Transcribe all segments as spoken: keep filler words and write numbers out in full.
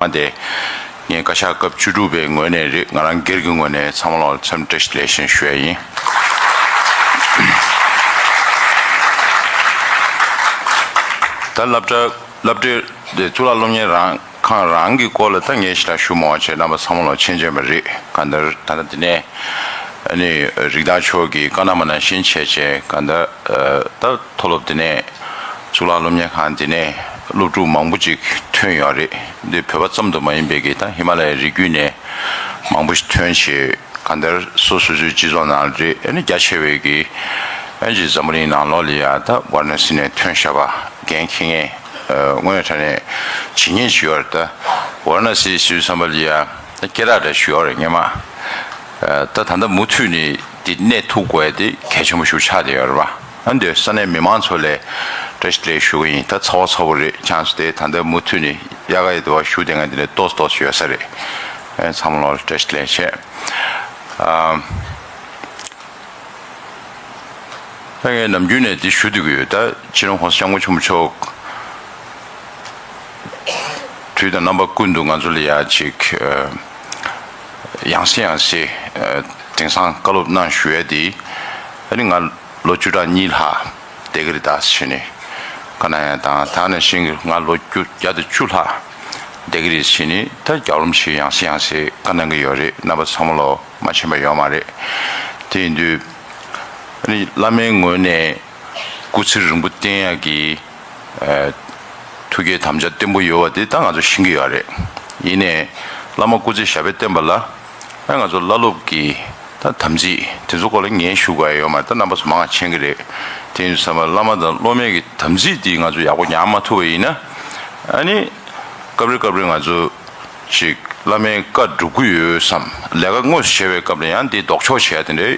མ་དེ་ངས་བཀའ་ཤག་སྐབས་བཅུ་དྲུག་པའི་ངོས་ནས་རེད། ང་རང་སྒེར་གྱི་ངོས་ནས་ཚང་མ་ལ་འཚམས་འདྲི་བཀྲ་ཤིས་བདེ་ལེགས་ཞེས་ཞུ་ཡ་ཡིན། ད་སློབ་གྲྭ་སློབ་གྲྭའི་གཙུག་ལག་སློབ་གཉེར་རང་ཁང་རང་གི་སྐོར་ལ་ད་ངས་ཞེ་དྲག་ཞུ་མ་བྱས། རྣམ་པ་ཚང་མ་ལ་མཁྱེན་མཁྱེན་པ་རེད། གང་ལྟར་ད་ལྟ་འདི་ནས་ཨ་ནི་རིགས་བདག་མཆོག་གིས་བཀའ་གནང་བ་ནང་བཞིན་བྱས་བྱས། གང་ལྟར་ད་མཐོ་སློབ་འདི་ནས་གཙུག་ལག་སློབ་གཉེར་ཁང་འདི་ནས་སློབ་ཕྲུག་མང་པོ་ཅིག་ཐོན་ཡོད་རེད། འདི་བོད་པ་ཙམ་དུ་མ་ཡིན་པའི་གི་ད་ཧི་མ་ལ་ཡའི་རི་རྒྱུད་ནས་མང་པོ་ཞིག་ཐོན་བྱས། གང་ལྟར་སོ་སོ་སོའི་སྤྱི་ཚོགས་ནང་རེད། ཨ་ནི་རྒྱ་ཆེ་བའི་གི་ཨ་ནི་འཛམ་བུ་གླིང་ནང་ལོགས་ལ་ཡ་ད་ཝཱ་ར་ཎ་སི་ནས་ཐོན་བཞག་པ་འགན་འཁྱེར་མཁན་དངོས་གནས་དྲང་གནས་ཇི་སྙེད་ཅིག་ཡོད་རེད། ད་ཝཱ་ར་ཎ་སི་ཞུས་བསམ་པ་ལ་ཡ་ད་སྐད་གྲགས་འདྲ་ཞིག་ཡོད་རེད་སྔོན་མ། ད་ད་ལྟ་མུ་མཐུད་ནས་འདི་གནས་ཐུབ་དགོས་དེ་གལ་ཆེན་པོ་ཞིག་ཆགས་བསྡད་ཡོད་རེད་པ། ཨ་འདི་ས་གནས་མི་མང་ཚོ་ལ་བཀྲ་ཤིས་བདེ་ལེགས་ཞུ་གི་ཡིན། ད་ཚ་བ་ཚ་པོ་རེད། ཆང་སུ་དེ་ད་ལྟ་མུ་མཐུད་ནས་དབྱར་ཁ་ཡི་དུ་བ་ཞུ་བསྡད་མཁན་དེ་ལས་ཏོག་ཙམ་ཏོག་ཙམ་ཡོད་ས་རེད། ཨ་ཚང་མ་ལ་བཀྲ་ཤིས་བདེ་ལེགས་བྱས། ཨ་ད་ངས་ནམ་རྒྱུན་ནས་འདི་ཞུ་སྡོད་ཀྱི་ཡོད། ད་སྤྱི་ནོར་༸གོང་ས་༸སྐྱབས་མགོན་ཆེན་པོ་མཆོག་དུས་དང་རྣམ་པ་ཀུན་ཏུ་ང་ཚོ་ལ་ཡ་ཅིག་ཡང་སེ་ཡང་སེ་དེང་སང་བཀའ་སློབ་གནང་ཞུ་ཡས་དེ། ཨ་ནི་ང་ལོ་བཅུ་ཕྲག་གཉིས་ལྷག་བསྡད་ཀྱི་རེད་ད་ཟེར་ནས་བཀའ་གནང་ཡ་དང་། ད་ནང་བཞིན་ང་ལོ་བརྒྱ་དང་བཅུ་ལྷག་བསྡད་ཀྱི་རེད་ཟེར་ནས་ད་རྒྱལ་བ་རིན་པོ་ཆེ་ཡང་སེ་ཡང་སེ་བཀའ་གནང་གི་ཡོད་རེད། རྣམ་པ་ཚང་མ་ལོ་མ་མཁྱེན་པ་ཡོད་མ་རེད། དེ་ཡིན་དུས་ཨ་ནི་བླ་མའི་ངོས་ནས་སྐུ་ཚེ་རིང་པོ་བརྟན་ཡག་གི་ཐུགས་བསྐྱེད་དམ་བཅའ་བརྟན་པོ་ཡོད་པ་དེ་ད་ང་ཚོ་ཤེས་ཀྱི་ཡོད་རེད། ཡིན་ནའི་བླ་མ་སྐུ་ཚེ་ཞབས་པད་བརྟན་པ་ལ་ཨ་ང་ཚོ་བླ་སློབ་ཀྱི་ད་དམ་ཚིག་དེ་ཚོ་སྐོར་ལ་ངས་ཞུ་དགོས་ཡ་ཡོད་མ་རེད། ད་རྣམ་པ་ཚོ་མང་ང་མཁྱེན་གྱི་རེད། དེ་ཡིན་དུས་ཙམ་པ་བླ་མ་དང་སློབ་མའི་གི་དམ་ཚིག་དེ་ང་ཚོ་ཡག་པོ་ཉར་མ་ཐུབ་པ་ཡིན་ན། ཨ་ནི་སྐབས་རེ་སྐབས་རེ་ང་ཚོ་ཅིག་བླ་མའི་བཀའ་སྒྲུབ་ཀྱི་ཡོད་བསམ། ལས་ཀ་དངོས་སུ་བྱེད་པའི་སྐབས་ལ་ཡང་དེ་ལྡོག་ཕྱོགས་བྱས་དེ་འདྲའི་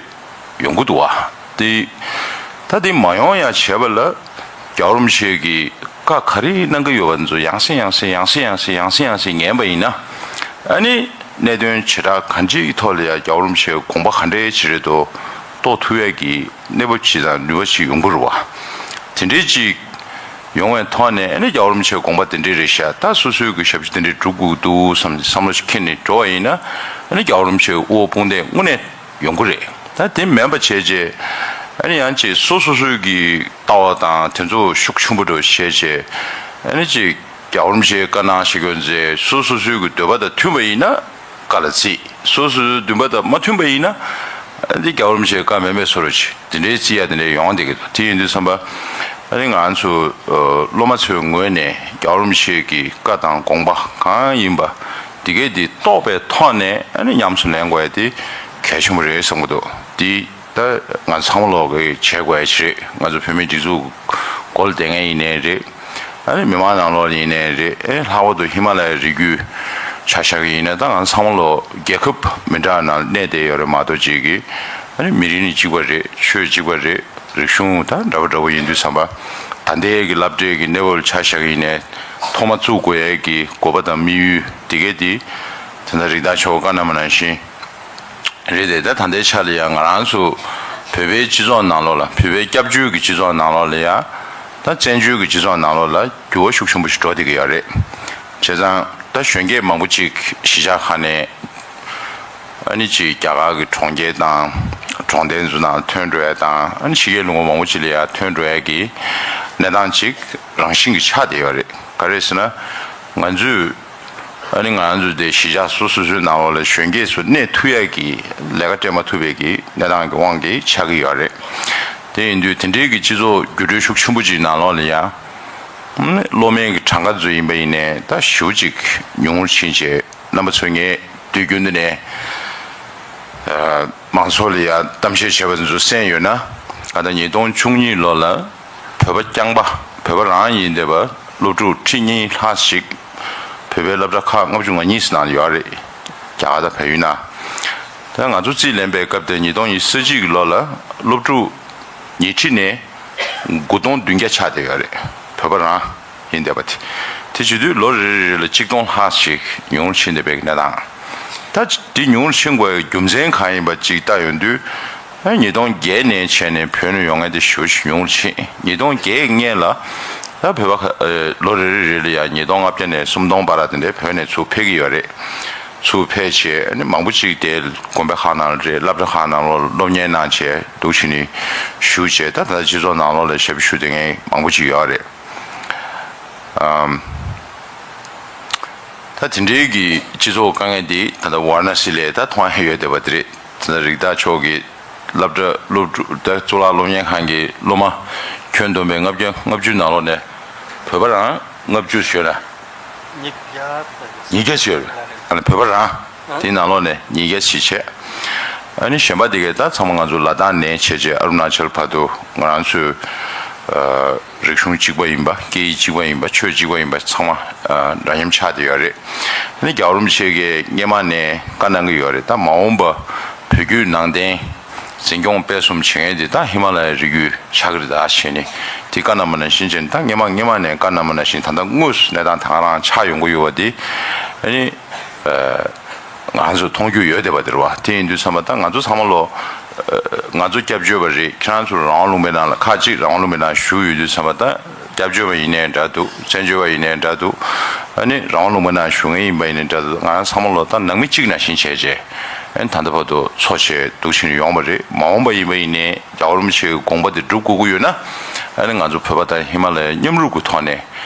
ཡོང་གི་འདུག་བ། དེ་ད་དེ་མ་ཡོང་ཡ་བྱེད་པ་ལ་རྒྱལ་བ་རིན་པོ་ཆེ་གིས་བཀའ་ག་རེ་གནང་གི་ཡོད་པ་ཚོ་ཡང་སེ་ཡང་སེ་ཡང་སེ་ཡང་སེ་ཡང་སེ་ཡང་སེ་ཉན་པ་ཡིན་ན། ཨ་ནི་གནད་དོན་བྱེ་བྲག་གང་ཅིའི་ཐོག་ལ་ཡང་རྒྱལ་བ་རིན་པོ་ཆེའི་དགོངས་པ་ག་འདྲའི་ཆེ་རེད་དོ་རྟོགས་ཐུབ་ཡས་ཀྱི་གནས་བབ་ཅིག་དང་ནུས་པ་ཅིག་ཡོང་གི་རེད་བ། དེ་འདྲའི་ཅིག་ཡོང་བའི་ཐོག་ནས་ཨ་ནི་རྒྱལ་བ་རིན་པོ་ཆེའི་དགོངས་པ་དེ་འདྲའི་རེད་ཤག་ད་སོ་སོའི་གི་ཞབས་ཕྱི་དེ་འདྲའི་སྒྲུབ་དགོས་འདུག་བསམ་བསམ་བློ་ཞིག་འཁྱེར་ནས་འགྲོ་བ་ཡིན་ན། ཨ་ནི་རྒྱལ་བ་རིན་པོ་ཆེའི་དབུ་འོག་དཔུང་འདེགས་དངོས་གནས་ཡོང་གི་རེད། ད་དེ་མིན་པ་བྱས་རྗེས་ཨ་ནི་ཡང་ཅིག་སོ་སོ་སོའི་གི་ལྟ་བ་དང་དེ་ཚོ་ཤུགས་ཆེན་པོ་འགྲོ་བྱས་རྗེས་ཨ་ནི་ཅིག་རྒྱལ་བ་རིན་པོ་ཆེའི་བཀའ་གནང་ཞིག་ཡོད་ཚེ་སོ་སོ་སོའི་གི་འདོད་པ་དང་མཐུན་པ་ཡིན་ན་བཀའ་ལ་བརྩི། སོ་སོ་སོའི་འདུན་པ་དང་མ་མཐུན་པ་ཡིན་ན་ཨ་ནི་རྒྱལ་བ་རིན་པོ་ཆེའི་བཀའ་མེད་མེད་བཟོ་འདྲ་ཅིག་དེ་འདྲའི་བརྩི་ཡ་དེ་འདྲའི་ཡོང་བསྡད་ཀྱི་འདུག་དེ་ཡིན་དུས་ཙམ་པ་ཨ་ནི་ང་ཚོ་སློབ་མ་ཚོའི་ངོས་ནས་རྒྱལ་བ་རིན་པོ་ཆེ་གི་བཀའ་དང་དགོངས་པ་གང་ཡིན་པ་དེ་གས་དེ་རྟོགས་པའི་ཐོག་ནས་ཨ་ནི་ཉམས་སུ་ལེན་དགོས་ཡ་དེ་གལ་ཆེན་པོ་རེད་བསམ་གྱི་འདུག་དེ་ད་ང་ཚང་མ་ལོག་གི་བྱེད་དགོས་ཡ་ཅིག་རེད། ང་ཚོ་བོད་མིའི་སྒྲིག་འཛུགས་སྒོ་ལ་བསྡད་མཁན་ཡིན་ནའི་རེད། ཨ་ནི་མི་མང་ནང་ལོགས་ཡིན་ནའི་རེད། ཨེ་ལྷག་པར་དུ་ཧི་མ་ལ་ཡའི་རི་རྒྱུད་ཆ་བཞག་གི་ཡིན་ན་ད་ང་ཚང་མ་ལོ་རྒྱལ་ཁབ་མི་འདྲ་ནང་གནས་བསྡད་ཡོད་རེད་མ་གཏོགས་ཅིག་གི་ཨ་ནི་མི་རིགས་ནི་གཅིག་པ་རེད། ཆོས་གཅིག་པ་རེད། རིག་གཞུང་ད་འདྲ་པོ་འདྲ་པོ་ཡིན་དུས་ཙམ་པ་ད་ལྟའི་གི་སློབ་གྲྭའི་གི་གནས་བབ་ཆ་བཞག་གི་ཡིན་ནའི་ཐོག་མ་བཙུགས་དགོས་ཡས་ཀྱི་དགོས་པ་དང་དམིགས་ཡུལ་དེ་གས་དེ་ད་ལྟ་རིགས་བདག་མཆོག་བཀའ་གནང་བ་ནང་བཞིན། རེད་དེ་ད་ད་ལྟའི་ཆ་ལ་ཡང་ང་རང་ཚོ་བོད་པའི་སྤྱི་ཚོགས་ནང་ལོགས་ལ་བོད་པའི་སྐྱབས་བཅོལ་གྱི་སྤྱི་ཚོགས་ནང་ལོགས་ལ་ཡང་ད་བཙན་བྱོལ་གྱི་སྤྱི་ཚོགས་ནང་ལོགས་ལ་འགྱུར་བ་ཤུགས་ཆེན་པོ་ཞིག་འགྲོ་བསྡད་ཀྱི་ཡོད་རེད། བྱས་ཙང་ད་གཞོན་སྐྱེས་མང་པོ་ཅིག་གཞིས་ཆགས་ཁག་ནས་ཨ་ནི་ཅིག་རྒྱ་གར་གྱི་གྲོང་ཁྱེར་དང་གྲོང་རྡལ་ཚོ་ནང་ཐོན་འགྲོ་ཡ་དང་ཨ་ནི་ཕྱི་རྒྱལ་ལུང་པ་མང་པོ་ཅིག་ལ་ཡང་ཐོན་འགྲོ་ཡ་གི་གནས་སྟངས་ཅིག་རང་བཞིན་གྱིས་ཆགས་བསྡད་ཡོད་རེད། ག་རེ་ཟེར་ན་ང་ཚོས། ཨ་ནི་ང་རང་ཚོ་དེ་གཞིས་ཆགས་སོ་སོ་སོའི་ནང་ལོགས་ལ་གཞོན་སྐྱེས་ཚོ་གནས་ཐུབ་ཡག་གི་ལས་ཀ་སྤྲད་མ་ཐུབ་པའི་གི་གནས་སྟངས་ཀྱི་དབང་གིས་ཆགས་ཀྱི་ཡོད་རེད། དེ་ཡིན་དུས་དེ་འདྲའི་གི་སྤྱི་ཚོགས་འགྱུར་འགྲོས་ཤུགས་ཆེན་པོ་ཅིག་ནང་ལོགས་ལ་ཡང་སློབ་མའི་གི་གྲངས་ཀ་ཚོ་ཡིན་པ་ཡིན་ནའི་ད་ཞེ་པོ་ཅིག་ཉུང་ངུར་ཕྱིན་བྱས་རྣམ་པ་ཚོ་ངས་དུས་རྒྱུན་དུ་ནས་མང་ཚོགས་ལ་ཡང་གཏམ་བཤད་བྱས་པ་ཚོ་གསན་ཡོད་ན་ད་ལྟ་ཉིས་སྟོང་བཅུ་གཉིས་ལོ་ལ། བོད་པ་རྐྱང་པ་བོད་པ་རང་ཡིན་བསྡད་པ་སློབ་ཕྲུག་ཁྲི་གཉིས་ལྷག་ཞིག་བོད་པའི་སློབ་གྲྭ་ཁག་ལྔ་བཅུ་ང་གཉིས་ནང་ཡོད་རེད། རྒྱ་གར་དང་བལ་ཡུལ་ནང་། ད་ང་ཚོ་རྩིས་ལེན་པའི་སྐབས་དེ་ཉིས་སྟོང་ཉི་ཤུ་རྩ་གཅིག་གི་ལོ་ལ་སློབ་ཕྲུག་ཉིས་ཁྲི་ནས་དགུ་སྟོང་བདུན་བརྒྱ་ཆགས་བསྡད་ཡོད་རེད། བོད་པ་རང་ཡིན་བསྡད་པ་དེ། དེ་བྱེད་དུས་ལོ་རེ་རེ་རེ་ལ་གཅིག་སྟོང་ལྷག་ཞིག་ཉུང་རུ་ཕྱིན་བསྡད་པའི་གནས་སྟངས། ད་འདི་ཉུང་རུ་ཕྱིན་དགོས་པའི་རྒྱུ་མཚན་གང་ཡིན་པ་ཅིག་བལྟ་ཡོང་དུས། ཉིས་སྟོང་བརྒྱད་ནས་བྱས་ནས་བོད་ནས་ཡོང་མཁན་དེ་ཞེ་པོ་ཅིག་ཉུང་རུ་ཕྱིན། ཉིས་སྟོང་བརྒྱད་སྔོན་ལ་ ད་བོད་པ་ཁ་ཨེ་ལོ་རེ་རེ་རེ་ལ་ཡང་ཉིས་སྟོང་ལྔ་བརྒྱ་ནས་སུམ་སྟོང་བར་དེ་འདྲའི་བོད་ནས་ཚུར་ཕེབས་ཀྱི་ཡོད་རེད། ཚུར་ཕེབས་བྱས་ཨ་ནི་མང་པོ་ཅིག་དེ་དགོན་པའི་ཁག་ནང་ལ་རེད། སློབ་གྲྭ་ཁག་ནང་ལོགས་སློབ་གཉེར་གནང་བྱས་འདུག་བྱས་ནས་བཞུགས་བྱས། ད་ད་ལྟ་སྤྱི་ཚོགས་ནང་ལོགས་ལ་ཞབས་ཞུ་དེ་ངས་མང་པོ་ཅིག་ཡོད་རེད། ཨམ། ད་དེ་འདྲའི་གི་སྤྱི་ཚོགས་དཀའ་ངལ་འདི་ད་ལྟ་ཝཱ་ར་ཎ་སི་ལ་ད་མཐོང་ཡ་ཡོད་བསྡད་པ་དེ་རེད། ད་ལྟ་རིགས་བདག་མཆོག་གི་སློབ་གྲྭ་སློབ་ཕྲུག་ད་གཙུག་ལག་སློབ་གཉེར་ཁང་གི་སློབ་མ་ཁྱོན་བསྡོམས་པའི་ལྔ་བརྒྱ་ལྔ་བཅུ་ནང་ལོགས་ནས་བོད་པ་རང་ལྔ་བཅུ་ཞོལ་ལ་ཉིས་བརྒྱ་ཉིས་བརྒྱ་ཞོལ་ཨ་ནི་བོད་པ་རང་དེའི་ནང་ལོགས་ནས་ཉིས་བརྒྱ་ཞིག་བྱས། ཨ་ནི་གཞན་པ་དེ་གས་ད་ཚང་མ་ང་ཚོ་ལ་དྭགས་ནས་བྱས་བྱས་ཨ་རུ་ན་ཅལ་བར་དུ་ང་རང་ཚོའི་ཨ་རིག་གཞུང་གཅིག་པ་ཡིན་པ། སྐད་ཡིག་གཅིག་པ་ཡིན་པ། ཆོས་གཅིག་པ་ཡིན་པ་ཚང་མ་ཨ་འདྲ་མཉམ་ཆགས་བསྡད་ཡོད་རེད། ཨ་ནི་རྒྱལ་བ་རིན་པོ་ཆེ་གིས་སྔོན་མ་ནས་བཀའ་གནང་གི་ཡོད་རེད། ད་མ་འོངས་པ་བོད་བརྒྱུད་ནང་བསྟན་འཛིན་སྐྱོང་སྤེལ་གསུམ་བྱེད་མཁན་དེ་ད་ཧི་མ་ལ་ཡའི་རི་རྒྱུད་ཆགས་ཀྱི་རེད། ད་བྱས་ནས་དེ་བཀའ་གནང་བ་ནང་བཞིན་བྱས་ནས་ད་སྔོན་མ་སྔོན་མ་ནས་བཀའ་གནང་བ་ནང་བཞིན་ད་ལྟ་དངོས་སུ་གནས་སྟངས་ད་ག་རང་ཆགས་ཡོང་གི་ཡོད་པ་དེ་ཨ་ནི། ང་ཚོ་མཐོང་རྒྱུ་ཡོད་བསྡད་པ་དེ་རེད་བ། དེ་ཡིན་དུས་ཙམ་པ་ད་ང་ཚོ་ཚང་མ་ལོ། ང་ཚོ་སྐྱབས་བཅོལ་བ་རེད། ཁྱེད་རང་ཚོ་རང་དབང་ལུང་པའི་ནང་ལ་ཁག་ཅིག་རང་དབང་ལུང་པའི་ནང་བཞུགས་ཡོད་དུས་ཙམ་པ་ད་སྐྱབས་བཅོལ་བ་ཡིན་ནའི་འདྲ་འདུག་བཙན་བྱོལ་བ་ཡིན་ནའི་འདྲ་འདུག་ཨ་ནི་རང་དབང་ལུང་པའི་ནང་བཞུགས་མཁན་ཡིན་པ་ཡིན་ནའི་འདྲ་འདུག་ང་རང་ཚང་མ་ལོ་ད་ནང་མི་གཅིག་ནང་བཞིན་བྱས་བྱས་ཨ་ནི་ད་ལྟ་བར་དུ་འཚོ་བྱས་འདུག་བྱས་ནས་ཡོང་བ་རེད། མ་འོངས་པ་ཡིན་པ་ཡིན་ནའི་རྒྱལ་བ་རིན་པོ་ཆེའི་དགོངས་པ་དེ་སྒྲུབ་དགོས་ཀྱི་ཡོད་ན་ཨ་ནི་ང་ཚོ་བོད་པ་དང་ཧི་མ་ལ་ཡའི་མཉམ་རུབ་ཀྱི་ཐོག་ནས་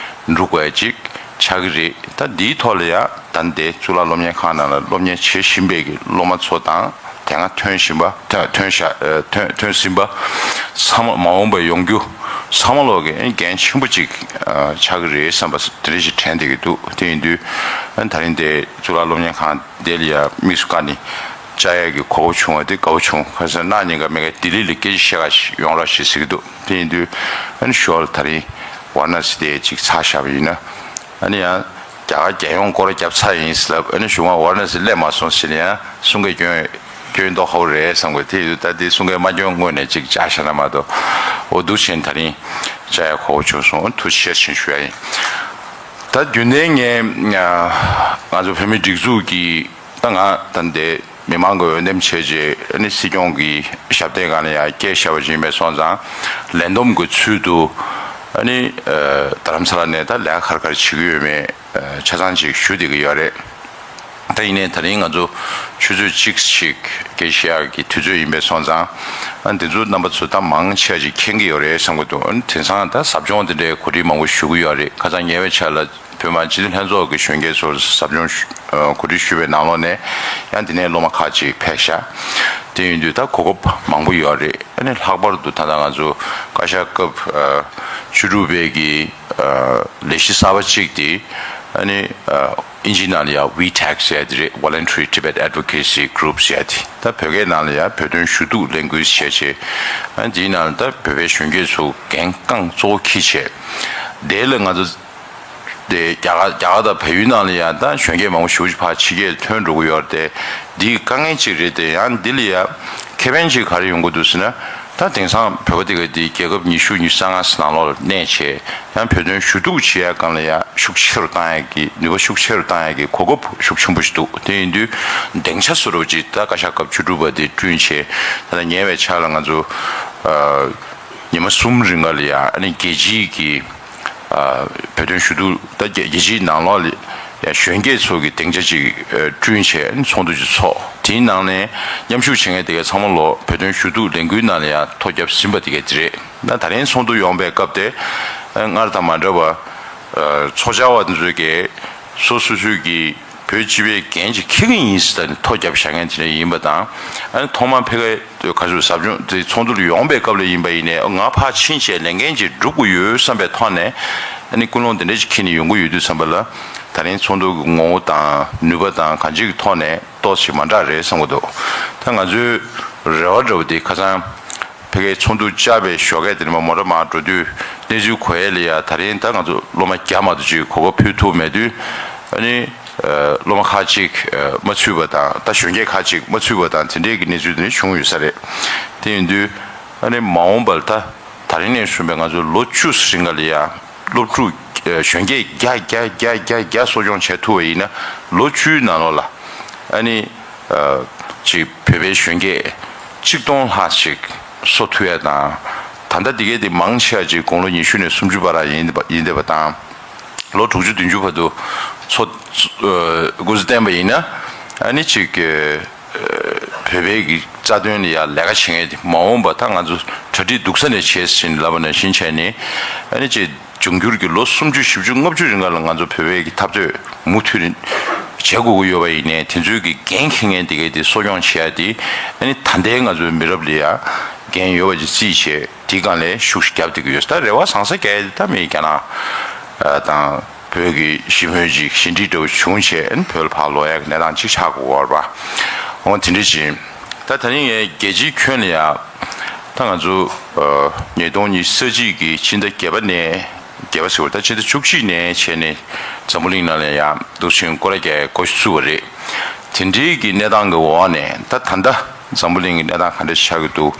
འགྲོ་དགོས་ཡ་ཅིག་ཆགས་ཀྱི་རེད། ད་འདིའི་ཐོག་ལ་ཡང་ད་འདི་གཙུག་ལག་སློབ་གཉེར་ཁང་ནང་ལ་སློབ་གཉེར་བྱེད་བཞིན་པའི་གི་སློབ་མ་ཚོ་དང་དེ་སྔ་ཐོན་བཞིན་པ་ཐོན་ཐོན་ཤག་ཐོན་ཐོན་ཟིན་པ་ཚང་མ་མ་འོངས་པ་ཡོང་རྒྱུ་ཚང་མ་ལོག་གི་འགན་ཆེན་པོ་ཅིག་ཆགས་ཀྱི་རེད་བསམ་པ་དེ་འདྲ་ཞིག་དྲན་བསྡད་ཀྱི་འདུག་དེ་ཡིན་དུས་ད་རིང་དེ་གཙུག་ལག་སློབ་གཉེར་ཁང་དེ་ལ་ཡང་དམིགས་སུ་བཀར་ནས་བཅར་ཡས་ཀྱི་གོ་སྐབས་བྱུང་བ་དེ་དགའ་བོ་བྱུང་། ཁ་སང་གནངས་ཉིན་ཀ་མེ་ཀ་ལྡི་ལི་ལ་སྐད་ཆ་བཤད་ག་ཞིག་ཡོང་རོགས་ཞེས་ཟེར་གྱི་འདུག་དེ་ཡིན་དུས་ཨ་ནི་ཞོར་ད་རིང་ཝཱ་ར་ཎ་སི་དེ་ཅིག་ཚར་བཞག་པ་ཡིན་ན། ཨ་ནི་ཡང་རྒྱ་གར་རྒྱལ་ཡོངས་སྐོར་ར་བརྒྱབ་ཚར་ཡིན་ཟེར་ལབ། ཨ་ནི་གཞུག་མ་ཝཱ་ར་ཎ་སི་སླེབས་མ་སོང་ཟེར་ནས་ཡང་གསུང་སྐད་སྐྱོན་སྐྱོན་མདོག་ཁ་པོ་རེད་བསམ་གི། དེ་ཡིན་དུས་ད་དེ་གསུང་སྐད་མ་སྐྱོན་སྔོན་ནས་ཅིག་བཅར་བཞག་ན་མ་གཏོགས། འོ་འདུག་བྱས་ད་རིང་བཅར་ཡ་གོ་བ་བྱུང་སོང་། ཐུགས་རྗེ་ཆེ་ཞུ་ཡ་ཡིན། ད་རྒྱུན་ལྡན་ངས་ང་ཚོ་བོད་མིའི་སྒྲིག་འཛུགས་ཀྱི་ད་ང་ད་འདི་མི་མང་གི་འོས་འདེམས་བྱས་རྗེས་ཨ་ནི་སྲིད་སྐྱོང་གི་ཞབས་སྟེགས་སྒང་ལ་ཡང་སྐད་བཤད་པ་ཅིག་ཡིན་པའི་སོང་ཙང་ལས་བསྡོམས་ཀྱི་ཚུལ་དུ་ཨ་ནི་རྡ་རམ་ས་ལ་ནས་ད་ལས་ཀ་ག་རེ་ག་རེ་བྱེད་ཀྱི་ཡོད་མེད་ཆ་ཚང་ཅིག་ཞུ་བསྡད་ཀྱི་ཡོད་རེད། ད་ཡིན་ནའི་ད་རིང་ང་ཚོ་ཆུ་ཚོད་གཅིག་ཅིག་སྐད་བཤད་ཡག་གི་དུས་ཚོད་ཡིན་པའི་སོང་ཙང་ཨ་འདི་ཚོ་རྣམ་པ་ཚོ་ད་མང་ཆེ་བ་ཅིག་མཁྱེན་གྱི་ཡོད་རེད་བསམ་གྱི་འདུག་ཨ་ནི་དེང་སང་ད་ཟབ་སྦྱོང་དེ་འདྲའི་གོ་སྒྲིག་མང་པོ་ཞུ་གི་ཡོད་རེད། ཁ་སང་ཉེ་བའི་ཆར་ལ་བོད་མི་མང་སྤྱི་འཐུས་ལྷན་ཚོགས་ཀྱི་གཞོན་སྐྱེས་ཚོར་ཟབ་སྦྱོང་ཞུ་ཨ་གོ་སྒྲིག་ཞུས་པའི་ནང་ལོགས་ནས་ཡང་དེ་ནས་སློབ་མ་ཁག་ཅིག་ཕེབས་ཤག་དེ་ཡིན་དུས་ད་གོ་སྐབས་མང་པོ་ཡོད་རེད། ཨ་ནི་ལྷག་པར་དུ་ད་ལྟ་ང་ཚོ་བཀའ་ཤག་སྐབས་ཨ་བཅུ་དྲུག་པའི་གི་ཨ་ལས་གཞི་གསར་པ་གཅིག་དེ་ཨ་ནི་ཨ་ཨིན་ཇིའི་ནང་ལ་ཡང་ཝི་ཊེག་ཟེར་ཡ་དེ་རེད། Voluntary Tibet Advocacy Group ཟེར་ཡ་དེ། ད་བོད་སྐད་ནང་ལ་ཡང་བོད་དོན་ཞུ་གཏུག་ལས་འགུལ་ཟེར་བྱས། ཨ་དེའི་ནང་ལ་ད་བོད་པའི་གཞོན་སྐྱེས་ཚོ་འགན་རྐང་གཙོ་བོ་འཁྱེར་བྱས། དེ་ལ་ང་ཚོ་དེ་རྒྱ་གར་རྒྱ་གར་དང་བལ་ཡུལ་ནང་ལ་ཡང་ད་གཞོན་སྐྱེས་མང་པོ་ཞེ་པོ་ཅིག་ཕར་ཕྱི་རྒྱལ་ཐོན་འགྲོ་གི་ཡོད་རེད་དེ། འདི་དཀའ་ངལ་ཅིག་རེད་དེ། ཡང་འདི་ལ་ཡང་ཁེ་ཕན་ཅིག་ག་རེ་ཡོང་གི་འདུག་ཟེར་ན། ད་དེང་སང་བོད་པ་དེ་ག་དེ་རྒྱལ་ཁབ་ཉི་ཤུ་ཉི་ཤུ་རྩ་ལྔ་ནང་ལོགས་ལ་གནས་བྱས། ཡང་བོད་དོན་ཞུ་གཏུག་བྱེད་ཡ་སྒང་ལ་ཡང་ཤུགས་ཆེ་རུ་བཏང་ཡ་གི་ནུས་པ་ཤུགས་ཆེ་རུ་བཏང་ཡ་གི་གོ་སྐབས་ཤུགས་ཆེན་པོ་ཞིག་འདུག་དེ་ཡིན་དུས་སྡིངས་ཆ་བཟོ་འདྲ་ཅིག་ད་བཀའ་ཤག་སྐབས་བཅུ་དྲུག་པ་དེ་བསྐྲུན་བྱས། ད་ལྟ་ཉེ་བའི་ཆར་ལ་ང་ཚོ་ཨ་ཉི་མ་གསུམ་རིང་ག་ལ་ཡང་ཨ་ནི་རྒྱལ་སྤྱིའི་གི་ཨ་བོད་དོན་ཞུ་གཏུག་ད་རྒྱ་རྒྱལ་སྤྱིའི་ནང་ལོགས་ལ་ཡང་གཞོན་སྐྱེས་ཚོ་གི་སྡིངས་ཆ་ཅིག་ཨ་བསྐྲུན་བྱས་ཨ་ནི་ཚོགས་འདུ་ཅིག་ཚོགས། དེའི་ནང་ནས་མཉམ་ཞུགས་བྱེད་མཁན་དེ་གའི་ཚང་མ་ལོ་བོད་དོན་ཞུ་གཏུག་ལས་འགུལ་ནང་ལ་ཡང་ཐོ་བརྒྱབ་ཟིན་པ་དེ་གའི་དེ་རེད། ད་ད་རིང་ཚོགས་འདུ་ཡོང་པའི་སྐབས་དེ་སྔར་དང་མ་འདྲ་བར་ཚོགས་བཅར་བ་ཚོས་ཀྱིས་སོ་སོ་སོའི་གི་བོད་སྤྱི་པའི་འགན་ཅིག་འཁྱེར་གྱི་ཡིན་ཟེར་ད་ནི་ཐོ་བརྒྱབ་བཞག་མཁན་དེ་འདྲ་ཡིན་པ་དང་། ཨ་ནི་ཐོག་མར་ཕ་གིའི་ག་ཚོད་ཟབ་སྦྱོང་དེ་ཚོགས་འདུ་ལ་ཡོང་པའི་སྐབས་ལ་ཡིན་པ་ཡིན་ནའི་ང་ཕར་ཕྱིན་བྱས་ལས་འགན་ཅིག་སྒྲུབ་དགོས་ཡོད་བསམ་པའི་ཐོག་ནས་ཨ་ནི་ཀུན་སློང་དེ་འདྲ་ཅིག་འཁྱེར་ནས་ཡོང་གི་ཡོད་དུས་ཙམ་པ་ལ་ད་རིང་ཚོགས་འདུ་གི་ངོ་བོ་དང་ནུས་པ་དང་གང་ཅིའི་ཐོག་ནས་ཏོག་ཙམ་མ་འདྲ་རེད་བསམ་གྱི་འདུག་ད་ང་ཚོའི་རེ་བ་འདྲ་བོ་དེ་ཁ་སང་ཕ་གིའི་ཚོགས་འདུ་བཅར་བའི་ཞོགས་ཀས་དེ་ནས་མ་མོ་ཊ་མར་འགྲོ་དུས་གནས་ཚུལ་གོ་ཡས་ལ་ཡ། ད་རིང་ད་ང་ཚོ་སློབ་མ་བརྒྱ་མ་གཏོགས་ཅིག་གོ་སྐབས་ཕུལ་ཐུབ་མེད་དུས་ཨ་ནི་སློབ་མ་ཁག་ཅིག་མ་ཚུད་པ་དང་ད་གཞོན་སྐྱེས་ཁག་ཅིག་མ་ཚུད་པ་དང་དེ་འདྲའི་གི་གནས་ཚུལ་དེ་འདྲ་བྱུང་ཡོད་ས་རེད། དེ་ཡིན་དུས་ཨ་ནི་མ་འོངས་པར་ད་ད་རིང་ནས་བཟུང་བའི་ང་ཚོ་ལོ་བཅུ་རིང་ག་ལ་ཡ་སློབ་ཕྲུག་གཞོན་སྐྱེས་བརྒྱ་བརྒྱ་བརྒྱ་བརྒྱ་བརྒྱ་གསོ་སྐྱོང་བྱས་ཐུབ་པ་ཡིན་ན་ལོ་བཅུའི་ནང་ལོགས་ལ་ཨ་ནི་ཅིག་བོད་པའི་གཞོན་སྐྱེས་གཅིག་སྟོང་ལྷག་ཅིག་གསོ་ཐུབ་ཡ་དང་ ད་ལྟ་དེ་གའི་དེ་མང་ཆེ་བ་ཅིག་དགུང་ལོ་ཉི་ཤུ་ནས་སུམ་ཅུ་བར་ཡིན་པ་ཡིན་བསྡད་པ་དང་། ལོ་དྲུག་ཅུ་བདུན་ཅུ་བར་དུ་འཚོ་ཨ་འགོ་འཛུགས་བསྟན་པ་ཡིན་ན། ཨ་ནི་ཅིག་ཨ་བོད་པའི་གི་རྩ་དོན་ལ་ཡང་ལས་ཀ་བྱེད་མཁན་དེ་མ་འོངས་པ་ད་ང་ཚོ་གྲ་སྒྲིག་སྡུག་ས་ནས་བྱས་ཟིན་ལབ་པ་ནང་བཞིན་བྱས་ནས། ཨ་ནི་ཅིག་འབྱུང་འགྱུར་གྱི་ལོ་སུམ་ཅུ་བཞི་བཅུ་ལྔ་བཅུ་རིང་ལ་ང་ཚོ་བོད་པའི་གི་འཐབ་རྩོད་མུ་མཐུད་ནས་བྱེད་དགོས་ཀྱི་ཡོད་པ་ཡིན་ནའི། དེ་ཚོའི་གི་འགན་འཁྱེར་མཁན་དེ་གའི་དེ་གསོ་སྐྱོང་བྱེད་ཡ་དེ། ཨ་ནི་ད་ལྟའི་ང་ཚོའི་མི་རབས་ལ་ཡང་འགན་ཡོད་པ་ཅིག་བརྩིས་བྱས། དེ་སྒང་ལ་ཤུགས་རྒྱབ་བསྡད་ཀྱི་ཡོད། ད་རེ་བ་བཟང་ས་རྒྱག་ཡ་དེ་ད་མི་རྒྱ་ནག་དང་བོད་ཀྱི་ཞི་མོལ་ཅིག་ཞི་འགྲིག་འདྲ་བོ་བྱུང་བྱས། ཨ་ནི་བོད་ལ་ཕར་ལོག་ཡ་གི་གནས་སྟངས་ཅིག་ཆགས་དགོས་ཀྱི་ཡོད་རེད་པ། འོ་དེ་འདྲ་ཅིག་ད་ད་རིང་ངས་རྒྱལ་སྤྱིའི་ཁྱོན་ལ་ཡ། ད་ང་ཚོ་ཨ་ཉིས་སྟོང་ཉི་ཤུ་རྩ་གཅིག་གི་ཕྱི་ཟླ་བརྒྱད་པ་ནས། བརྒྱད་པ་ཟེར་བ་ད་ཕྱི་ཟླ་བཅུ་གཅིག་ནས་བྱས་ནས་འཛམ་བུ་གླིང་ནང་ལ་ཡ་འདུག་སེ་སྐོར་ར་རྒྱག་ཡ་འགོ་ཚུགས་པ་རེད། དེ་འདྲའི་གི་གནས་སྟངས་ཀྱི་འོག་ནས་ད་ད་ལྟ་འཛམ་བུ་གླིང་གི་གནས་སྟངས་ག་འདྲ་ཆགས་ཀྱི་འདུག་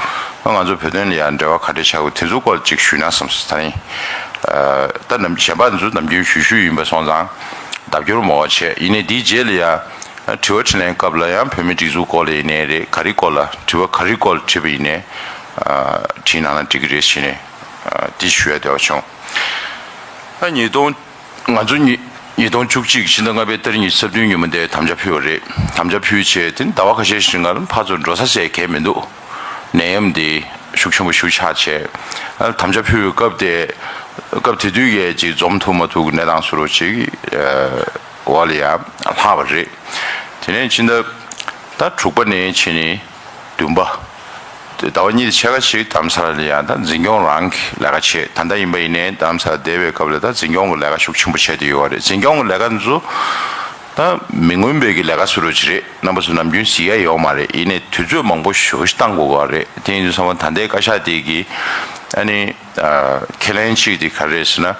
ང་ཚོ་བོད་དོན་ལ་ཡ་འབྲེལ་བ་ག་འདྲ་ཆགས་ཀྱི་འདུག་དེ་ཚོ་སྐོར་ཅིག་ཞུས་ན་བསམ་སོང་། ད་རིང་ཨ་ད་ནམ་གཞན་པ་འདི་ཚོ་ནམ་རྒྱུན་ཞུ་ཞུ་ཡིན་པ་སོང་ཙང་ལྡབ་སྐྱོར་མང་བ་བྱས། ཡིན་ནའི་དེའི་རྗེས་ལ་ཡ་དྲི་བ་དྲིས་ལན་སྐབས་ལ་ཡང་བོད་མིའི་སྒྲིག་འཛུགས་སྐོར་ལ་ཡིན་ནའི་རེད། ག་རེ་སྐོར་ལ་དྲི་བ་ག་རེ་སྐོར་ལ་དྲིས་པ་ཡིན་ནའི་ཨ་དྲིས་གནང་ན་འགྲིག་གི་རེད་ཟེར་ནས་ཨ་འདི་ཞུ་ཡ་བདེ་བ་བྱུང་། ད་ཉིས་སྟོང་ང་ཚོ་ཉིས་ཉིས་སྟོང་བཅུ་གཅིག་ཕྱི་ཟླ་ལྔ་པའི་ཏ་རིག་ཉི་ཤུ་རྩ་བདུན་ཉིན་མོ་དེ་དམ་བཅའ་ཕུལ་བ་རེད། དམ་བཅའ་ཕུལ་བྱས་དེ་ཟླ་བ་ཁ་ཤས་ཤིག་སྔར་ཕར་ཚུར་འགྲོ་ས་ཟེར་གང་ཡང་མི་འདུག་ནད་ཡམས་འདི་ཤུགས་ཆེན་པོ་ཞིག་ཆགས་བྱས། ཨ་དམ་བཅའ་ཕུལ་བའི་སྐབས་དེ་སྐབས་དེ་དུས་ཀྱི་ཅིག་འཛོམས་ཐུབ་མ་ཐུབ་ཀྱི་གནས་སྟངས་བཟོ་འདྲ་ཅིག་ཨ་འོག་ལ་ཡ་ལྷག་པ་རེད། དེ་ནས་ཕྱི་ཟླ་ད་དྲུག་པ་ནས་བྱས་ནས་བདུན་པ། དེ་ཟླ་བ་གཉིས་དེ་ཕྱེད་ཀ་ཞིག་རྡ་རམ་ས་ལ་ལ་ཡང་ད་འཛིན་སྐྱོང་རང་གི་ལས་ཀ་བྱས། ད་ལྟ་ཡིན་པ་ཡིན་ནའི་རྡ་རམ་ས་ལ་བསྡད་པའི་སྐབས་ལ་ད་འཛིན་སྐྱོང་གི་ལས་ཀ་ཤུགས་ཆེན་པོ་བྱས་བསྡད་ཡོད་པ་རེད། འཛིན་སྐྱོང་གི་ལས་ཀ་འདི་ཚོ་ད་མི་མངོན་པའི་གི་ལས་ཀ་བཟོ་འདྲ་ཅིག་རེད། རྣམ་པ་ཚོ་ནམ་རྒྱུན་གཟིགས་ཡ་ཡོད་མ་རེད། ཡིན་ནའི་དུས་ཚོད་མང་པོ་ཞེ་པོ་ཞིག་བཏང་དགོས་པ་རེད། དེ་ཡིན་དུས་ཙམ་པ་ད་ལྟའི་བཀའ་ཤག་དེ་གི་ཨ་ནི་ཨ་ཁས་ལེན་གཅིག་དེ་ག་རེ་རེད་ཟེར་ན།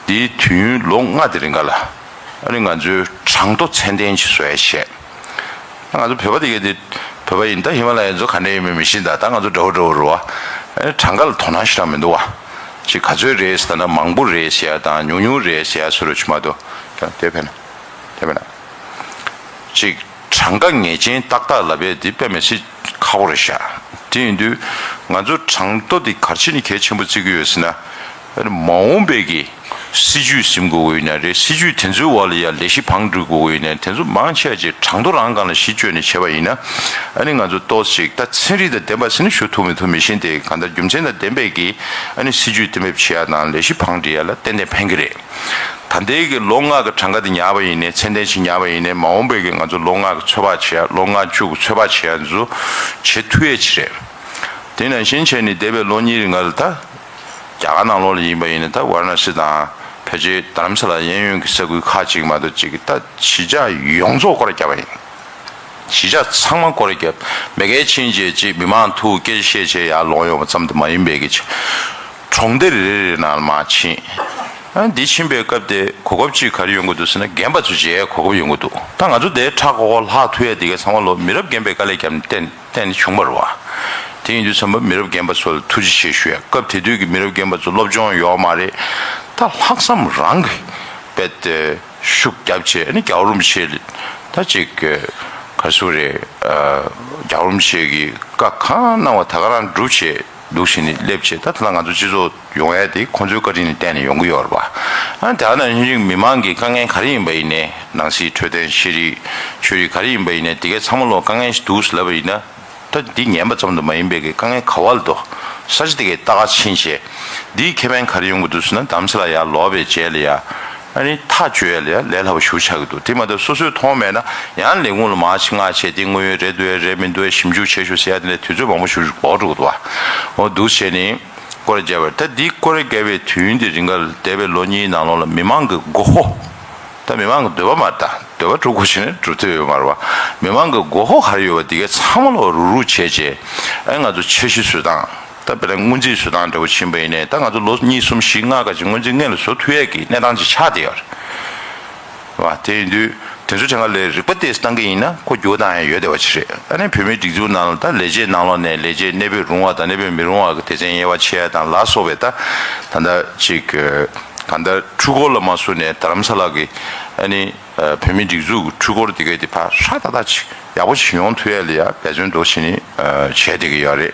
འདིའི་དུས་ཡུན་ལོ་ལྔ་དེ་རིང་ག་ལ་ཨ་ནི་ང་ཚོའི་གྲངས་ཐོ་ཚད་ལྡན་ཅིག་བཟོ་ཡ་བྱས། ང་ཚོ་བོད་པ་དེ་གས་དེ་བོད་པ་ཡིན། ད་ཧི་མ་ལ་ཡ་ཚོ་ག་འདྲ་ཡིན་མིན་མི་ཤེས། ད་ད་ང་ཚོ་འདྲ་བོ་འདྲ་བོ་རེད་པ། ཨེ་གྲངས་ཀ་ལ་དོ་སྣང་ཞེ་དྲག་མི་འདུག་པ། ཅིག་ག་ཚོད་རེད་ཟེར་ན་མང་པོ་རེད་ཟེར་ཡ་དང་ཉུང་ཉུང་རེད་ཟེར་ཡ་བཟོ་འདྲ་ཅིག་མ་གཏོགས། ཀྱང་དེ་ཕན་ན་དེ་ཕན་ན་ཅིག་གྲངས་ཀ་ངེས་ཅན་ཏག་ཏག་ལབ་ཡ་དེ་དཔེ་མི་སྲིད་ཁག་པོ་རེད་ཤག་དེ་ཡིན་དུས་ང་ཚོ་གྲངས་ཐོ་དེ་ག་རེ་བྱས་ནས་གལ་ཆེན་པོ་བརྩི་གི་ཡོད་ཟེར་ན། མ་འོངས་པའི་གི་སྲིད་ཇུས་ཟིན་དགོས་ཀྱི་ཡོད་ན་རེད། སྲིད་ཇུས་དེ་ཚོའི་འོག་ལ་ཡ་ལས་གཞི་བང་སྒྲིག་དགོས་ཀྱི་ཡོད་ན། དེ་ཚོ་མང་ཆེ་བ་ཅིག་གྲངས་ཐོ་རང་སྒང་ལ་གཞི་བཅོལ་ནས་བྱས་པ་ཡིན་ན། ཨ་ནི་ང་ཚོ་ཏོག་ཙམ་ཅིག་ད་ཚན་རིག་དང་ལྡན་པ་ཟེར་ན་ཞུ་ཐུབ་མི་ཐུབ་མི་ཤེས། དེ་གང་ལྟར་རྒྱུ་མཚན་དང་ལྡན་པའི་གི་ཨ་ནི་སྲིད་ཇུས་གཏན་འབེབས་བྱེད་ཡ་དང་ལས་གཞི་བང་སྒྲིག་ཡ་ལ་ཏན་ཏན་ཕན་གི་རེད། ད་ལྟའི་གི་ལོ་ལྔ་གི་གྲངས་ཀ་དེ་ཉར་བ་ཡིན་ནའི་ཚད་ལྡན་ཞིག་ཉར་བ་ཡིན་ནའི་མ་འོངས་པའི་གི་ང་ཚོ་ལོ་ལྔ་གི་ཚོད་དཔག་བྱེད་ཡ། ལོ་ལྔ་བཅུ་གི་ཚོད་དཔག་བྱེད་ཡ་ཚོ་བྱེད་ཐུབ་ཡ་ཅིག་རེད། དེ་ནང་བཞིན་བྱས་ནས་འདས་པའི་ལོ་གཉིས་རིང་ལ་ད་རྒྱ་གར་ནང་ལོགས་ལ་ཡིན་པ་ཡིན་ན་ད་ཝཱ་ར་ཎ་སི་དང་ཕལ་ཆེར་རྡ་རམ་ས་ལ་གཡས་གཡོན་གྱི་ས་ཁུལ་ཁག་ཅིག་མ་གཏོགས་ཅིག་ད་གཞིས་ཆགས་ཡོངས་རྫོགས་སྐོར་ར་བརྒྱབ་པ་ཡིན། གཞིས་ཆགས་ཚང་མ་སྐོར་ར་བརྒྱབ། མ་གིར་ཕྱིན་བྱས་ཅིག་མི་མང་ཐུག་སྐད་ཆ་བཤད་བྱས་ཡར་ལོག་ཡོང་བ་ཙམ་དུ་མ་ཡིན་པའི་གི་ཅིག་གྲོང་སྡེ་རེ་རེ་ནང་ལ་མར་ཕྱིན། ཨ་འདི་ཕྱིན་པའི་སྐབས་དེ་གོ་སྐབས་ཅིག་ག་རེ་ཡོང་གི་འདུག་ཟེར་ན། རྒན་པ་ཚོ་མཇལ་གོ་སྐབས་ཡོང་གི་འདུག་ད་ང་ཚོ་དེ་ཁྲ་ཁོག་ཁོག་ལྷག་ཐུབ་ཡ་དེ་ག་ཚང་མ་ལོ་མི་རབས་རྒན་པའི་དཀའ་ལས་བརྒྱབ་ནས་བརྟེན་བརྟེན་ནས་བྱུང་བ་རེད་པ། དེ་ཡིན་དུས་ཙམ་པ་མི་རབས་རྒན་པ་ཚོ་ལ་ཐུགས་རྗེ་ཆེ་ཞུ་ཡ། སྐབས་དེ་དུས་ཀྱི་མི་རབས་རྒན་པ་ཚོ་སློབ་སྦྱོང་ཡོད་མ་རེད། ད་ལྷག་བསམ་རང་གིས་རྦད་དེ་ཤུགས་བརྒྱབ་བྱས་ནས་རྒྱལ་བ་རིན་པོ་ཆེ་ལ་ད་ཅིག་ག་རེ་ཟེར་དགོས་རེད། རྒྱལ་བ་རིན་པོ་ཆེ་གིས་བཀའ་གང་གནང་བ་ད་ག་རང་བསྒྲུབས་བྱས། འདུག་བྱས་ནས་སླེབས་བྱས། ད་ད་ལྟ་ང་ཚོ་སྤྱི་ཚོགས་ཡོང་ཡ་དེ་ཁོང་ཚོའི་བཀའ་དྲིན་ལ་བརྟེན་ནས་ཡོང་གི་ཡོད་རེད་པ། ཨ་དེ་ནང་བཞིན་མི་མང་གི་དཀའ་ངལ་ག་རེ་ཡིན་པ་ཡིན་ནའི། ནང་སྲིད་འཕྲོད་བསྟེན་ཤེས་རིག་ཆོས་རིག་ག་རེ་ཡིན་པ་ཡིན་ནའི་དེ་གའི་ཚང་མ་ལོ་དཀའ་ངལ་ཞིག་འདུག་ཟེར་ལབ་པ་ཡིན་ན། ད་འདི་ངན་པ་ཙམ་དུ་མ་ཡིན་པའི་གི་དཀའ་ངལ་ག་བ་ལ་འདུག་ས་ཆ་དེ་གའི་ལྟ་ག་ཕྱིན་བྱས། འདིའི་ཁེ་ཕན་ག་རེ་ཡོང་གི་འདུག་ཟེར་ན། རྡ་རམ་ས་ལ་ཡར་ལོག་པའི་རྗེས་ལ་ཡ། ཨ་ནི་ཐག་གཅོད་ཡ་ལ་ཡ་ལས་སླ་པོ་ཞེ་པོ་ཆགས་ཀྱི་འདུག་དེ་མ་གཏོགས་སོ་སོས་མཐོང་མེད་ན་ཡང་ལས་ཁུངས་ལ་མར་ཕྱིན་ང་བྱས་དེ་དངོས་ཡོད་རེད་འདུག་ཨེ་རེད་མི་འདུག་ཨེ་ཞིབ་འཇུག་བྱེད་ཤོག་ཟེར་ཡ་དེ་ལས་དུས་ཚོད་མང་པོ་ཞེ་པོ་ཞིག་འགོར་འགྲོ་གི་འདུག་བ། འོ་འདུག་བྱས་ནས་སྐོར་ར་བརྒྱབ་པ་རེད། ད་འདི་སྐོར་ར་བརྒྱབ་པའི་དུས་ཡུན་དེ་རིང་ག་ལ་འདས་པའི་ལོ་གཉིས་ནང་ལོགས་ལ་མི་མང་གི་མགོ་ཧོ། ད་མི་མང་གི་འདོད་པ་མ་རེད། ད་འདོད་པ་སྒྲུབ་དགོས་བྱས་ནས་སྒྲུབ་ཐུབ་ཡོད་མ་རེད་བ། མི་མང་གི་མགོ་ཧོ་ག་རེ་ཡོད་པ་དེ་གའི་ཚང་མ་ལོག་རུག་རུག་བྱས་བྱས། ཨ་ང་ཚོ་འཆར་གཞི་བཟོ་སྟངས། ད་དཔེར་ན་སྔོན་རྩིས་བཟོ་སྟངས་འདྲ་བོ་ཕྱིན་པ་ཡིན་ནའི་ད་ང་ཚོ་ལོ་གཉིས་གསུམ་བཞི་ལྔ་ཁ་ཅིག་སྔོན་རྩིས་སྔོན་ལ་བཟོ་ཐུབ་ཡས་ཀྱི་གནས་སྟངས་ཅིག་ཆགས་བསྡད་ཡོད་རེད་བ། དེ་ཡིན་དུས་དེ་ཚོ་གྲངས་ཀ་ལ་རིག་པ་ཏོག་ཙམ་བཏང་གི་ཡིན་ན་ཁོ་འགྱུར་བ་བཏང་ཡས་ཡོད་བསྡད་པ་ཅིག་རེད། ཨ་ནི་བོད་མིའི་སྒྲིག་འཛུགས་ནང་ལ་ད་ལས་བྱེད་ནང་ལོགས་ནས་ལས་བྱེད་གནས་སྤོས་རུང་བ་དང་གནས་སྤོས་མི་རུང་བ་གི་སྡེ་ཚན་དབྱེ་བ་ཕྱེ་ཡ་དང་ལ་སོགས་པའི་ད་ད་ལྟ་ཅིག་གང་ལྟར་འཕྲུལ་འཁོར་ལ་མ་སོང་ནས་རྡ་རམ་ས་ལ་གི་ཨ་ནི་བོད་མིའི་སྒྲིག་འཛུགས་ཀྱི་འཕྲུལ་འཁོར་དེ་གའི་དེ་ཕར་ཧྲ་ཏག་ཏག་ཅིག་ཡག་པོ་ཞིག་ཡོང་ཐུབ་ཡ་ལ་ཡ་འབད་བརྩོན་འདུག་བྱས་ནས་བྱས་བསྡད་ཀྱི་ཡོད་རེད།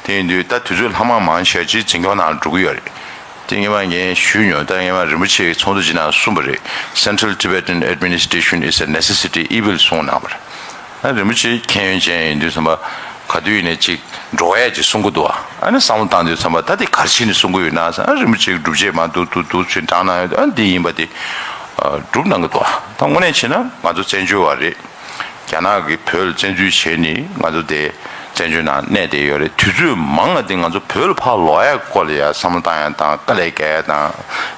དེ་ཡིན་དུས་ད་དུས་ཚོད་ལྷག་མ་མང་ཆེ་ཅིག་འཛིན་སྐྱོང་ནང་འགྲོ་གི་ཡོད་རེད། དེ་སྔོན་མ་ངས་ཞུས་མྱོང་། ད་སྔོན་མ་རིན་པོ་ཆེའི་ཚོགས་འདུ་ཅིག་ནང་གསུངས་པ་རེད། Central Tibetan administration is a necessity evil གསུངས་གནང་བ་རེད། ཨ་རིན་པོ་ཆེ་མཁྱེན་ཡོན་ཅན་ཡིན་དུས་ཙམ་པ་ག་དུས་ཡིན་ནའི་ཅིག་འགྲོ་ཡ་ཅིག་གསུང་གི་འདུག་ཨ། ཨ་ནི་བསམ་བློ་བཏང་དུས་ཙམ་པ་ད་དེ་ག་རེ་བྱས་ནས་གསུང་གི་ཡོད་ན་ཟེར། ཨ་རིན་པོ་ཆེ་གི་སྒྲུབ་བྱེད་མ་འདུག་འདུག་འདུག་ཅེས་དྲངས་གནང་ཡོད། ཨ་འདི་ཡིན་པ་དེ་སྒྲུབ་གནང་གི་འདུག་ད་དངོས་གནས་བྱས་ན་ང་ཚོ་བཙན་བྱོལ་བ་རེད། རྒྱ་ནག་གིས་བོད་ལ་བཙན་འཛུལ་བྱས་ནས་ང་ཚོ་དེ་བཙན་བྱོལ་ནང་གནས་བསྡད་ཡོད་རེད། དུས་ཚོད་མང་བ་དེ་ང་ཚོ་བོད་ལ་ཕར་ལོག་ཡ་སྐོར་ལ་ཡ་བསམ་བློ་བཏང་ཡ་དང་དཀའ་ལས་རྒྱག་ཡ་དང་།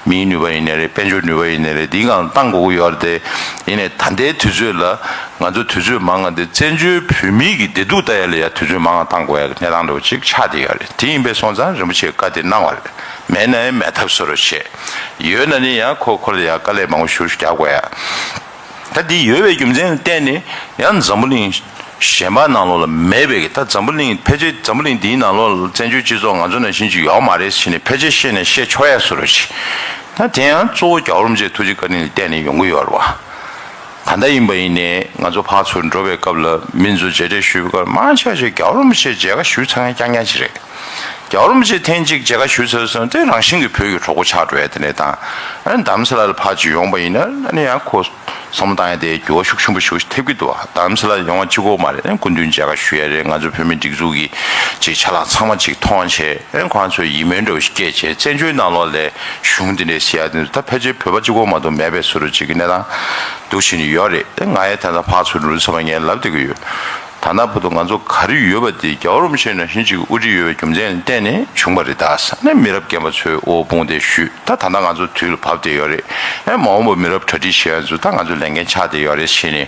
མིའི་ནུས་པ་ཡིན་ནའི་རེད། དཔལ་འབྱོར་ནུས་པ་ཡིན་ནའི་རེད། འདིའི་སྒང་བཏང་དགོས་ཀྱི་ཡོད་རེད་དེ། ཡིན་ནའི་ད་ལྟའི་དུས་ཚོད་ལ་ང་ཚོ་དུས་ཚོད་མང་བ་དེ་བཙན་བྱོལ་བོད་མིའི་གི་བདེ་སྡུག་ལྟ་ཡ་ལ་ཡ་དུས་ཚོད་མང་བ་བཏང་དགོས་ཡ་གི་གནས་སྟངས་འདྲ་བོ་ཅིག་ཆགས་བསྡད་ཡོད་རེད། དེ་ཡིན་པས་སོང་ཙང་རིན་པོ་ཆེས་བཀའ་དེ་གནང་བ་རེད། མེད་ན་ཡང་མེད་ཐབས་བཟོ་རོགས་བྱས། ཡོད་ན་ནི་ཡང་ཁོ་ཁོ་ལ་ཡ་དཀའ་ལས་མང་པོ་ཞེ་པོ་ཞིག་རྒྱག་དགོས་ཡ། ད་འདི་ཡོད་པའི་རྒྱུ་མཚན་ལ་བརྟེན་ནས་ཡང་འཛམ་བུ་གླིང་གཞན་པ་ནང་ལོགས་ལ་མེད་པའི་གི། ད་འཛམ་བུ་གླིང་ཕལ་ཆེར་འཛམ་བུ་གླིང་འདིའི་ནང་ལོགས་ལ་བཙན་བྱོལ་སྤྱི་ཚོགས་ང་ཚོ་ནང་བཞིན་ཅིག་ཡོད་མ་རེད་ཟེར་ནས་ཕལ་ཆེར་བཤད་ནས་བཤད་ཆོག་ཡ་བཟོ་འདྲ་ཞིག་ད་དེ་ཡང་གཙོ་བོ་རྒྱལ་བ་རིན་པོ་ཆེའི་ཐུགས་རྗེ་བཀའ་དྲིན་ལ་བརྟེན་ནས་ཡོང་གི་ཡོད་རེད་བ། ག་འདྲ་ཡིན་པ་ཡིན་ནའི་ང་ཚོ་ཕར་ཚུར་འགྲོ་བའི་སྐབས་ལ་མི་ཚོ་མཇལ་འཕྲད་ཞུས་པའི་སྐབས་མང་ཆེ་ཆེ་རྒྱལ་བ་རིན་པོ་ཆེ་མཇལ་ཁ་ཞུས་ཚར་མཁན་རྐྱང་རྐྱང་ཅིག་རེད། རྒྱལ་བ་རིན་པོ་ཆེ་ཐེངས་གཅིག་མཇལ་ཁ་ཞུས་ཚར་སོང་དེ་རང་བཞིན་གྱིས་བོད་ཀྱི་གྲོགས་པོ་ཆགས་འགྲོ་ཡ་དེ་འདྲ་དང་། ཨ་ནི་རྡ་རམ་ས་ལ་ལ་ཕར་ཅིག་ཡོང་པ་ཡིན་ན་ཨ་ནི་ཡང་ཁོ་བསམ་བློ་བཏང་ཡ་དེ་འགྱུར་བ་ཤུགས་ཆེན་པོ་ཞིག་ཐེབས་ཀྱི་འདུག་རྡ་རམ་ས་ལ་ཡོང་བ་གཅིག་པོ་མ་རེད། ཨ་ནི་སྐུ་མདུན་མཇལ་ཁ་ཞུ་ཡ་རེད། ང་ཚོ་བོད་མི་སྒྲིག་འཛུགས་ཀྱི་ཅིག་ཆ་ལག་ཚང་མ་ཅིག་མཐོང་བྱས། ཨ་ནི་ཁོ་རང་ཚོས་ཡིད་སྨོན་འདྲ་བོ་ཞིག་སྐྱེས་བྱས། བཙན་བྱོལ་ནང་ལོགས་ལ་གཞུང་འདི་འདྲས་ཟེར་ཡ་དེ་ད་ཕལ་ཆེར་བོད་པ་གཅིག་པོ་མ་གཏོགས་མེད་པའི་བཟོ་འདྲ་ཅིག་གི་གནས་སྟངས་འདུག་བཞིན་ཡོད་རེད། ཨ་ནི་ང་ཡང་ད་ལྟ་ཕར་ཚུར་འགྲོ་དུས་ཙམ་པ་ངས་ལབ་བསྡད་ཀྱི་ཡོད། ད་ལྟ་བར་དུ་ང་ཚོ་ག་རེ་ཡོད་པ་དེ་རྒྱལ་བ་རིན་པོ་ཆེ་ནང་བཞིན་ཅིག་དབུ་ཁྲིད་ཡོད་པའི་རྒྱུ་མཚན་ལ་བརྟེན་ནས་བྱུང་བ་རེད། ད་ས་ནས་མི་རབས་རྒན་པ་ཚོས་དབུ་དཔུང་དེ་ཞུས། ད་ད་ལྟ་ང་ཚོ་དུས་ལ་བབས་བསྡད་ཡོད་རེད། ཨེ་མ་འོངས་པ་མི་རབས་གྲ་སྒྲིག་བྱེད་ཡ་ཚོ་ད་ང་ཚོ་ལས་འགན་ཆགས་བསྡད་ཡོད་རེད་ཟེར་ནས་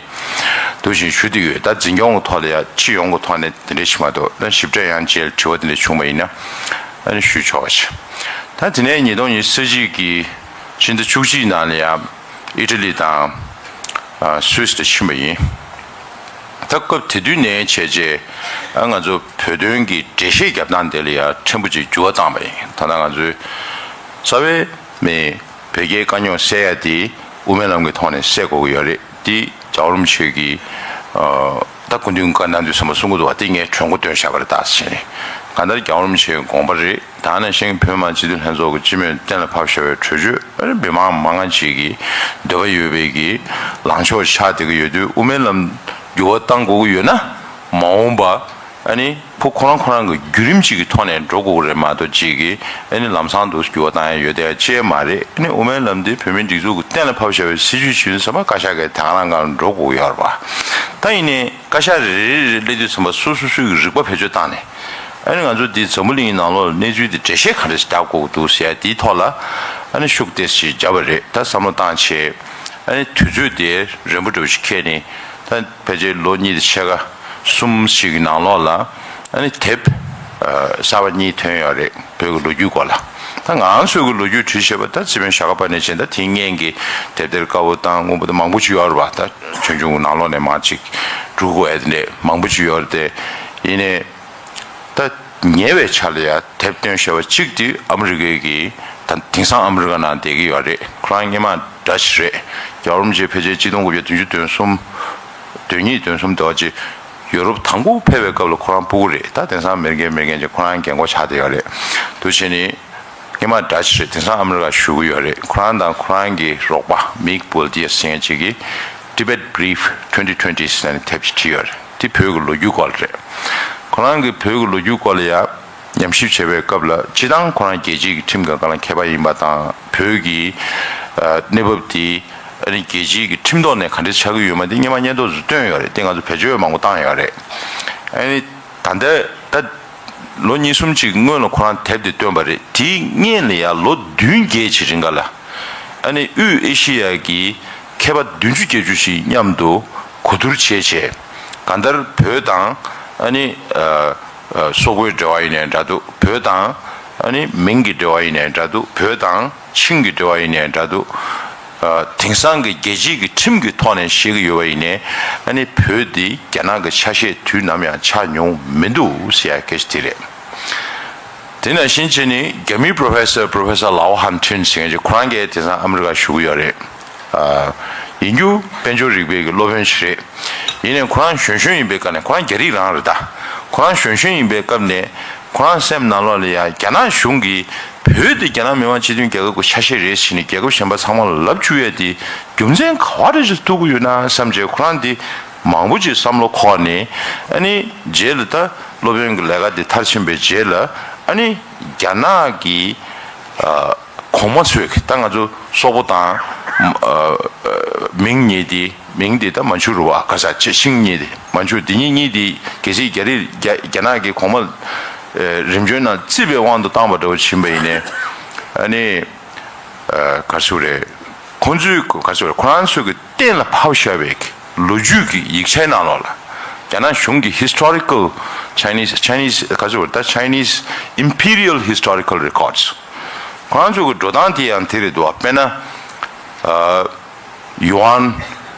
འདུག་བཞིན་ཞུ་བསྡད་ཡོད། ད་འཛིན་སྐྱོང་གི་ཐོག་ལ་ཡ་སྤྱི་ཡོངས་ཀྱི་ཐོག་ནས་དེ་འདྲས་ཞིག་མ་གཏོགས། ད་ཞིབ་ཕྲ་ཡང་རྗེས་ལ་དྲི་བ་དེ་འདྲས་བྱུང་བ་ཡིན་ན་ཨ་ནི་ཞུས་ཆོག་པ་བྱས། ད་དེ་ནས་ཉིས་སྟོང་ཉི་ཤུ་རྩ་གཅིག་གི་ཕྱི་ཟླ་བཅུ་གཅིག་ནང་ལ་ཡ་ཨི་ཊ་ལི་དང་སུད་སི་དུ་ཕྱིན་པ་ཡིན། ད་སྐབས་དེ་དུས་ནས་བྱས་རྗེས་ཨ་ང་ཚོ་བོད་དོན་གྱི་འགྲེལ་བཤད་རྒྱབ་སྟངས་དེ་ལ་ཡང་ཕྲན་བུ་ཅིག་འགྱུར་བ་བཏང་པ་ཡིན། ད་ལྟ་ང་ཚོའི་རྩ་བའི་མི་བོད་རྒྱའི་དཀའ་རྙོག་སེལ་ཡ་དེ་དབུ་མའི་ལམ་གྱི་ཐོག་ནས་སེལ་དགོས་ཀྱི་ཡོད་རེད། དེ་རྒྱལ་བ་རིན་པོ་ཆེ་གིས་ད་སྐུ་མདུན་བཀའ་གནང་དུས་ཙམ་པ་གསུང་གི་འདུག་བ། དེ་ངས་གྲོས་འགོ་བཏོན་བཞག་པ་རེད། ད་ཟེར་ནས་གང་ལྟར་རྒྱལ་བ་རིན་པོ་ཆེའི་དགོངས་པ་རེད། ད་ནང་བཞིན་བོད་མི་མང་སྤྱི་འཐུས་ལྷན་ཚོགས་ཀྱི་སྤྱི་མོས་གཏན་ལ་ཕབ་བཞག་པའི་གྲོས་ཆོད་ཨ་ནི་མི་མང་མང་ང་ཅིག་གིས་འདོད་པ་ཡོད་པའི་གི་ལངས་ཕྱོགས་ཆགས་བསྡད་ཀྱི་ཡོད་དུས། དབུ་མའི་ལམ་འགྱུར་བ་གཏང་དགོས་ཀྱི་ཡོད་ན་མ་འོངས་པ་ཨ་ནི་ཕོ་ཁོ་རང་ཁོ་རང་གི་བརྒྱུད་རིམ་ཅིག་གི་ཐོག་ནས་འགྲོ་དགོས་ཀྱི་རེད་མ་གཏོགས། ཅིག་གིས་ཨ་ནི་ལམ་སང་དུ་འགྱུར་བ་བཏང་ཡ་ཡོད་བསྡད་ཡ་ཅིག་མ་རེད། ཨ་ནི་དབུ་མའི་ལམ་འདི་བོད་མིའི་སྒྲིག་འཛུགས་ཀྱིས་གཏན་ལ་ཕབ་བཞག་པའི་སྲིད་བྱུས་ཤིག་ཡིན་ཙང་བཀའ་ཤག་གིས་དེ་ག་རང་ག་རང་འགྲོ་དགོས་ཀྱི་ཡོད་རེད་པ། ད་ཡིན་ནའི་བཀའ་ཤག་རེ་རེ་རེ་རེ་སླེབས་དུས་ཙམ་པ་སོ་སོ་སོའི་གི་རིག་པ་བེད་སྤྱོད་བཏང་ནས། ཨ་ནི་ང་ཚོ་འདི་འཛམ་བུ་གླིང་ནང་ལོགས་ལ་གནས་ཚུལ་འདི་འགྲེལ་བཤད་ག་འདྲ་ཞིག་རྒྱག་དགོས་འདུག་ཟེར་ཡ་འདིའི་ཐོག་ལ་ཨ་ནི་ཤུགས་ཏོག་ཙམ་བརྒྱབ་པ་རེད། ད་བསམ་བློ་བཏང་བྱས་ཨ་ནི་དུས་ཚོད་དེ་རན་པོ་འདྲ་བོ་ཞིག་འཁེལ་ནས། ད་ཕལ་ཆེར་ལོ་གཉིས་དང་ཕྱེད་ཀ་གསུམ་ཞིག་གི་ནང་ལོགས་ལ་ཨ་ནི་དེབ་ཨ་གསར་པ་གཉིས་ཐོན་ཡོད་རེད། བོད་ཀྱི་ལོ་རྒྱུས་སྐོར་ལ། ད་ང་རང་ཚོའི་གི་ལོ་རྒྱུས་བྲིས་བྱས་པ་ད་རྩིས་དཔོན་ཞྭ་སྒབ་པ་ནས་བྱས། ད་དེ་སྔོན་གྱི་དེབ་ཐེར་དཀར་པོ་དང་སྔོན་པོ་དང་མང་པོ་ཅིག་ཡོད་རེད་པ། ད་ཆོས་འབྱུང་གི་ནང་ལོགས་ནས་མར་ཅིག་སྒྲུག་དགོས་ཡ་དེ་འདྲས་མང་པོ་ཅིག་ཡོད་རེད་དེ། ཡིན་ནའི་ད་ཉེ་བའི་ཆར་ལ་ཡ་དེབ་བཏོན་བྱས་པ་གཅིག་དེ་ཨ་མི་རི་ཀའི་གི། ད་དེང་སང་ཨ་མི་རི་ཀ་ནང་བསྡད་ཀྱི་ཡོད་རེད། ཁོ་རང་སྔོན་མ་ཌ་ཅི་རེད། རྒྱལ་བ་རིན་པོ་ཆེ་ཕལ་ཆེར་གཅིག་སྟོང་དགུ་བརྒྱ་བདུན་ཅུ་དོན་གསུམ། དོན་གཉིས་དོན་གསུམ་དེ་བ་ཅིག་ཡུ་རོབ་དང་པོ་ཕེབས་པའི་སྐབས་ལ་ཁོ་རང་ཕྲུ་གུ་རེད། ད་དེང་སང་མེ་རི་ཀའི་མེ་རི་ཀན་ཅིག་ཁོ་རང་རྒན་གོག་ཆགས་བསྡད་ཡོད་རེད། འདུག་བྱས་ནས་སྔོན་མ་ཌ་ཅི་རེད། དེང་སང་ཨ་མི་རི་ཀ་བཞུགས་ཀྱི་ཡོད་རེད། ཁོ་རང་དང་ཁོ་རང་གི་རོགས་པ་མིག་བོལ་ཏི་ཡ་ཟེར་མཁན་ཅིག་གིས་Tibet Brief twenty twenty ཟེར་ནས་དེབ་ཅིག་བྲིས་ཡོད་རེད། དེ་བོད་ཀྱི་ལོ་རྒྱུས་སྐོར་ལ་རེད། ཁོ་རང་གིས་བོད་ཀྱི་ལོ་རྒྱུས་སྐོར་ལ་ཡ། ཉམས་ཞིབ་བྱེད་པའི་སྐབས་ལ་སྤྱིར་བཏང་ཁོ་རང་རྒྱལ་སྤྱིའི་ཁྲིམས་ཀྱི་སྒང་ལ་མཁས་པ་ཡིན་པ་དང་། བོད་ཀྱི་ཨ་གནས་བབ་དེ་ཨ་ནི་རྒྱལ་སྤྱིའི་གི་ཁྲིམས་ཐོག་ནས་ག་འདྲ་ཆགས་ཀྱི་ཡོད་མེད་དེ་སྔོན་མ་སྙན་ཐོ་ཚོ་བཏོན་ཡོད་རེད། དེ་ང་ཚོ་བེད་སྤྱོད་མང་པོ་བཏང་ཡོད་རེད། ཨ་ནི་ད་ལྟ་ད་ལོ་གཉིས་གསུམ་ཅིག་སྔོན་ལ་ཁོ་རང་དེབ་དེ་བཏོན་པ་རེད། དེའི་སྔོན་ལ་ཡ་ལོ་བདུན་བརྒྱད་ཅིག་རིང་ག་ལ་ཨ་ནི་དབུས་ཨེ་ཤི་ཡ་གི་མཁས་པ་བདུན་ཅུ་བརྒྱད་ཅུ་ཞིག་མཉམ་དུ་གོ་བསྡུར་བྱས་བྱས། གང་ལྟར་བོད་དང་ཨ་ནི་ཨ། སོག་པོའི་འབྲེལ་བ་ཡིན་ནའི་འདྲ་འདུག་བོད་དང་ཨ་ནི་མིང་གི་འབྲེལ་བ་ཡིན་ནའི་འདྲ་འདུག་བོད་དང་ཆིང་གི་འབྲེལ་བ་ཡིན་ནའི་འདྲ་འདུག་ཨ་དེང་སང་གི་རྒྱལ་སྤྱིའི་གི་ཁྲིམས་ཀྱི་ཐོག་ནས་བཤད་ཀྱི་ཡོད་པ་ཡིན་ནའི་ཨ་ནི་བོད་འདི་རྒྱ་ནག་གི་ཆ་ཤས་དུས་ནམ་ཡང་ཆགས་མྱོང་མི་འདུག་ཟེར་ཡ་སྐད་ཆ་དེ་རེད། དེ་ནང་བཞིན་བྱས་ནས་རྒྱ་མིའི་Professor Professor Lao Hantun ཟེར་མཁན་ཅིག་ཁོ་རང་གིས་དེང་སང་ཨ་མི་རི་ཀ་བཞུགས་ཀྱི་ཡོད་རེད། ཨ་ཡིན་རྒྱུ་དཔལ་འབྱོར་རིག་པའི་གི་སློབ་དཔོན་ཞིག་རེད། ཡིན་ནའི་ཁོ་རང་གཞོན་གཞོན་ཡིན་པའི་སྐབས་ནས། ཁོ་རང་རྒྱ་རིགས་རང་རེད་ད། ཁོ་རང་གཞོན་གཞོན་ཡིན་པའི་སྐབས་ནས་ཁོ་རང་སེམས་ནང་ལོགས་ལ་ཡ་རྒྱ་ནག་གཞུང་གིས་བོད་དེ་རྒྱ་ནག་མི་དམངས་སྤྱི་མཐུན་རྒྱལ་ཁབ་ཀྱི་ཆ་ཤས་རེད་ཟེར་ནས་རྒྱལ་ཁབ་གཞན་པ་ཚང་མ་ལ་ལབ་བཅུག་ཡས་དེ་རྒྱུ་མཚན་ག་བ་རེ་ཞིག་ཐུག་གི་ཡོད་ན་བསམ་བྱས། ཁོ་རང་དེ་མང་པོ་ཅིག་བསམ་བློ་འཁོར་ནས། ཨ་ནི་རྗེས་ལ་ད་སློབ་ཡོན་གྱི་ལས་ཀ་དེ་མཐར་ཕྱིན་པའི་རྗེས་ལ། ཨ་ནི་རྒྱ་ནག་གི་ཨ། གོང་མ་ཚོས་ད་ང་ཚོ་སོག་པོ་དང་། ཨ། མིང་གཉིས་དེ། མིང་དེ་ད་མན་ཇུ་རུ་བ། ག་ས་ཆེ་ཤིང་གཉིས་དེ། མན་ཇུ་དེ་གཉིས་གཉིས་དེ་གལ་སྲིད་རྒྱ་རིགས་རྒྱ་རྒྱ་ནག་གི་གོང་མ་རིམ་བྱོན་ནང་བརྩིས་པའི་དབང་དུ་བཏང་པ་འདྲ་བོ་ཕྱིན་པ་ཡིན་ནའི། ཨ་ནི་ག་རེ་ཟེར་དགོས་རེད། ཁོང་ཚོའི་ག་རེ་ཟེར་དགོས་རེད། ཁོ་རང་ཚོའི་གི་གཏན་ལ་ཕབ་བཞག་པའི་ལོ་རྒྱུས་ཀྱི་ཡིག་ཆའི་ནང་ལོགས་ལ། རྒྱ་ནག་གཞུང་གི་historical Chinese Chinese ག་རེ་ཟེར་དགོས་རེད། ད་Chinese imperial historical records ཁོ་རང་ཚོ་གི་འགྲོ་སྟངས་དེ་ཡང་དེ་རེད་འདུག་དཔེར་ན། ཨ། ཡུའན་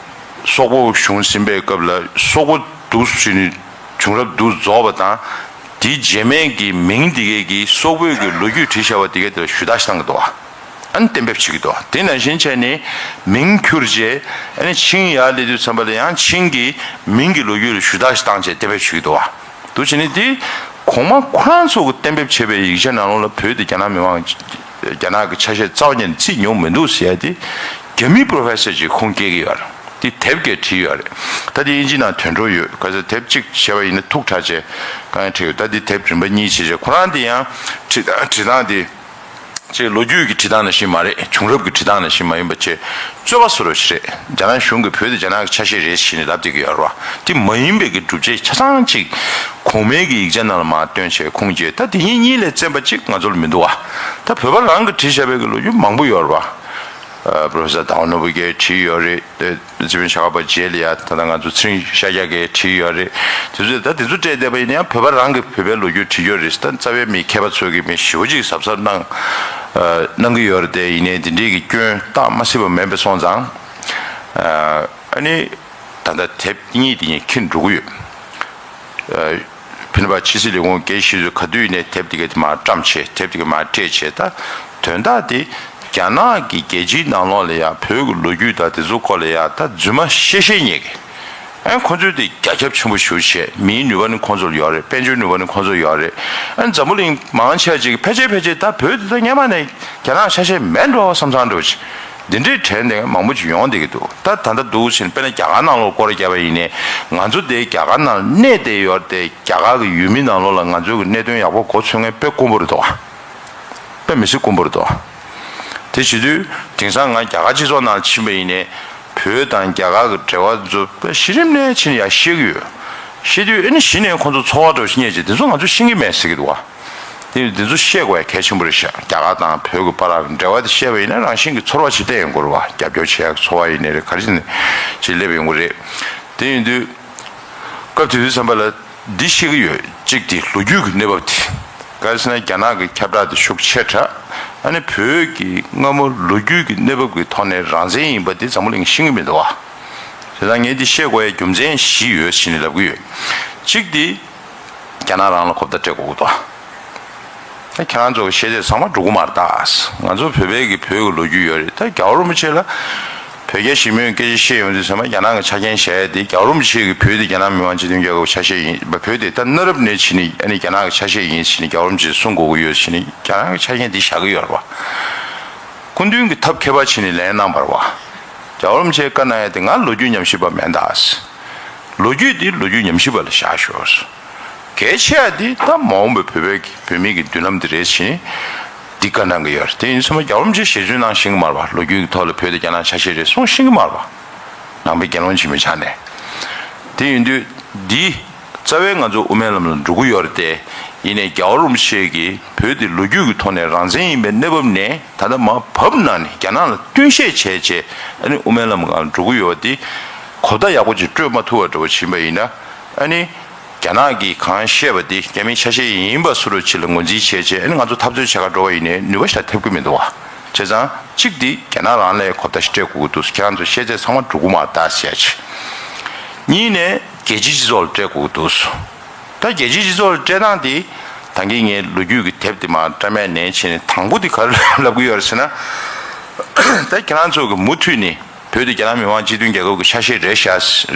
སོག་པོ་གཞུང་ཟིན་པའི་སྐབས་ལ་སོག་པོ་འདུག་ཟེར་ནས་བྱུང་རབས་འདུག་རྫོགས་པ་དང་། དེའི་རྗེས་མའི་གི་མིང་དེ་གའི་གི་སོག་པོའི་གི་ལོ་རྒྱུས་བྲིས་བཞག་པ་དེ་གའི་དེ་ལ་ཞུ་དག་བཏང་གི་འདུག་ཨ་ནི་གཏན་འབེབས་བྱེད་ཀྱི་འདུག་དེ་ནང་བཞིན་བྱས་ནས་མིང་འཁྱུར་རྗེས། ཨ་ནི་ཆིང་ཡར་སླེབས་དུས་ཙམ་པ་ལ་ཡང་ཆིང་གི་མིང་གི་ལོ་རྒྱུས་ལ་ཞུ་དག་བཏང་བྱས་གཏན་འབེབས་བྱེད་ཀྱི་འདུག་འདུག་བྱས་ནས་དེ་གོང་མ་ཁོ་རང་ཚོ་གི་གཏན་འབེབས་བྱས་པའི་ཡིག་ཆ་ནང་ལོགས་ལ་བོད་དེ་རྒྱ་ནག་མི་དམངས། རྒྱ་ནག་གི་ཆ་ཤས་རྩ་བ་ཉིད་ནས་བརྩིས་མྱོང་མི་འདུག་ཟེར་ཡ་དེ་རྒྱ་མི་professor ཅིག་ཁུངས་སྐྱེལ་གྱི་ཡོད་རེད། དེ་དེབ་སྐད་བྲིས་ཡོད་རེད། ད་དེ་དབྱིན་ཇི་ནང་ཐོན་འགྲོ་ཡོད། ག་ཚོད་དེབ་གཅིག་བྱས་པ་ཡིན་ན་ཐུགས་ཁྲལ་བྱས་གང་ཡང་བྲིས་ཡོད། ད་དེ་དེབ་རིམ་པ་གཉིས་བྱས་བྱས་ཁོ་རང་དེ་ཡང་བྲིས་བྲིས་སྟངས་དེ། ཅེས་ལོ་རྒྱུས་ཀྱི་བྲིས་སྟངས་ནང་བཞིན་མ་རེད། བྱུང་རབས་ཀྱི་བྲིས་སྟངས་ནང་བཞིན་མ་ཡིན་པ་བྱས། རྩོད་པ་བཟོ་འདྲ་ཞིག་རེད། རྒྱ་ནག་གཞུང་གིས་བོད་དེ་རྒྱ་ནག་གི་ཆ་ཤས་རེད་ཟེར་ནས་ལབ་བསྡད་ཀྱི་ཡོད་རེད་བ། དེ་མ་ཡིན་པའི་གི་སྒྲུབ་བྱེད་ཆ་ཚང་གཅིག་གོང་མའི་གི་ཡིག་ཆ་ནང་ལ་མར་བཏོན་བྱས་ཁུངས་སྐྱེལ། ད་དེ་གཉིས་གཉིས་ལས་བཙན་པ་གཅིག་ང་ཚོ་ལ་མི་འདུག་བ། ད་བོད་པ་རང་གིས་བྲིས་བཞག་པའི་གི་ལོ་རྒྱུས་མང་པོ་ཡོད་རེད་བ། ཨ། Professor ཟླ་བ་ནོར་བུ་གིས་བྲིས་ཡོད་རེད། དེ་རྩིས་དཔོན་ཤ་ཁ་པ་རྗེས་ལ་ཡ་ད་ལྟ་ང་ཚོ་ཚེ་རིང་ཤཱཀྱ་གིས་བྲིས་ཡོད་རེད། དེ་ཚོས་ད་དེ་ཚོ་སྤྲད་བསྡད་པ་ཡིན་ན་ཡང་བོད་པ་རང་གིས་བོད་པའི་ལོ་རྒྱུས་བྲིས་ཡོད་རེད། ད་རྩ་བའི་མི་མཁས་པ་ཚོས་ཀྱིས་མི་ཞེ་པོ་ཅིག་གཟབ་གཟབ་གནང་། ཨ། གནང་གི་ཡོད་རེད་དེ། ཡིན་ནའི་དེ་འདྲའི་གི་སྐྱོན་བཏགས་མ་སྲིད་པ་མེད་པ་སོང་ཙང་། ཨ། ཨ་ནི་ད་ལྟ་དེབ་གཉིས་དེ་གཉིས་འཁྱེར་འགྲོ་གི་ཡོད། ཨ། ཕན་པ་ཕྱི་སྲིད་ལས་ཁུངས་དགེ་བཤེས་ཚོས་ག་དུས་ཡིན་ནའི་དེབ་དེ་ག་དེ་མར་བཀྲམ་བྱས། དེབ་དེ་ག་མར་སྤྲད་བྱས། ད་དོན་དག་དེ་རྒྱ་ནག་གི་རྒྱལ་སྤྱིའི་ནང་ལོགས་ལ་ཡ་བོད་ཀྱི་ལོ་རྒྱུས་དང་དེ་ཚོ་སྐོར་ལ་ཡ་ད་རྫུན་མ་བཤད་བཤད་ཉེས་ཀྱི། ཨ། ཁོ་ཚོས་དེ་རྒྱ་ཁྱབ་ཆེན་པོ་ཞེ་པོ་བྱས། མིའི་ནུས་པ་ནི་ཁོ་ཚོར་ཡོད་རེད། དཔལ་འབྱོར་ནུས་པ་ནི་ཁོ་ཚོར་ཡོད་རེད། ཨ། འཛམ་བུ་གླིང་མང་ཆེ་བ་ཅིག་ཕལ་ཆེར་ཕལ་ཆེར་ད་བོད་དེ་ད་སྔོན་མ་ནས་རྒྱ་ནག་ཆ་ཤས་མེད་འགྲོ་བསམ་བསམ་འདྲ་བོ་ཅིག་འདི་འདྲའི་དྲན་དེ་མང་པོ་ཅིག་ཡོང་བསྡད་ཀྱི་འདུག་ད་ད་ལྟ་འདུག་ཕྱིན་དཔེར་ན་རྒྱ་གར་ནང་ལོགས་སྐོར་ར་བརྒྱབ་པ་ཡིན་ནའི། ང་ཚོ་དེ་རྒྱ་གར་ནང་གནས་བསྡད་ཡོད་དེ། རྒྱ་གར་གྱི་ཡུལ་མི་ནང་ལོགས་ལ་ང་ཚོའི་གི་གནད་དོན་ཡག་པོ་གོ་ཚོད་མཁན་དཔེ་དཀོན་པོ་རེད་དོ། དཔེ་མི་སྲིད་དཀོན་པོ་རེད་དོ། དེ་བྱེད་དུས་དེང་སང་ང་རྒྱ་གར་སྤྱི་ཚོགས་ནང་ཕྱིན་པ་ཡིན་ནའི། བོད་དང་རྒྱ་གར་གྱི་འབྲེལ་བ་ཚོ་དཔེ་གཞི་རིམ་ནས་ཕྱིན་ཡ་ཤེས་ཀྱི་ཡོད། ཤེས་དུས་ཨ་ནི་གཞི་ནས་ཁོང་ཚོ་ཚོར་བ་འདྲ་བོ་ཞིག་རྙེད་བྱས། དེ་ཚོ་ང་ཚོ་ཤེས་ཀྱི་མེད་ཟེར་གྱི་འདུག་བ། དེ་འདི་ཚོ་ཤེས་དགོས་ཡ་གལ་ཆེན་པོ་རེད་ཤག་རྒྱ་གར་དང་བོད་ཀྱི་བར་ལ་འབྲེལ་བ་དེ་ཤེས་པ་ཡིན་ན་རང་བཞིན་གྱི་ཚོར་བ་ཞིག་སླེབས་ཡོང་གི་རེད་བ། རྒྱབ་སྐྱོར་བྱེད་ཡག་གི་ཚོར་བ་ཡིན་ནའི་རེད། ག་རེ་ཡིན་ནའི་ཅིག་སླེབས་ཡོང་གི་རེད། དེ་ཡིན་དུས་སྐབས་དེ་དུས་ཙམ་པ་ལ་འདི་ཤེས་ཀྱི་ཡོད། གཅིག་དེ་ལོ་རྒྱུས་ཀྱི་གནས་བབ་དེ། ག་རེ་ཟེར་ན་རྒྱ་ནག་གི་ཁྱབ་བསྒྲགས་དེ་ཤུགས་ཆེ་དྲགས། ཨ་ནི་བོད་ཀྱི་སྔ་མོ་ལོ་རྒྱུས་ཀྱི་གནས་བབ་ཀྱི་ཐོག་ནས་རང་བཙན་ཡིན་པ་དེ་འཛམ་བུ་གླིང་ཤེས་ཀྱི་མི་འདུག་བ། དེ་དང་ངས་འདི་བཤད་དགོས་ཡ་རྒྱུ་མཚན་བཞི་ཡོད་ཟེར་ནས་ལབ་ཀྱི་ཡོད། གཅིག་དེ་རྒྱ་ནག་རང་ལ་གོ་བརྡ་སྤྲད་དགོས་ཀྱི་འདུག་ད་ཁྱེད་རང་ཚོ་གི་བཤད་ཚད་ཚང་མ་འགྲོ་གི་མ་རེད་ད། ང་ཚོ་བོད་པའི་གི་བོད་ཀྱི་ལོ་རྒྱུས་ཡོད་རེད། ད་རྒྱལ་བ་རིན་པོ་ཆེ་ལ་བོད་རྒྱ་ཞི་མོལ་སྐད་ཆ་བཤད་ཡོང་དུས་ཙམ་པ་རྒྱ་ནག་གི་ཆ་རྐྱེན་བཞག་ཡ་དེ། རྒྱལ་བ་རིན་པོ་ཆེ་གི་བོད་དེ་རྒྱ་ནག་མི་དམངས་སྤྱི་མཐུན་རྒྱལ་ཁབ་ཆ་ཤས་ཡིན་པ། བོད་དེ་ད་གནའ་རབས་ནས་བྱས་ནས་ཨ་ནི་རྒྱ་ནག་གི་ཆ་ཤས་ཡིན་ཟེར་ནས་རྒྱལ་བ་རིན་པོ་ཆེས་གསུང་དགོས་ཀྱི་ཡོད་ཟེར་ནས་རྒྱ་ནག་གི་ཆ་རྐྱེན་དེ་བཞག་གི་ཡོད་རེད་བ། སྐུ་མདུན་གྱིས་ཐབས་མཁས་པ་བྱས་ནས་ལན་གནང་བ་རེད་བ། རྒྱལ་བ་རིན་པོ་ཆེས་བཀའ་གནང་ཡ་དེ་ང་ལོ་རྒྱུས་ཉམས་ཞིབ་པ་མིན་ད། ལོ་རྒྱུས་དེ་ལོ་རྒྱུས་ཉམས་ཞིབ་པ་ལ་བཞག་ཤོག་གལ་ཆེ་བ་དེ་ད་མ་འོངས་པའི་བོད་པའི་བོད་མི་གི་མདུན་ལམ་དེ་རེད་ཟེར་ནས་འདི་བཀའ་གནང་གི་ཡོད་རེད། དེ་ཡིན་ཙང་རྒྱལ་བ་རིན་པོ་ཆེས་ཞལ་རྫུན་གནང་ཤེས་ཀྱི་མ་རེད་བ། ལོ་རྒྱུས་ཀྱི་ཐོག་ལ་བོད་དེ་རྒྱ་ནག་ཆ་ཤས་རེད་གསུང་ཤེས་ཀྱི་མ་རེད་བ། ནང་པའི་དགེ་སློང་ཆེན་མོའི་ཆ་ནས། དེ་ཡིན་དུས་འདི་རྩ་བའི་ང་ཚོ་དབུ་མའི་ལམ་ལ་འགྲོ་གི་ཡོད་རེད་དེ། ཡིན་ནའི་རྒྱལ་བ་རིན་པོ་ཆེ་གིས་བོད་དེ་ལོ་རྒྱུས་ཀྱི་ཐོག་ནས་རང་བཙན་ཡིན་པའི་གནས་བབ་ནས་ད་ལྟ་མར་བབས་གནང་ནས་རྒྱ་ནག་ལ་བསྟུན་བཤད་བྱས་བྱས། ཨ་ནི་དབུ་མའི་ལམ་སྒང་ལ་འགྲོ་གི་ཡོད་པ་དེ་གོ་བརྡ་ཡག་པོ་ཅིག་སྤྲོད་མ་ཐུབ་པ་འདྲ་བོ་ཕྱིན་པ་ཡིན་ན། ཨ་ནི་རྒྱ་ནག་གིས་གང་བཤད་པ་དེ་རྒྱ་མིའི་ཆ་ཤས་ཡིན་པ་བཟོ་འདྲ་ཅིག་ལ་ངོས་འཛིན་བྱས་བྱས། ཨ་ནི་ང་ཚོ་འཐབ་རྩོད་བྱེད་གར་འགྲོ་བ་ཡིན་ནའི་ནུས་པ་ཞེ་དྲག་ཐེབས་ཀྱི་མི་འདུག་བ། བྱས་ཙང་གཅིག་དེ་རྒྱ་ནག་རང་ལ་གོ་བརྡ་ཞིག་སྤྲད་དགོས་ཀྱི་འདུག་ཁྱེད་རང་ཚོ་བཤད་ཚད་ཚང་མ་འགྲོ་གི་མ་རེད་ཟེར་ཡ་ཅིག་གཉིས་ནས་རྒྱལ་སྤྱིའི་སྤྱི་ཚོགས་ལ་སྤྲད་དགོས་ཀྱི་འདུག་ད་རྒྱལ་སྤྱིའི་སྤྱི་ཚོགས་ལ་སྤྲད་སྟངས་དེ་ད་གིན་ངས་ལོ་རྒྱུས་ཀྱི་དེབ་དེ་མར་བཀྲམ་ཡ་ནས་བྱས་ནས། དང་པོ་དེ་ག་རེ་ལབ་ཀྱི་ཡོད་རེད་ཟེར་ན། ད་ཁྱེད་རང་ཚོ་གི་མུ་མཐུད་ནས་ བོད་དེ་རྒྱ་ནག་མི་དམངས་སྤྱི་མཐུན་རྒྱལ་ཁབ་ཀྱི་ཆ་ཤས་རེད་ཤག་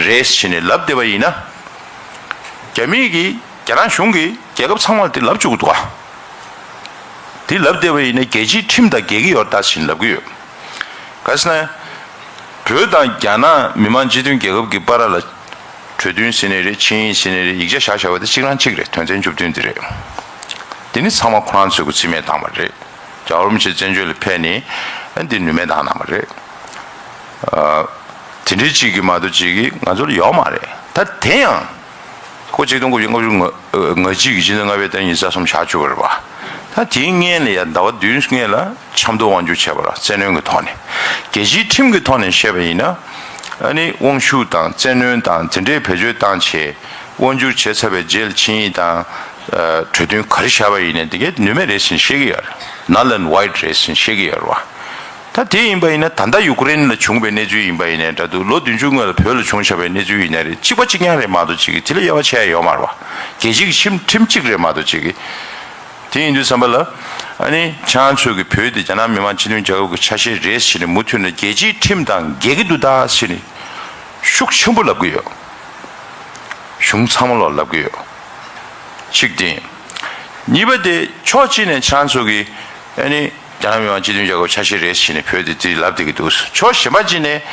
རེད་ཟེར་ནས་ལབ་བསྡད་པ་ཡིན་ན། རྒྱ་མིས་ཀྱིས་རྒྱ་ནག་གཞུང་གིས་རྒྱལ་ཁབ་ཚང་མར་དེ་ལབ་བཅུག་གི་འདུག་ག་དེ་ལབ་བསྡད་པ་ཡིན་ན་རྒྱལ་སྤྱིའི་ཁྲིམས་དང་འགལ་གྱི་ཡོད་རེད་ད་ཟེར་ནས་ལབ་ཀྱི་ཡོད། ག་ཟེར་ན། བོད་དང་རྒྱ་ནག་མི་དམངས་སྤྱི་མཐུན་རྒྱལ་ཁབ་ཀྱི་བར་ལ་གྲོས་མཐུན་ཟེར་ནའི་རེད། ཆིངས་ཡིག་ཟེར་ནའི་རེད། ཡིག་ཆ་བཞག་བཞག་པ་དེ་གཅིག་རང་གཅིག་རེད། དོན་ཚན་བཅུ་བདུན་དེ་རེད། དེ་ནི་ཚང་མ་ཁོ་རང་ཚོས་ཀྱི་རྩིས་མེད་བཏང་བ་རེད། རྒྱལ་བ་རིན་པོ་ཆེ་བཙན་བྱོལ་ལ་ཕེབས་ནས་ཨ་འདི་ནུས་མེད་བཏང་གནང་བ་རེད། ཨ། དེ་འདྲའི་གཅིག་གིས་མ་གཏོགས་གཅིག་གིས་ང་ཚོ་ལ་ཡོད་མ་རེད། ད་དེ་ཡང་ཁོ་ཆིག་སྟོང་དགུ་བརྒྱ་ལྔ་བཅུ་ང་གཅིག་གི་ཕྱི་ཟླ་ལྔ་པའི་ཟླ་ཉི་ཤུ་རྩ་གསུམ་བཞག་བཅུག་པ་རེད་པ། ད་དེའི་སྔོན་ལ་ཡང་ཟླ་བ་བདུན་སྔོན་ལ་ཆབ་མདོ་དབང་སྒྱུར་བྱས་པ་རེད། བཙན་གནོན་གྱི་ཐོག་ནས། རྒྱལ་སྤྱིའི་ཁྲིམས་ཀྱི་ཐོག་ནས་བཤད་པ་ཡིན་ན། ཨ་ནི་དབང་ཤུགས་དང་བཙན་གནོན་དང་དེ་འདྲའི་བེད་སྤྱོད་བཏང་བྱས་དབང་སྒྱུར་བྱས་ཚར་བའི་རྗེས་ལ་ཆིངས་ཡིག་དང་། ཨ། གྲོས་མཐུན་ག་རེ་བཞག་པ་ཡིན་ནའི་དེ་གས་ནུས་མེད་རེད་ཟེར་བཤད་ཀྱི་ཡོད་རེད། null and void རེད་ཟེར་བཤད་ཀྱི་ཡོད་རེད་པ། ད་དེ་ཡིན་པ་ཡིན་ན་ད་ལྟ་ཡུ་ཀེ་རེན་ལ་བྱུང་བའི་གནས་ཚུལ་ཡིན་པ་ཡིན་ནའི་འདྲ་འདུག་ལོ་བདུན་ཅུ་སྔོན་ལ་བོད་ལ་བྱུང་བཞག་པའི་གནས་ཚུལ་ཡིན་ནའི་རེད། གཅིག་པ་གཅིག་རྐྱང་རེད་མ་གཏོགས་གཅིག་གིས་དེ་ལས་དབྱེ་བ་ཕྱེ་ཡ་ཡོད་མ་རེད་པ། རྒྱལ་སྤྱིའི་ཁྲིམས་ཁྲིམས་གཅིག་རེད་མ་གཏོགས་གཅིག་གིས། དེ་ཡིན་དུས་ཙམ་པ་ལ། ཨ་ནི་ཁྱེད་རང་ཚོས་ཀྱི་བོད་དེ་རྒྱ་ནག་མི་དམངས་སྤྱི་མཐུན་རྒྱལ་ཁབ་ཀྱི་ཆ་ཤས་རེད་ཟེར་ནས་མུ་མཐུད་ནས་རྒྱལ་སྤྱིའི་ཁྲིམས་དང་འགལ་གྱི་འདུག་ད་ཟེར་ནས་ཤུགས་ཆེན་པོ་ལབ་ཀྱི་ཡོད། གཞུང་ཚང་མ་ལོག་ལབ་ཀྱི་ཡོད། གཅིག་དེ། གཉིས་པ་དེ་ཕྱོགས་གཅིག་ནས་ཁྱེད་རང་ཚོ་གིས་ཨ་ནི་རྒྱ་ནག་མི་དམངས་སྤྱི་མཐུན་རྒྱལ་ཁབ་ཆ་ཤས་རེད་ཟེར་ནས་བོད་དེ་དེ་ལབ་བསྡད་ཀྱི་འདུག་ཕྱོགས་གཞན་པ་གཅིག་ནས་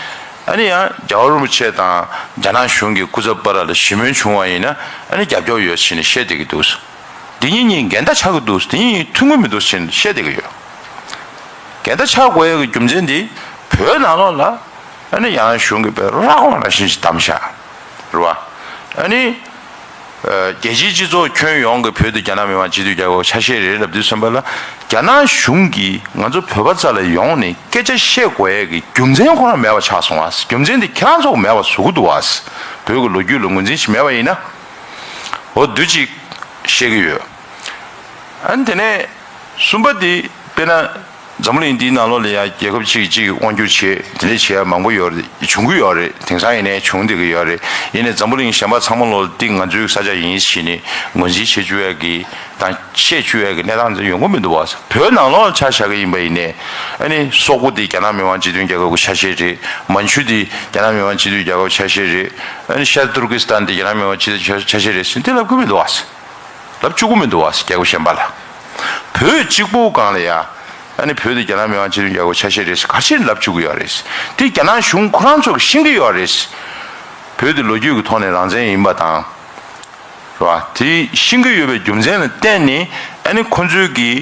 ཨ་ནི་ཡང་རྒྱལ་བ་རིན་པོ་ཆེ་དང་རྒྱ་ནག་གཞུང་གི་སྐུ་ཚབ་བར་ལ་ཞི་མོལ་བྱུང་བ་ཡིན་ན་ཨ་ནི་རྒྱབ་སྐྱོར་ཡོད་ཟེར་ནས་བཤད་བསྡད་ཀྱི་འདུག་འདི་གཉིས་གཉིས་འགལ་ཟླ་ཆགས་ཀྱི་འདུག་འདི་གཉིས་མཐུན་གྱི་མི་འདུག་ཟེར་ནས་བཤད་བསྡད་ཀྱི་ཡོད། འགལ་ཟླ་ཆགས་དགོས་ཡ་གི་རྒྱུ་མཚན་འདི་བོད་ནང་ལོགས་ལ་ཨ་ནི་ཡང་གཞུང་གི་བོད་ར་ཁོག་ནང་བཞིན་ཞིག་བསྡམས་བཞག་རེད་བ། ཨ་ནི་ཨ་རྒྱལ་སྤྱིའི་སྤྱི་ཚོགས་ཁྱོན་ཡོངས་ཀྱི་བོད་དེ་རྒྱ་ནག་མི་དམངས་སྤྱི་མཐུན་རྒྱལ་ཁབ་ཆ་ཤས་རེད་ལབ་དུས་ཙམ་པ་ལ་རྒྱ་ནག་གཞུང་གིས་ང་ཚོ་བོད་པ་རྩ་ལ་ཡོང་ནས་སྐད་ཆ་བཤད་དགོས་ཡ་གི་རྒྱུ་མཚན་ཁོ་རང་མེད་པ་ཆགས་སོང་བ། རྒྱུ་མཚན་དེ་ཁྱེད་རང་ཚོ་མེད་པ་བཟོ་གི་འདུག་བ། བོད་ཀྱི་ལོ་རྒྱུས་ལ་ངོས་འཛིན་ཞིག་མེད་པ་ཡིན་ན། འོ་འདུག་ཅིག་བཤད་ཀྱི་ཡོད། ཨ་ནི་དེ་ནས་གསུམ་པ་དེ་དཔེར་ན་འཛམ་བུ་གླིང་འདིའི་ནང་ལོགས་ལ་ཡང་རྒྱལ་ཁབ་གཅིག་གིས་གཅིག་གི་དབང་སྒྱུར་བྱེད་དེ་འདྲས་བྱེད་ཡ་མང་པོ་ཡོད་རེད། བྱུང་གི་ཡོད་རེད། དེང་སང་ཡིན་ནའི་བྱུང་བསྡད་ཀྱི་ཡོད་རེད། ཡིན་ནའི་འཛམ་བུ་གླིང་གཞན་པ་ཚང་མ་ལོགས་ལ་འདི་ང་ཚོའི་ས་ཆ་ཡིན་ཟེར་ནས་ངོས་འཛིན་བྱེད་བཅུག་ཡ་གི་དང་བཤད་བཅུག་ཡ་གི་གནས་སྟངས་འདི་ཡོང་གི་མི་འདུག་བ། བོད་ནང་ལོགས་ལ་ཆ་བཞག་གི་ཡིན་པ་ཡིན་ནའི་ཨ་ནི་སོག་པོ་འདི་རྒྱ་ནག་མི་དམངས་སྤྱི་མཐུན་རྒྱལ་ཁབ་ཀྱི་ཆ་ཤས་རེད། མན་ཇུ་འདི་རྒྱ་ནག་མི་དམངས་སྤྱི་མཐུན་རྒྱལ་ཁབ་ཆ་ཤས་རེད། ཨ་ནི་ཤར་ཏུར་ཀི་སི་ཐན་འདི་རྒྱ་ནག་མི་དམངས་སྤྱི་མཐུན་ཆ་ཤས་རེད་ཟེར་འདི་ལབ་གི་མི་འདུག་བ། ལབ་བཅུག་གི་མི་འདུག་བ། རྒྱལ་ཁབ་གཞན་པ་ལ། བོད་གཅིག་པུ་སྒང་ལ་ཡ། ཨ་ནི་བོད་དེ་རྒྱ་ནག་མི་དམངས་སྤྱི་མཐུན་རྒྱལ་ཁབ་ཆ་ཤས་རེད་ཟེར་ག་ཚོད་ལབ་བཅུག་གི་ཡོད་རེད། དེ་རྒྱ་ནག་གཞུང་ཁོ་རང་ཚོ་གིས་ཤེས་ཀྱི་ཡོད་རེད། བོད་དེ་ལོ་རྒྱུས་ཀྱི་ཐོག་ནས་རང་བཙན་ཡིན་པ་དང་། རེད་བ། དེ་ཤེས་ཀྱི་ཡོད་པའི་རྒྱུ་མཚན་ལ་བརྟེན་ནས་ཨ་ནི་ཁོ་ཚོས་ཀྱིས་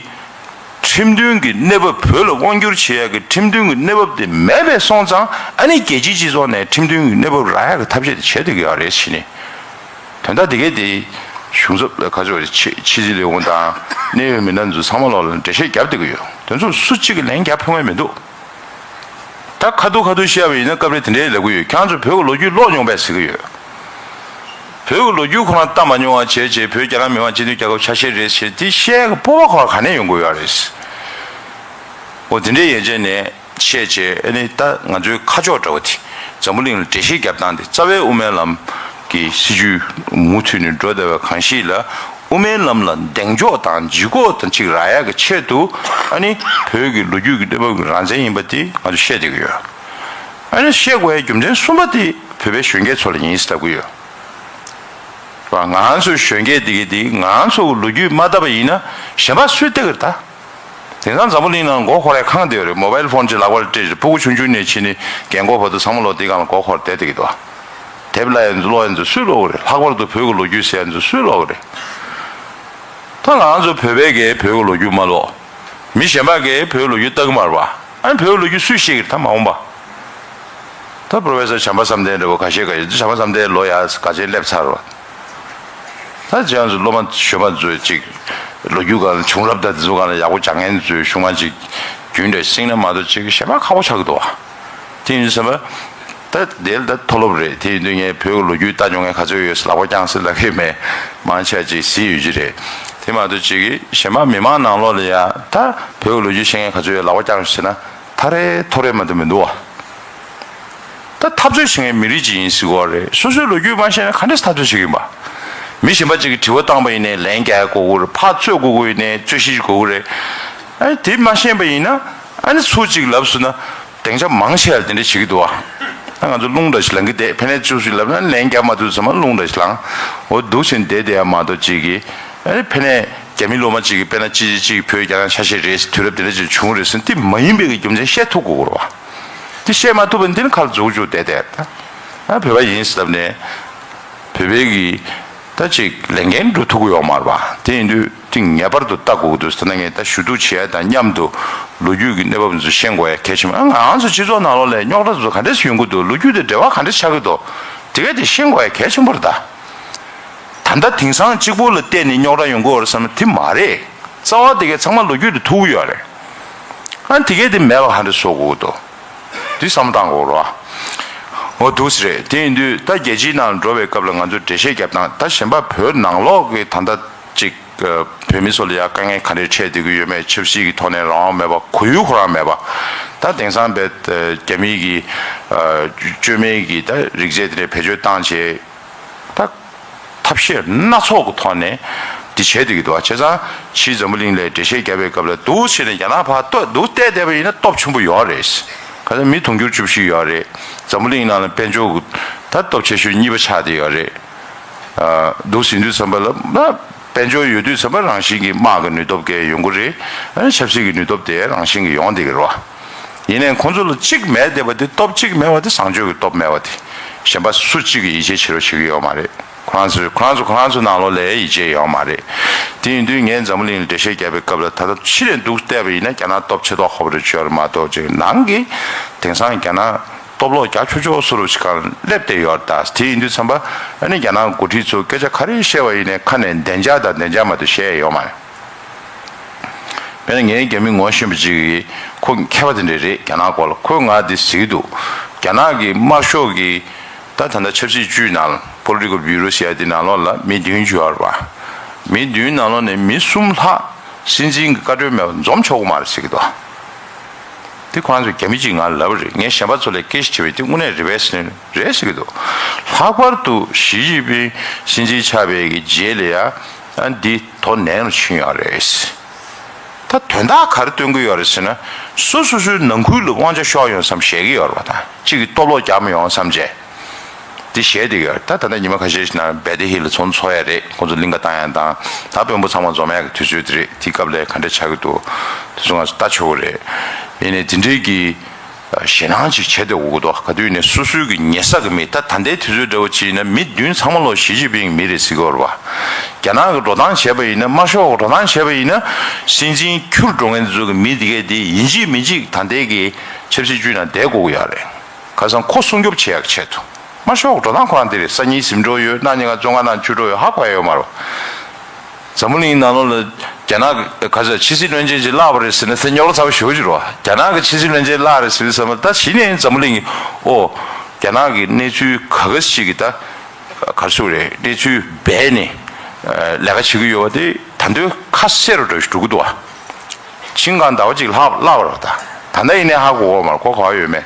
ཁྲིམས་མཐུན་གྱི་གནས་བབ། བོད་ལ་དབང་བསྒྱུར་བྱེད་ཡག་གི་ཁྲིམས་མཐུན་གྱི་གནས་བབ་དེ་མེད་པའི་སོང་ཙང་ཨ་ནི་རྒྱལ་སྤྱིའི་སྤྱི་ཚོགས་ནས་ཁྲིམས་མཐུན་གྱི་གནས་བབ་རག་ཡག་གི་ཐབས་ཤེས་དེ་བྱེད་བསྡད་ཀྱི་ཡོད་རེད་ཟེར་ནས། དོན་དག་དེ་གས་དེ་གཞུང་ཚབ་ལ་ག་ཚོད་རེད། ཕྱི་ཕྱི་སྲིད་ལས་ཁུངས་དང་གནད་ཡོད་མི་སྣ་ཚོ་ཚང་མ་ལོག་ལ་འགྲེལ་བཤད་བརྒྱབ་བསྡད་ཀྱི་ཡོད། དེ་ཚོ་སུ་གཅིག་གིས་ལན་རྒྱག་ཕོད་མཁན་མི་འདུག་ད་ཁ་ཐུག་ཁ་ཐུག་བཤད་པ་ཡིན་ན་སྐབས་རེ་དེ་འདྲའི་ལབ་ཀྱི་ཡོད། ཁྱེད་རང་ཚོ་བོད་ཀྱི་ལོ་རྒྱུས་ཀློག་མྱོང་པས་ཟེར་གྱི་ཡོད། བོད་ཀྱི་ལོ་རྒྱུས་ཁོ་རང་ལྟ་མ་མྱོང་བ་བྱས་བྱས་བོད་རྒྱ་ནག་མི་དམངས་སྤྱི་མཐུན་རྒྱལ་ཁབ་ཆ་ཤས་རེད་ཟེར་དེ་བཤད་ཡག་གི་སྤོབས་པ་ཁོ་རང་ག་ནས་ཡོང་དགོས་ཡོད་རེད། འོ་དེ་འདྲའི་ཡན་ཆད་ནས་བཤད་བྱས་ཨ་ནི་ད་ང་ཚོའི་ཁ་ཕྱོགས་འདྲ་བོ་དེ་འཛམ་བུ་གླིང་ལ་འགྲེལ་བཤད་རྒྱབ་སྟངས་དེ་རྩ་བའི་དབུ་མའི་ལམ་གྱི་སྲིད་བྱུས་མུ་མཐུད་ནས་འགྲོ་བསྡད་པ་གང་ཞིག་ལ། དབུ་མའི་ལམ་ལ་གདེང་འཇོག་དང་ལྗིད་ཁོག་དང་ཅིག་རག་ཡག་གི་ཆེད་དུ་ཨ་ནི་བོད་ཀྱི་ལོ་རྒྱུས་ཀྱི་གནས་བབ་ཀྱི་རང་བཙན་ཡིན་པ་དེ་ང་ཚོ་བཤད་བསྡད་ཀྱི་ཡོད། ཨ་ནི་བཤད་དགོས་ཡའི་རྒྱུ་མཚན་གསུམ་པ་དེ་བོད་པའི་གཞོན་སྐྱེས་ཚོ་ལ་ཡིན་ཟེར་ལབ་ཀྱི་ཡོད། ང་ཚོའི་གཞོན་སྐྱེས་དེ་གི་དེ་ང་ཚོ་ལོ་རྒྱུས་མ་བལྟས་པ་ཡིན་ན་གཞན་པ་སུས་བལྟ་གི་རེད་ད། དེང་སང་འཛམ་བུ་གླིང་ནང་མགོ་འཁོར་ཡ་གང་བསྡད་ཡོད་རེད། མོ་བཱའིལ་ཕོན་ཅིག་ལག་པར་སྤྲད་རེད། སྤུ་གུ་ཆུང་ཆུང་ནས་ཕྱིན་ནས་རྒན་འཁོགས་བར་དུ་ཚང་མ་ལོག་དེ་སྒང་ལ་མགོ་འཁོར་བསྡད་བསྡད་ཀྱི་འདུག་དེབ་ལ་ཡང་ཀློག་ཡ་ཚོ་སུས་ཀློག་གི་རེད། ལྷག་པར་དུ་བོད་ཀྱི་ལོ་རྒྱུས་ཟེར་ཡ་ཚོ་སུས་ཀློག་གི་རེད། ད་ང་ཚོ་བོད་པའི་གི་བོད་ཀྱི་ལོ་རྒྱུས་མ་ཀློག་མི་གཞན་པ་གི་བོད་ཀྱི་ལོ་རྒྱུས་ལྟ་གི་མ་རེད་པ། ཨ་ནི་བོད་ཀྱི་ལོ་རྒྱུས་སུས་ཤེས་ཀྱི་རེད་ད་མ་འོངས་པ། ད་པོ་རོ་ཕེ་སར་བྱམས་པ་བསམ་གཏན་འདྲ་བོ་ཁ་ཤས་ཀ་ཡོད། བྱམས་པ་བསམ་གཏན་ལོ་ཡ་ག་ཚོད་སླེབས་ཚར་བ། ད་ཅང་ཚོ་སློབ་མ་གཞོན་པ་ཚོས་ཅིག་ལོ་རྒྱུས་སྒང་ལ་བྱུང་རབས་དང་དེ་ཚོ་སྒང་ལ་ཡག་པོ་སྦྱང་མཁན་ཚོས་གཞུང་མ་ཅིག་རྒྱུན་འདྲ་བསྲིངས་ན་མ་གཏོགས་ཅིག་གཞན་པ་ཁག་པོ་ཆགས་ཀྱི་འདུག་བ། དེ་ཡིན་ཙམ་པ། ད་དེ་ལ་ད་མཐོ་སློབ་རེད། དེ་ཡིན་དུས་ངས་བོད་ཀྱི་ལོ་རྒྱུས་ལྟ་མྱོང་མཁན་ག་ཚོད་ཡོད་ཟེར་ལག་པ་བརྐྱངས་ཟེར་ལབ་ཀྱི་མེད། མང་ཆེ་བ་ཅིག་གཟིགས་ཡོད་ཀྱི་རེད། དེ་མ་གཏོགས་ཅིག་གཞན་པ་མི་མང་ནང་ལོགས་ལ་ཡ་ད་བོད་ཀྱི་ལོ་རྒྱུས་ཤེས་མཁན་ག་ཚོད་ཡོད་ལག་པ་བརྐྱངས་ཟེར་ན། ཐ་རེ་ཐོ་རེ་མ་གཏོགས་མི་འདུག་བ། ད་འཐབ་རྩོད་བྱེད་མཁན་མི་རིགས་ཅིག་ཡིན་ཟེར་གྱི་ཡོད་རེད། སོ་སོའི་ལོ་རྒྱུས་མ་ཤེས་ན་ག་འདྲས་འཐབ་རྩོད་བྱེད་ཀྱི་ཡིན་པ། མི་གཞན་པ་ཅིག་གིས་དྲི་བ་བཏང་པ་ཡིན་ནའི་ལན་རྒྱག་ཡ་དགོས་ཀྱི་རེད། ཕར་རྩོད་དགོས་ཀྱི་ཡིན་ནའི་རྩོད་གཞི་ཅིག་དགོས་ཀྱི་རེད། ཨ་ནི་དེ་མ་ཤེས་པ་ཡིན་ན་ཨ་ནི་ཚུར་ཅིག་ལབ་སོང་ན། སྡིངས་ཆ་མང་ཆེ་བ་དེ་འདྲ་བྱེད་ཀྱི་འདུག་བ། ད་ང་ཚོ་རླུང་འདྲ་ཞིག་ལངས་ཀྱི་བསྡད། ཕན་ནས་ཅུ་ཞིག་ལབ་ན་ལན་རྒྱག་མ་ཐུབ་ཚང་མ་རླུང་འདྲ་ཞིག་ལངས། འོ་འདུག་ཕྱིན་བསྡད་བསྡད་ཡ་མ་གཏོགས་ཅིག་གིས་ཨ་ནི་ཕན་ནས་རྒྱ་མི་སློབ་མ་ཅིག་གིས་དཔེར་ན་ཅི་ཅི་ཅིག་བོད་རྒྱ་ནག་ཆ་ཤས་རེད། དུས་རབས་དེ་འདྲ་ཅིག་བྱུང་རེད་ཟེར་ན་དེ་མ་ཡིན་པའི་གི་རྒྱུ་མཚན་བཤད་ཐུབ་དགོས་རེད་བ། དེ་བཤད་མ་ཐུབ་པ་འདི་ནི་ཁ་ལ་འཛུགས་འཇུག་བསྡད་བསྡད། ད་བོད་པ་ཡིན་ཟེར་ལབ་ནས་བོད་པའི་གི་ད་ཅིག་ལས་འགན་སྒྲུབ་ཐུབ་ཀྱི་ཡོད་མ་རེད་པ། དེ་ཡིན་དུས་དེ་ངེས་པར་དུ་ལྟ་དགོས་ཀྱི་འདུག་ཟེར་ན། ངས་ད་ཞུ་གཏུག་བྱེད་ཡ་དང་མཉམ་དུ་ལོ་རྒྱུས་ཀྱི་གནས་བབ་འདི་ཚོ་ཤེས་དགོས་ཡ་གལ་ཆེན་པོ། ང་རང་ཚོ་སྤྱི་ཚོགས་ནང་ལོགས་ལ་རྙོག་དྲ་འདི་ཚོ་ག་འདྲས་ཡོང་གི་འདུག་ལོ་རྒྱུས་དེ་འབྲེལ་བ་ག་འདྲས་ཆགས་ཀྱི་འདུག་དེ་གས་དེ་ཤེས་དགོས་ཡ་གལ་ཆེན་པོ་རེད་ད། ད་ལྟ་དེང་སང་གཅིག་པོ་ལ་བལྟས་ནས་རྙོག་དྲ་ཡོང་གི་ཡོད་རེད་བསམ་ན་དེ་མ་རེད། རྩ་བ་དེ་གས་ཚང་མ་ལོ་རྒྱུས་དེ་ཐུག་གི་ཡོད་རེད། ཨ་དེ་གས་དེ་མེད་པ་ག་འདྲས་བཟོ་དགོས་ཀྱི་འདུག་འདི་བསམ་བློ་བཏང་དགོས་རེད་བ། འོ་འདུག་སེ་རེད། དེ་ཡིན་དུས་ད་རྒྱལ་སྤྱིའི་ནང་འགྲོ་བའི་སྐབས་ལ་ང་ཚོས་འགྲེལ་བཤད་རྒྱབ་སྟངས། ད་གཞན་པ་བོད་ནང་ལོགས་ཀྱི་ད་ལྟ་ཅིག་བོད་མི་ཚོ་ལ་ཡ་དཀའ་ངལ་ག་འདྲས་འཕྲད་བསྡད་ཀྱི་ཡོད་མེད། ཆབ་སྲིད་ཀྱི་ཐོག་ནས་རང་དབང་མེད་པ། གོ་ཡུལ་ཁོ་རང་མེད་པ། ད་དེང་སང་བས་རྒྱ་མིའི་གི་བཅོས་མའི་གི་ད་རིག་རྫས་དེ་འདྲས་བེད་སྤྱོད་བཏང་བྱས། ད་ཐབས་ཤེས་སྣ་ཚོགས་ཀྱི་ཐོག་ནས་འདི་བྱས་བསྡད་ཀྱི་འདུག་བ། བྱས་ཙང་ཕྱིས་འཛམ་བུ་གླིང་ལ་འགྲེལ་བཤད་བརྒྱབ་པའི་སྐབས་ལ་འདུག་བྱས་ནས་རྒྱ་ནག་ཕར་ལྟོས་འདུག་བལྟས་བསྡད་པ་ཡིན་ན་སྟོབས་ཆེན་པོ་ཡོད་རེད། ག་ཚོད་མི་དུང་ཕྱུར་བཅུ་བཞི་ཡོད་རེད། འཛམ་བུ་གླིང་ནང་ལ་དཔལ་འབྱོར་གྱི་ད་སྟོབས་ཆེ་ཤོས་གཉིས་པ་ཆགས་བསྡད་ཡོད་རེད། འདུག་ཟིན་དུས་ཙམ་པ་ལ་ན་དཔལ་འབྱོར་ཡོད་དུས་ཙམ་པ་རང་བཞིན་གྱིས་དམག་གི་ནུས་སྟོབས་གས་ཡོང་གི་རེད། ཨ་ནི་ཆབ་སྲིད་ཀྱི་ནུས་སྟོབས་དེ་རང་བཞིན་གྱིས་ཡོང་བསྡད་ཀྱི་རེད་བ། ཡིན་ནའི་ཁོང་ཚོ་ལ་གཅིག་མེད་བསྡད་པ་དེ། སྟོབས་གཅིག་མེད་པ་དེ་བཟང་སྤྱོད་ཀྱི་སྟོབས་མེད་པ་དེ། གཞན་པ་སུ་གཅིག་གིས་ཡིད་ཆེས་བྱེད་རོགས་བྱེད་ཀྱི་ཡོད་མ་རེད། ཁོ་རང་ཚོས་ཁོ་རང་ཚོ་ཁོ་རང་ཚོ་ནང་ལོགས་ལ་ཡིད་ཆེས་ཡོད་མ་རེད། དེ་ཡིན་དུས་ངས་འཛམ་བུ་གླིང་ལ་འགྲེལ་བཤད་བརྒྱབ་པའི་སྐབས་ལ་ད་ལྟ་ཕྱི་ནས་འདུག་བལྟས་པ་ཡིན་ན་རྒྱ་ནག་སྟོབས་ཆེ་མདོག་ཁ་པོ་རེད་ཤོར་མ་གཏོགས་ཅིག་ནང་གི་དེང་སང་རྒྱ་ནག་སྟོབས་ལོག་རྒྱག་ཆོག་ཆོག་བཟོ་འདྲ་ཅིག་གང་སླེབས་བསྡད་ཡོད་རེད་ད། དེ་ཡིན་དུས་ཙམ་པ་ཨ་ནི་རྒྱ་ནག་འགོ་ཁྲིད་ཚོ་སྐད་ཆ་ག་རེ་བཤད་པ་ཡིན་ནའི་ཁ་ནས་བདེ་འཇགས་དང་བདེ་འཇགས་མ་གཏོགས་བཤད་ཡ་ཡོད་མ་རེད། དཔེར་ན་ངའི་རྒྱ་མི་ངོ་ཤེས་པ་ཅིག་གིས། ཁོ་མཁས་པ་དེ་འདྲ་རེད། རྒྱ་ནག་སྐོར་ལ་ཁོས་ང་འདི་ཟེར་གྱི་འདུག་རྒྱ་ནག་གི་དམར་ཤོག་གི་ད་ད་ལྟ་ཆབ་སྲིད་ཅུས་ནང་། Political Bureau ཟེར་ཡ་དེ་ནང་ལོགས་ལ་མི་བདུན་ཅིག་ཡོད་རེད་པ། མི་བདུན་ནང་ལོགས་ནས་མི་གསུམ་ལྷག་སྲིད་འཛིན་གྱི་བཀའ་འཁྲོལ་མེད་པར་འཛོམས་ཆོག་གི་མ་རེད་ཟེར་གྱི་འདུག་དེ་ཁོ་རང་ཚོ་རྒྱ་མི་གཅིག་ང་ལབ་པ་རེད། ངས་གཞན་པ་ཚོ་ལ་སྐད་ཆ་དྲིས་པ་དེ་དངོས་གནས་རེད་པས་ཟེར་ནས་རེད་ཟེར་གྱི་འདུག་ལྷག་པར་དུ་ཞི་ཅིན་ཕིང་སྲིད་འཛིན་ཆགས་པའི་གི་རྗེས་ལ་ཡ་ཨ་འདི་དོ་ནན་རུ་ཕྱིན་ཡོད་རེད། ད་དོན་དག་ག་རེ་སྟོན་གྱི་ཡོད་རེད་ཟེར་ན། སོ་སོ་སོའི་ནང་ཁུལ་ལ་དབང་ཆ་ཤོར་ཡོང་བསམ་བཤད་ཀྱི་ཡོད་རེད་པ། ད་གཅིག་གིས་སྟོབས་ལོག་རྒྱག་མི་ཡོང་བསམ་བྱས། འདི་བཤད་བསྡད་ཀྱི་ཡོད་རེད། ད་ད་ལྟ་ཉི་མ་ཁ་ཤས་ཤིག་ནང་བེ་ཏི་ཧི་ལ་ཚོགས་འདུ་ཚོགས་ཡ་རེད། ཁོང་ཚོ་གླིང་ག་བཏང་ཡ་དང་། ད་དཔོན་པོ་ཚང་མ་འཛོམས་ཡ་གི་དུས་ཚོད་དེ་རེད། དེའི་སྐབས་ལ་ག་འདྲ་ཆགས་ཀྱི་འདུག་དེ་ཚོ་ང་ཚོ་ལྟ་ཆོག་གི་རེད། ཡིན་ནའི་དེ་འདྲའི་གི་ཞེད་སྣང་ཅིག་བྱེད་བསྡད་དགོས་ཀྱི་འདུག་ག་དུས་ནས་སོ་སོའི་གི་ཉེ་ས་གི་མི། ད་ད་ལྟའི་དུས་ཚོད་འདྲ་བོ་ཅིག་ཡིན་ན་མི་བདུན་ཚང་མ་ལོ་ཞི་ཅིན་ཕིང་མི་རེད་ཟེར་གྱི་ཡོད་རེད་པ། རྒྱ་ནག་གི་འགྲོ་སྟངས་བྱས་པ་ཡིན་ན། དམར་ཤོག་གི་འགྲོ་སྟངས་བྱས་པ་ཡིན་ན། སྲིད་འཛིན་འཁྱུར་འགྲོ་མཁན་དེ་ཚོ་གི་མི་དེ་གས་དེ་ཡིན་གཅིག་མིན་གཅིག་ད་ལྟའི་གི་ཆབ་སྲིད་ཅུས་ནང་བསྡད་དགོས་ཀྱི་ཡོད་རེད། ཁ་སང་ཁོ་སྲུང་སྐྱོབ་བྱེད་ཡག་ཆེད་དུ། དམར་ཤོག་གི་འགྲོ་སྟངས་ཁོ་རང་དེ་རེད། སང་ཉིན་ཟིན་འགྲོ་ཡོད། གནངས་ཉིན་ང་བཙོན་ཁང་ནང་འཁྱུར་འགྲོ་ཡོད། ཧ་གོ་ཡ་ཡོད་མ་རེད། འཛམ་བུ་གླིང་ནང་ལོགས་ལ་རྒྱ་ནག་གི་ག་ཚོད་ཕྱི་སྲིད་བློན་ཆེན་ཅིག་བརླགས་པ་རེད་ཟེར་ན་ཚེ་རྙོག་དྲ་ཚ་པོ་ཞེ་པོ་ཅིག་རེད་པ། རྒྱ་ནག་གི་ཕྱི་སྲིད་བློན་ཆེན་བརླགས་རེད་ཟེར་དུས་ཙམ་པ། ད་གཞི་ནས་འཛམ་བུ་གླིང་གི་ཨོ་རྒྱ་ནག་གི་གནས་ཚུལ་ག་ག་ཞིག་གི་ད་ག་རེ་ཟེར་དགོས་རེད། གནས་ཚུལ་སྦས་ནས་ལས་ཀ་བྱེད་ཀྱི་ཡོད་པ་དེ་ད་དུང་ཁ་གསལ་རུ་འགྲོ་ཞིག་འགྲོ་གི་འདུག་པ། ཆིང་གང་ཟླ་བ་གཅིག་ལྷག་ལྷག་པ་རེད་པ། ད་ད་ལྟ་ཡིན་ནའི་ཧ་གོ་གི་ཡོད་མ་རེད། གོ་ག་པར་ཡོད་མེད།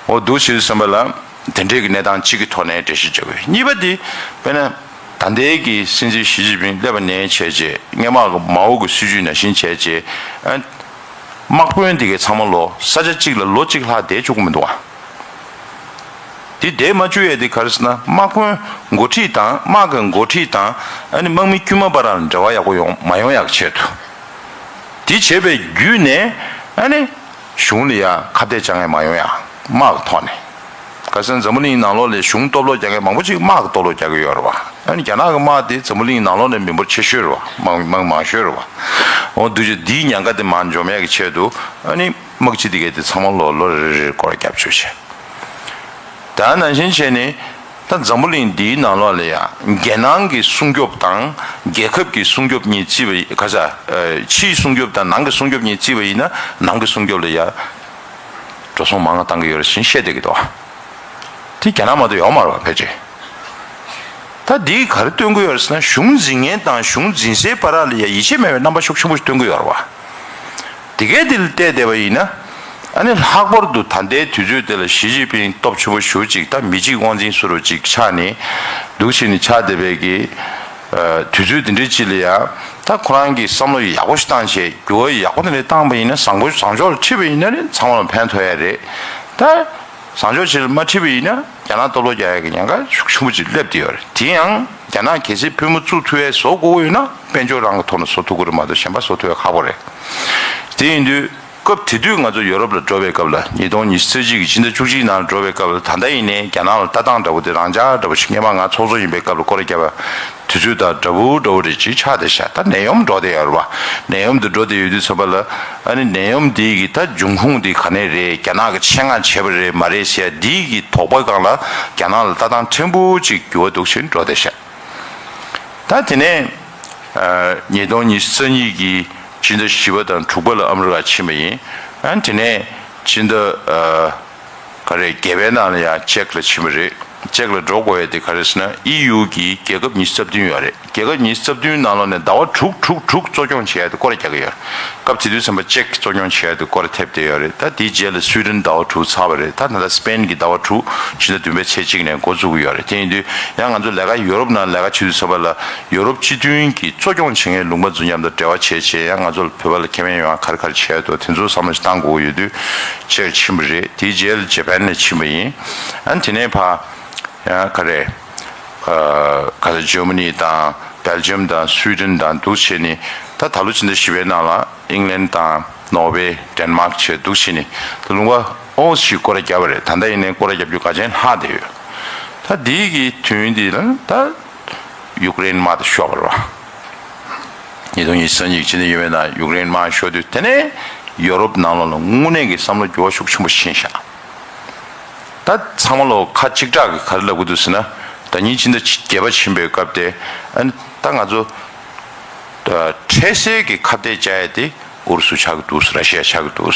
འོ་འདུག་བྱེད་དུས་ཙམ་པ་ལ། དེ་འདྲའི་གི་གནས་སྟངས་གཅིག་གི་ཐོག་ནས་འགྲེལ་བཤད་བྱ་དགོས། གཉིས་པ་དེ་དཔེར་ན་ད་ལྟའི་གི་སྲིད་འཛིན་ཞི་ཅིན་ཕིང་སླེབས་པ་ནས་བྱས་རྗེས། སྔོན་མ་གི་མའོ་གི་སྲིད་བྱུས་ནང་བཞིན་བྱས་རྗེས། ཨ་དམག་དཔོན་དེ་གའི་ཚང་མ་ལོ་ས་ཆ་གཅིག་ལ་ལོ་གཅིག་ལྷག་བསྡད་བཅུག་གི་མི་འདུག་ཨ། དེ་བསྡད་མ་བཅུག་ཡས་དེ་ག་རེ་ཟེར་ན། དམག་དཔོན་འགོ་ཁྲིད་དང་། དམག་གི་འགོ་ཁྲིད་དང་ཨ་ནི་དམག་མི་དཀྱུས་མ་བར་ལ་འབྲེལ་བ་ཡག་པོ་ཡོང་མ་ཡོང་ཡག་ཆེད་དུ། དེ་བྱས་པའི་བརྒྱུད་ནས་ཨ་ནི་གཞུང་ལ་ཡ་ཁ་གཏད་བཅག་མཁན་མ་ཡོང་ཡ། དམག་གི་ཐོག་ནས། ཁ་སང་འཛམ་བུ་གླིང་ནང་ལོགས་ལ་གཞུང་སྟོབས་ལོག་རྒྱག་མཁན་མང་པོ་ཅིག་དམག་གི་སྟོབས་ལོག་རྒྱག་གི་ཡོད་རེད་བ། ཨ་ནི་རྒྱ་ནག་གི་དམག་དེ་འཛམ་བུ་གླིང་ནང་ལོགས་ནས་མི་འབོར་ཆེ་ཤོས་རེད་བ། མང་མང་མང་ཤོས་རེད་བ། འོ་འདུག་བྱས་འདིའི་ཉེན་ཁ་དེ་མར་འཇོམས་ཡ་གི་ཆེད་དུ། ཨ་ནི་དམག་སྤྱི་དེ་གས་དེ་ཚང་མ་ལོ་ལོ་རེ་རེ་སྐོར་རྒྱབ་བཅུག་བྱས། ད་ནང་བཞིན་བྱས་ནས། ད་འཛམ་བུ་གླིང་འདིའི་ནང་ལོགས་ལ་ཡ་རྒྱལ་ནང་གི་སྲུང་སྐྱོབ་དང་རྒྱལ་ཁབ་ཀྱི་སྲུང་སྐྱོབ་གཉིས་བརྩིས་པ་ཡིན། ག་ས་ཨ་ཕྱིའི་སྲུང་སྐྱོབ་དང་ནང་གི་སྲུང་སྐྱོབ་གཉིས་བརྩིས་པ་ཡིན་ན། ནང་གི་སྲུང་སྐྱོབ་ལ་ཡ་འགྲོ་སོང་མང་བ་བཏང་གི་ཡོད་རེད་ཟེར་བཤད་བསྡད་ཀྱི་འདུག་ཨ། དེ་རྒྱ་ནག་མ་གཏོགས་ཡོད་མ་རེད་བ་ཕལ་ཆེར། ད་འདིས་ག་རེ་སྟོན་གྱི་ཡོད་རེད་ཟེར་ན། གཞུང་འཛིན་མཁན་དང་གཞུང་འཛིན་སའི་བར་ལ་ཡ་ཡིད་ཆེས་མེད་པའི་རྣམ་པ་ཤུགས་ཆེན་པོ་ཞིག་སྟོན་གྱི་ཡོད་རེད་བ། དེ་གས་དེ་ལ་བལྟས་བསྡད་པ་ཡིན་ན། ཨ་ནི་ལྷག་པར་དུ་ད་ལྟའི་དུས་ཚོད་དེ་ལ་ཞི་ཅིན་ཕིང་སྟོབས་ཆེན་པོ་ཞེ་པོ་ཅིག་ད་མི་གཅིག་དབང་འཛིན་བཟོ་འདྲ་ཅིག་ཆགས་ནས། འདུག་བྱས་ནས་ཆགས་བསྡད་པའི་གི་ཨ་དུས་ཚོད་དེ་འདྲའི་ཅིག་ལ་ཡ། ད་ཁོ་རང་གིས་བསམ་བློ་ཡག་པོ་ཞིག་བཏང་བྱས། འགྱུར་བ་ཡག་པོ་དེ་འདྲ་བཏང་པ་ཡིན་ན། བཟང་པོ་བཟང་ཕྱོགས་ལ་ཁྲིད་པ་ཡིན་ན་ནི་ཚང་མ་ལ་ཕན་ཐོགས་ཡ་རེད། ད་བཟང་ཕྱོགས་ཅིག་ལ་མ་ཁྲིད་པ་ཡིན་ན། རྒྱ་ནག་སྟོབས་ལོག་རྒྱག་ཡ་གི་ཉེན་ཁ་ཤུགས་ཆེན་པོ་ཅིག་སླེབས་བསྡད་ཡོད་རེད། དེ་ཡང་རྒྱ་ནག་གལ་སྲིད་པུས་མོ་བཙུགས་ཐུབ་ཡས་བཟོ་དགོས་ཡོད་ན། དཔལ་འབྱོར་རང་གི་ཐོག་ནས་བཟོ་ཐུབ་ཀྱི་རེད་མ་གཏོགས། གཞན་པ་བཟོ་ཐུབ་ཡ་ཁག་པོ་རེད། དེ་ཡིན་དུས། སྐབས་དེ་དུས་ང་ཚོ་ཡོ་རོབ་ལ་འགྲོ་བའི་སྐབས་ལ། ཉིས་སྟོང་ཉི་ཤུ་རྩ་གཅིག་གི་ཕྱི་ཟླ་བཅུ་གཅིག་ནང་ལ་འགྲོ་བའི་སྐབས་ལ། ད་ལྟ་ཡིན་ནའི་རྒྱ་ནག་ལ་ལྟ་སྟངས་འདྲ་པོ་དེ། རང་འཇགས་འདྲ་པོ་ཞིག། སྔོན་མ་ང་ཚོགས་གཙོ་ཡིན་པའི་སྐབས་ལ་སྐོར་ར་བརྒྱབ་པ་དུས་ཚོད་དང་འདྲ་པོ་འདྲ་པོ་རེ་ཅིག་ཆགས་བསྡད་ཤག་ད་ནད་ཡམས་འགྲོ་བསྡད་ཡོད་རེད་པ། ནད་ཡམས་དེ་འགྲོ་བསྡད་ཡོད་དུས་ཙམ་པ་ལ། ཨ་ནི་ནད་ཡམས་དེ་གི་ད་འབྱུང་ཁུངས་དེ་ག་ནས་རེད། རྒྱ་ནག་གི་ཆེད་མངགས་བྱས་པ་རེད་མ་རེད་ཟེར་ཡ་དེ་གི་དོགས་པ་སྒང་ལ། རྒྱ་ནག་ལ་ལྟ་སྟངས་ཕྲན་བུ་ཅིག་འགྱུར་བ་འདུག་བཞིན་འགྲོ་བསྡད་ཤག་ད་དེ་ནས་ཨ་ཉིས་སྟོང་ཉི་ཤུ་རྩ་གཉིས་ཀྱི་ཕྱི་ཟླ་བཞི་པ་དང་དྲུག་པ་ལ་ཨ་མི་རི་ཀ་ཕྱིན་པ་ཡིན། ཨ་དེ་ནས་ཕྱི་ཟླ་ཨ་ག་རེ་བརྒྱད་པའི་ནང་ལ་ཡང་ཅེག་ལ་ཕྱིན་པ་རེད། ཅེག་ལ་འགྲོ་དགོས་ཡ་དེ་ག་རེ་ཟེར་ན། ཨི་ཡུ་གི་རྒྱལ་ཁབ་ཉི་ཤུ་རྩ་བདུན་ཡོད་རེད། རྒྱལ་ཁབ་ཉི་ཤུ་རྩ་བདུན་ནང་ལོགས་ནས་ཟླ་བ་དྲུག་དྲུག་དྲུག་གཙོ་སྐྱོང་བྱེད་ཡ་དེ་སྐོར་ར་རྒྱག་གི་ཡོད། སྐབས་དེ་དུས་ཙམ་པ་ཅེག་གཙོ་སྐྱོང་བྱེད་ཡ་དེ་སྐོར་ར་ཐེབས་བསྡད་ཡོད་རེད། ད་དེའི་རྗེས་ལ་སུའི་ཌེན་ཟླ་བ་དྲུག་ཚར་བ་རེད། ད་ད་ལྟ་སི་པེན་གྱི་ཟླ་བ་དྲུག་ཕྱི་ཟླ་བདུན་པའི་ཚེས་གཅིག་ནས་འགོ་བཙུགས་ཀྱི་ཡོད་རེད། དེ་ཡིན་དུས་ཡང་ང་ཚོ་ལས་ཀ་ཡོ་རོབ་ནང་ལས་ཀ་བྱེད་དུས་ཙམ་པ་ལ། ཡོ་རོབ་སྤྱི་མཐུན་གྱི་གཙོ་སྐྱོང་བྱེད་མཁན་ལུང་པ་ཚོ་མཉམ་དུ་འབྲེལ་བ་བྱས་བྱས། ཡང་ང་ཚོ་ལ་བོད་པ་ལ་ཁེ་ཕན་ཡོང་བ་ག་རེ་ག་རེ་བྱེད་ཡ་འདུག་དེ་ཚོ་བསམ་བློ་ཞིག་བཏང་དགོས་ཀྱི་ཡོད་དུས་ཅེག་ཕྱིན་པ་རེད། དེའི་རྗེས་ལ་ཇ་པན་ནས་ཕྱིན་པ་ཡིན། ཨ་ནི་དེ་ནས་ཕར་ཡང་ག་རེ། ཨ་ག་ཚོད་ཇར་མ་ནི་དང་བྷེལ་ཇམ་དང་སུའི་ཌེན་དང་འདུག་བྱས་ནས། ད་ད་ལོ་ཕྱི་ཟླ་བཞི་པའི་ནང་ལ་ཨིང་ལན་དང་ནོར་ཝེ། ཌེན་མཱག་བྱས་འདུག་བྱས་ནས། ད་ལུང་པ་ཨོ་ཞིག་སྐོར་ར་བརྒྱབ་པ་རེད། ད་ལྟ་ཡིན་ནའི་སྐོར་ར་བརྒྱབ་རྒྱུ་འགལ་རྐྱེན་ལྷག་བསྡད་ཡོད། ད་འདི་གི་དུས་ཡུན་འདི་ལ་ད་ཡུཀ་རེན་དམག་དེ་ཤོར་བ་རེད་པ། ཉིས་སྟོང་ཉི་ཤུ་རྩ་གཉིས་ཀྱི་ཕྱི་ཟླ་བཞི་པའི་ནང་ཡུཀ་རེན་དམག་ཤོར་དུས། དེ་ནས་ཡོ་རོབ་ནང་ལོགས་ལ་དངོས་གནས་ཀྱི་བསམ་བློ་འགྱུར་བ་ཤུགས་ཆེན་པོ་ཕྱིན་ཤག་ད་ཚང་མ་ལོག་ཁ་གཅིག་གྲགས་ཀྱིས་ག་རེ་ལབ་ཀྱི་འདུག་ཟེར་ན། ཟླ་ཉིན་ཕྱི་ཟླ་བརྒྱད་པ་ཕྱིན་པའི་སྐབས་དེ། ཨ་ནི་ད་ང་ཚོ་ཨ་འཕྲལ་སེལ་གྱི་ཁ་གཏད་བཅག་ཡ་དེ་ཨུ་རུ་སུ་ཆགས་ཀྱི་འདུག་ར་ཤི་ཡ་ཆགས་ཀྱི་འདུག་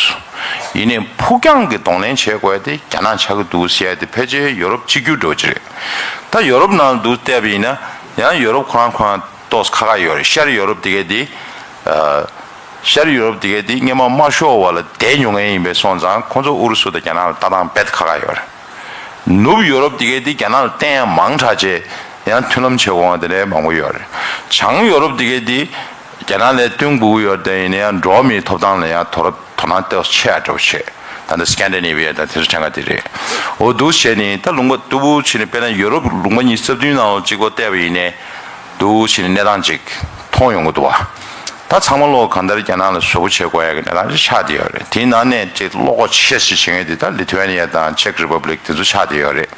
ཡིན་ནའི་ཕུགས་རྒྱང་གི་གདོང་ལེན་བྱེད་དགོས་ཡ་དེ་རྒྱ་ནག་ཆགས་ཀྱི་འདུག་ཟེར་ཡ་དེ་ཕལ་ཆེར་ཡོ་རོབ་གཅིག་གྱུར་འདྲ་བོ་ཅིག་རེད། ད་ཡོ་རོབ་ནང་ལ་འདུག་བལྟས་པ་ཡིན་ན། ཡང་ཡོ་རོབ་ཁོ་རང་ཁོ་རང་ཏོག་ཙམ་ཁག་ཁག་ཡོད་རེད། ཤར་ཡོ་རོབ་དེ་གས་དེ། ཨ་ཤར་ཡོ་རོབ་དེ་གས་དེ་སྔོན་མ་དམར་ཤོག་འོག་ལ་བསྡད་མྱོང་མཁན་ཡིན་པས་སོང་ཙང་། ཁོང་ཚོ་ཨུ་རུ་སུ་དང་རྒྱ་ནག་ལ་ལྟ་སྟངས་རྦད་ཁག་ཁག་ཡོད་རེད། ནུབ་ཡོ་རོབ་དེ་གས་དེ་རྒྱ་ནག་ལ་བརྟེན་ཡ་མང་དྲགས་བྱས། ཡང་མཐུན་ལམ་བྱེད་དགོས་པ་དེ་འདྲའི་མང་པོ་ཡོད་རེད། བྱང་ཡོ་རོབ་དེ་གས་དེ་རྒྱ་ནག་ལ་བསྟུན་དགོས་ཀྱི་ཡོད་རེད། དེ་ཡིན་ན་ཡང་འགྲོ་བ་མིའི་ཐོབ་ཐང་ལ་ཡང་དོ་ར་དོ་སྣང་ཏོག་ཙམ་ཆེ་ཡ་འདྲ་བོ་བྱས། ད་ལྟ་སི་ཀན་ཌི་ནེ་བི་ཡ་དང་དེ་ཚོ་གྲས་འགའ་དེ་རེད། འོ་འདུག་བྱས་ནས་ད་ལུང་པ་སྟུག་པོ་བྱས་ནས། དཔེར་ན་ཡོ་རོབ་ལུང་པ་ཉི་ཤུ་རྩ་བདུན་ནང་ལ་གཅིག་པོ་བལྟས་པ་ཡིན་ནའི། འདུག་བྱས་ནས་གནས་སྟངས་ཅིག་མཐོང་ཡོང་གི་འདུག་བ། ད་ཚང་མ་ལོག་གང་ལྟར་རྒྱ་ནག་ལ་བཟོ་བོ་བྱེད་དགོས་ཡ་གི་གནས་སྟངས་ཅིག་ཆགས་བསྡད་ཡོད་རེད། དེའི་ནང་ནས་ཅིག་བློ་ཁོག་ཆེ་ཤོས་བྱེད་མཁན་དེ་ད་ལི་ཐུ་ཝེ་ནི་ཡ་དང་ཅེག་རི་པབ་ལིག་དེ་ཚོ་ཆགས་བསྡད་ཡོད་རེད།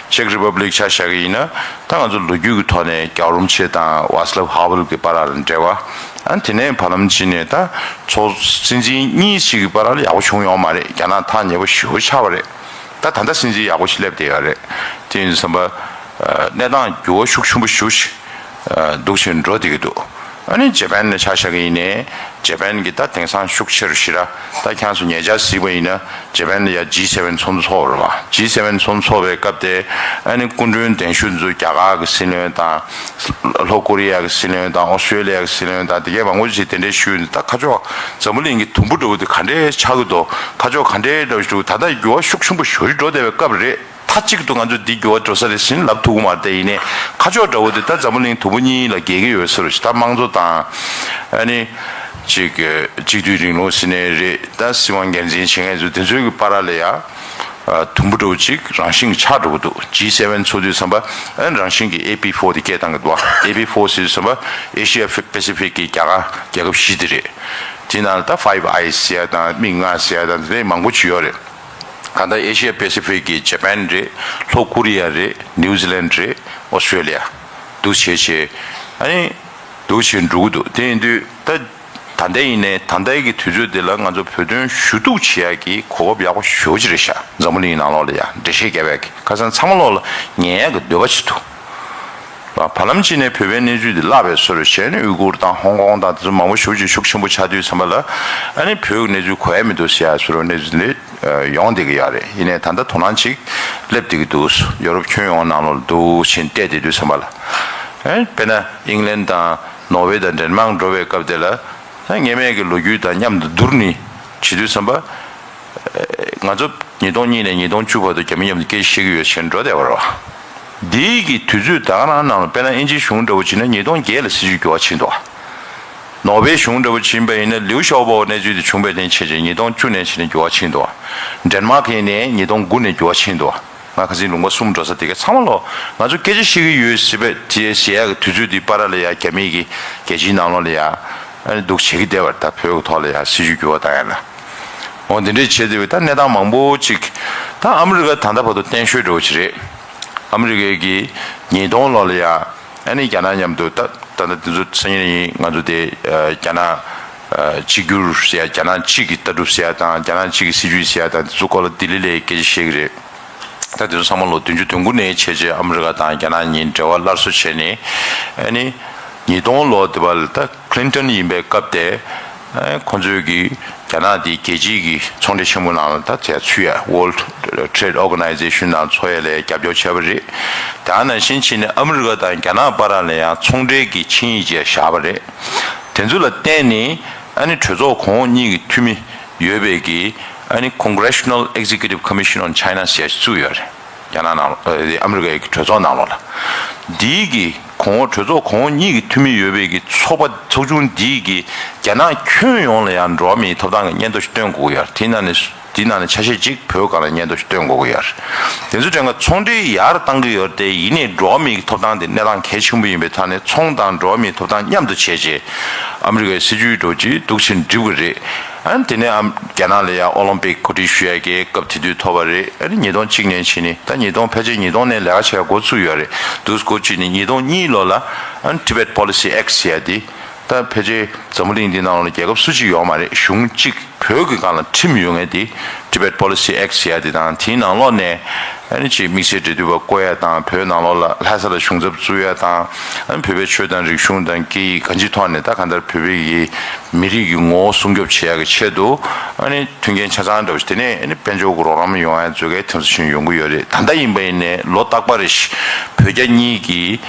ཅེག་རི་པབ་ལིག་ཆ་བཞག་གི་ཡིན་ན། ད་ང་ཚོ་ལོ་རྒྱུས་ཀྱི་ཐོག་ནས་རྒྱལ་བ་རིན་པོ་ཆེ་དང་ཝཱ་སི་ལབ་ཧ་ཝེལ་གྱི་བར་ལ་འབྲེལ་བ། ཨ་དེ་ནས་བར་ལམ་ཕྱིན་ནས་ད་ཚོ་སྲིད་འཛིན་གཉིས་ཤིག་གི་བར་ལ་ཡག་པོ་བྱུང་ཡོད་མ་རེད། རྒྱ་ནག་ཐག་ཉེ་པོ་ཞེ་པོ་ཆགས་པ་རེད། ད་ད་ལྟ་སྲིད་འཛིན་ཡག་པོ་ཞིག་སླེབས་བསྡད་ཡོད་རེད། དེ་ཡིན་དུས་ཙམ་པ། ཨ་གནས་སྟངས་འགྱུར་བ་ཤུགས་ཆེན་པོ་ཞེ་པོ་ཞིག་ཨ་འདུག་བྱས་འགྲོ་བསྡད་ཀྱི་འདུག་ཨ་ནི་ཇ་པན་ནས་ཆ་བཞག་གི་ཡིན་ནའི། ཇ་པན་གྱི་ད་དེང་སང་ཤུགས་ཆེ་རུ་ཞེ་དྲག་ད་ཁྱེད་ཚོ་ཉེ་ཆར་གཟིགས་པ་ཡིན་ན། ཇ་པན་ལ་ཡ་ཇི་སེ་ཝེན་ཚོགས་འདུ་ཚོགས་པ་རེད་པ། ཇི་སེ་ཝེན་ཚོགས་འདུ་ཚོགས་པའི་སྐབས་དེ། ཨ་ནི་སྐུ་མགྲོན་གདན་ཞུ་ཚོ་རྒྱ་གར་གྱི་སྲིད་བློན་དང་། ལྷོ་ཀོ་རི་ཡ་གི་སྲིད་བློན་དང་། ཨོ་སི་ཀྲོ་ལི་ཡ་གི་སྲིད་བློན་དང་། དེ་གས་མང་པོ་ཞིག་དེ་འདྲའི་ཞུས་ནས། ད་ཁ་ཕྱོགས་འཛམ་བུ་གླིང་གི་དུམ་བུ་འདྲ་བོ་དེ་ག་འདྲའི་ཆགས་ཀྱི་འདུག་ཁ་ཕྱོགས་ག་འདྲའི་འདྲ་བོ་ཞིག་འདུག་ད་ལྟ་འགྱུར་བ་ཤུགས་ཆེན་པོ་ཞེ་པོ་ཞིག་འགྲོ་བསྡད་པའི་སྐབས་རེད། མཐའ་གཅིག་ཏུ་ང་ཚོས་འདི་འགྱུར་བ་འགྲོ་ས་རེད་ཟེར་ནས་ལབ་ཐུབ་ཀྱི་མ་རེད། དེ་ཡིན་ནའི་ཁ་ཕྱོགས་འདྲ་བོ་དེ་ད་འཛམ་བུ་གླིང་དུམ་བུ་གཉིས་ལ་འགྱེལ་གྱི་ཡོད་ས་རེད། ད་དམངས་གཙོ་དང་། ཨ་ནི་ཅིག་གཅིག་སྡུད་རིང་ལུགས་ཟེར་ནའི་རེད། ད་སྲིད་དབང་སྒེར་འཛིན་བྱེད་མཁན་ཚོ་དེ་ཚོའི་གི་བར་ལ་ཡ། ཨ་དུམ་བུ་འདྲ་བོ་ཅིག་རང་བཞིན་གྱི་ཆགས་འགྲོ་གི་འདུག་ཇི་སེ་ཝེན་ཚོགས་དུས་ཙམ་པ། ཨ་ནི་རང་བཞིན་གྱི་ཨེ་པི་ཕོར་དེ་སྐད་བཏང་གི་འདུག་ཨེ་པི་ཕོར་ཟེར་དུས་ཙམ་པ། ཨེ་ཤི་ཡ་པེ་སི་ཕིག་གི་རྒྱ་གར་རྒྱལ་ཁབ་བཞི་དེ་རེད། དེ་ནང་ལ་ད་ཕའིབ་ཨའི་ཟེར་ཡ་དང་། མིག་ལྔ་ཟེར་ཡ་དང་། དེ་འདྲའི་མང་པོ་ཅིག་ཡོད་རེད། ད་ལྟ་ཨེ་ཤི་ཡ་པེ་སི་ཕིག་གི་ཇ་པན་རེད། ལྷོ་ཀོ་རི་ཡ་རེད། ནིའུ་ཛི་ལན་རེད། ཨོ་སི་ཀྲོ་ལི་ཡ། འདུག་བྱས་བྱས། ཨ་ནི་འདུག་བྱས་འགྲོ་གི་འདུག་དེ་ཡིན་དུས་ད། ད་ལྟ་ཡིན་ནའི་ད་ལྟའི་གི་དུས་ཚོད་འདི་ལ་ང་ཚོ་བོད་དོན་ཞུ་གཏུག་བྱེད་ཡག་གི་གོ་སྐབས་ཡག་པོ་ཞེ་པོ་ཅིག་རེད་ཤག་འཛམ་བུ་གླིང་ནང་ལོགས་ལ་ཡ་འགྲེལ་བཤད་རྒྱབ་ཡག་གི། ཁ་སང་ཚང་མ་ལོགས་ལ་ཉན་ཡག་གི་འདོད་པ་ཅིག་འདུག་བར་ལམ་ཅིག་ནས་བོད་པའི་གནས་ཚུལ་འདི་བརླག་པའི་བཟོ་འདྲ་བྱས་ནས། ཨུའི་གུར་དང་ཧོང་ཀོང་དང་དེ་ཚོ་མང་པོ་ཞེ་པོ་ཅིག་ཤུགས་ཆེན་པོ་ཆགས་དུས་ཙམ་པ་ལ། ཨ་ནི་བོད་ཀྱི་གནས་ཚུལ་གོ་ཡ་མི་འདུག་ཟེར་ཡ་བཟོ་འདྲ་གནས་ཚུལ་འདི་ཡོང་བསྡད་ཀྱི་ཡོད་རེད། ཡིན་ནའི་ད་ལྟ་དོ་སྣང་ཅིག་སླེབས་བསྡད་ཀྱི་འདུག་ཡོ་རོབ་ཁྱོན་ཡོངས་ནང་ལོགས་ལ་འདུག་བྱས་བལྟས་བསྡད་དུས་ཙམ་པ་ལ། ཨ་དཔེར་ན་ཨིང་ལན་དང་ནོར་ཝེ་དང་ཌེན་མཱག་འགྲོ་བའི་སྐབས་དེ་ལ། ད་སྔོན་མའི་གི་ལོ་རྒྱུས་དང་མཉམ་དུ་བསྡུར་ནས་བྱེད་དུས་ཙམ་པ། ང་ཚོ་ཉིས་སྟོང་གཉིས་ནས་ཉིས་སྟོང་བཅུ་བར་དུ་རྒྱ་མི་མཉམ་དུ་སྐད་ཆ་བཤད་ཀྱི་ཡོད་ཟེར་འགྲོ་བསྡད་པ་རེད་བ། འདིའི་གི་དུས་ཚོད་ད་ག་རང་ནང་ལ་དཔེར་ན་དབྱིན་ཇིའི་གཞུང་འདྲ་བོ་བྱས་ན་ཉིས་སྟོང་བརྒྱད་ལ་སྲིད་བྱུས་འགྱུར་བ་ཕྱིན་འདུག་བ། ནོར་ཝེ་གཞུང་འདྲ་པོ་ཕྱིན་པ་ཡིན་ན་ལིའུ་ཞའོ་པོ་གནས་ཚུལ་དེ་བྱུང་བའི་དེ་བྱས་རྗེས་ཉིས་སྟོང་བཅུ་ནས་ཕྱིན་ནས་འགྱུར་བ་ཕྱིན་འདུག་ཌེན་མཱརཀ་ཡིན་ནས་ཉིས་སྟོང་དགུ་ནས་འགྱུར་བ་ཕྱིན་འདུག་ང་ཁ་སང་ལུང་པ་གསུམ་འགྲོ་ས་དེ་ག་ཚང་མ་ལོ་ང་ཚོ་སྐད་ཆ་བཤད་ཀྱི་ཡོད་ཟེར་བས་དེ་ཟེར་ཡག་གི་དུས་ཚོད་དེ་བར་ལ་ཡ་རྒྱ་མི་གི་རྒྱལ་སྤྱིའི་ནང་ལོགས་ལ་ཡ་ཨ་ནི་འདུག་བྱེད་ཀྱི་བསྡད་པ་རེད། ད་བོད་ཀྱི་ཐོག་ལ་ཡ་སྲིད་ཇུས་འགྱུར་བ་བཏང་ཡ་ལ་འོ་དེ་འདྲས་བྱས་དེ་བས་ད་གནས་སྟངས་མང་པོ་ཅིག་ད་ཨ་མི་རི་ཀ་ད་ལྟ་བར་དུ་བརྟན་ཤོས་འདྲ་བོ་ཅིག་རེད། ཨ་མི་རི་ཀའི་གི་ཉིས་སྟོང་ལོ་ལ་ཡ། ཨ་ནི་རྒྱ་ནག་མཉམ་དུ་ད་ད་ལྟ་དེ་ཚོ་སང་ཉིན་ཡིན་ང་ཚོ་དེ་རྒྱ་ནག་གཅིག་གྱུར་ཟེར་ཡ་རྒྱ་ནག་གཅིག་གི་ལྟ་གྲུབ་ཟེར་ཡ་དང་རྒྱ་ནག་གཅིག་གི་སྲིད་ཇུས་ཟེར་ཡ་དང་དེ་ཚོ་སྐོར་ལ་ལྡི་ལི་ལ་སྐད་ཆ་བཤད་ཀྱི་རེད། ད་དེ་ཚོ་ཚང་མ་ལོ་བདུན་ཅུ་དོན་དགུ་ནས་བྱས་རྗེས་ཨ་མི་རི་ཀ་དང་རྒྱ་ནག་གཉིས་འབྲེལ་བ་སླར་གསོ་བྱས་ནས་ཨ་ནི་ཉིས་སྟོང་ལོ་དེ་བར་ལ་ད་ཁི་ལིན་ཏོན་ཡིན་པའི་སྐབས་དེ་ཁོང་ཚོས་ཀྱི་རྒྱ་ནག་དེ་རྒྱལ་སྤྱིའི་གི་ཚོང་འབྲེལ་ཆེན་པོ་ནང་ལ་ད་བྱས་ཚུད་ཡ་World Trade Organization ནང་འཚོགས་ཡ་ལ་རྒྱབ་སྐྱོར་བྱས་པ་རེད། དེ་ནང་བཞིན་བྱས་ནས་ཨ་མི་རི་ཀ་དང་རྒྱ་ནག་བར་ལ་ཡང་ཚོང་འབྲེལ་གྱི་ཆིངས་ཡིག་ཅིག་བཞག་པ་རེད། དེ་ཚོ་ལ་བརྟེན་ནས་ཨ་ནི་གྲོས་ཚོགས་གོང་འོག་གཉིས་ཀྱི་འཐུས་མི་ཡོད་པའི་གི་ཨ་ནི་Congressional Executive Commission on China ཟེར་ཡ་ཞིག་བཙུགས་ཡོད་རེད། རྒྱ་ནག་ནང་ལ་ཨ་ཨ་མི་རི་ཀའི་གྲོས་ཚོགས་ནང་ལོགས་ལ། འདིའི་གི་གོང་འོག་གྲོས་ཚོགས་གོང་འོག་གཉིས་ཀྱི་འཐུས་མི་ཡོད་པའི་གི་ཚོགས་པ་ཚོགས་ཆུང་འདིའི་གི་རྒྱ་ནག་ཁྱོན་ཡོངས་ལ་ཡང་འགྲོ་བ་མིའི་ཐོབ་ཐང་གི་སྙན་ཐོ་ཞིག་སྟོན་དགོས་ཀྱི་ཡོད་རེད། དེའི་ནང་ནས་དེའི་ནང་ནས་ཆ་ཤས་གཅིག་བོད་སྒང་ལ་སྙན་ཐོ་ཞིག་སྟོན་དགོས་ཀྱི་ཡོད་རེད། དེ་ཚོ་དྲན་ག་ཚོང་འབྲེལ་ཡར་བཏང་གི་ཡོད་རེད་དེ་ཡིན་ནའི་འགྲོ་བ་མིའི་གི་ཐོབ་ཐང་དེ་གནས་སྟངས་གལ་ཆེན་པོ་ཡིན་པའི་ཐོག་ནས་ཚོང་དང་འགྲོ་བ་མིའི་ཐོབ་ཐང་མཉམ་དུ་བྱས་རྗེས་ཨ་མི་རི་ཀའི་སྲིད་ཇུས་འགྲོ་ཅིག་འདུག་ཕྱིན་འགྲིག་གི་རེད། ཨ་ནི་དེ་ནས་ཨམ་རྒྱ་ནག་ལ་ཡང་ཨོ་ལིམ་པིག་གོ་སྒྲིག་ཞུ་ཡ་གི་སྐབས་དེ་དུས་ཐོབ་པ་རེད། ཨ་ནི་ཉིས་སྟོང་གཅིག་ནས་ཕྱིན་ནས་ད་ཉིས་སྟོང་ཕལ་ཆེར་ཉིས་སྟོང་ནས་ལས་ཀ་བྱེད་ཡ་འགོ་ཚུགས་ཡོད་རེད། འདུག་སྐོར་གཅིག་ནས་ཉིས་སྟོང་གཉིས་ལོ་ལ་ཨ་ནི་Tibet Policy Act ཟེར་ཡ་དེ་ད་ཕལ་ཆེར་འཛམ་བུ་གླིང་འདི་ནང་ལ་རྒྱལ་ཁབ་སུ་གཅིག་ཡོད་མ་རེད། གཞུང་གཅིག་བོད་ཀྱི་སྒང་ལ་ཁྲིམས་ཡོད་མཁན་དེ་Tibet Policy Act ཟེར་ཡ་དེ་དང་དེའི་ནང་ལོགས་ནས། ཨ་ནི་ཅིག་དམིགས་བསལ་འབྲེལ་མཐུད་པ་བསྐོ་ཡ་དང་བོད་ནང་ལོགས་ལ་ལྷ་ས་ལ་གཞུང་ཚབ་བཙུགས་ཡ་དང་ཨ་ནི་བོད་པའི་ཆོས་དང་རིག་གཞུང་དང་སྐད་ཡིག་གང་ཅིའི་ཐོག་ནས་ད་གང་ལྟར་བོད་པའི་གི་མི་རིགས་ཀྱི་ངོ་བོ་སྲུང་སྐྱོབ་བྱེད་ཡ་གི་ཆེད་དུ་ཨ་ནི་མཐུན་རྐྱེན་ཆ་ཚང་འདྲ་བོ་ཞིག་དེ་ནས་ཨ་ནི་དཔལ་འབྱོར་གྱི་རོགས་རམ་ཡོང་ཡ་མཛོད་དགེ་དེ་ཚོ་ཞིག་ཡོང་གི་ཡོད་རེད། ད་ལྟ་ཡིན་པ་ཡིན་ནའི་ལོ་རྟག་པ་རེ་བཞིན་བོད་རྒྱ་གཉིས་ཀྱི་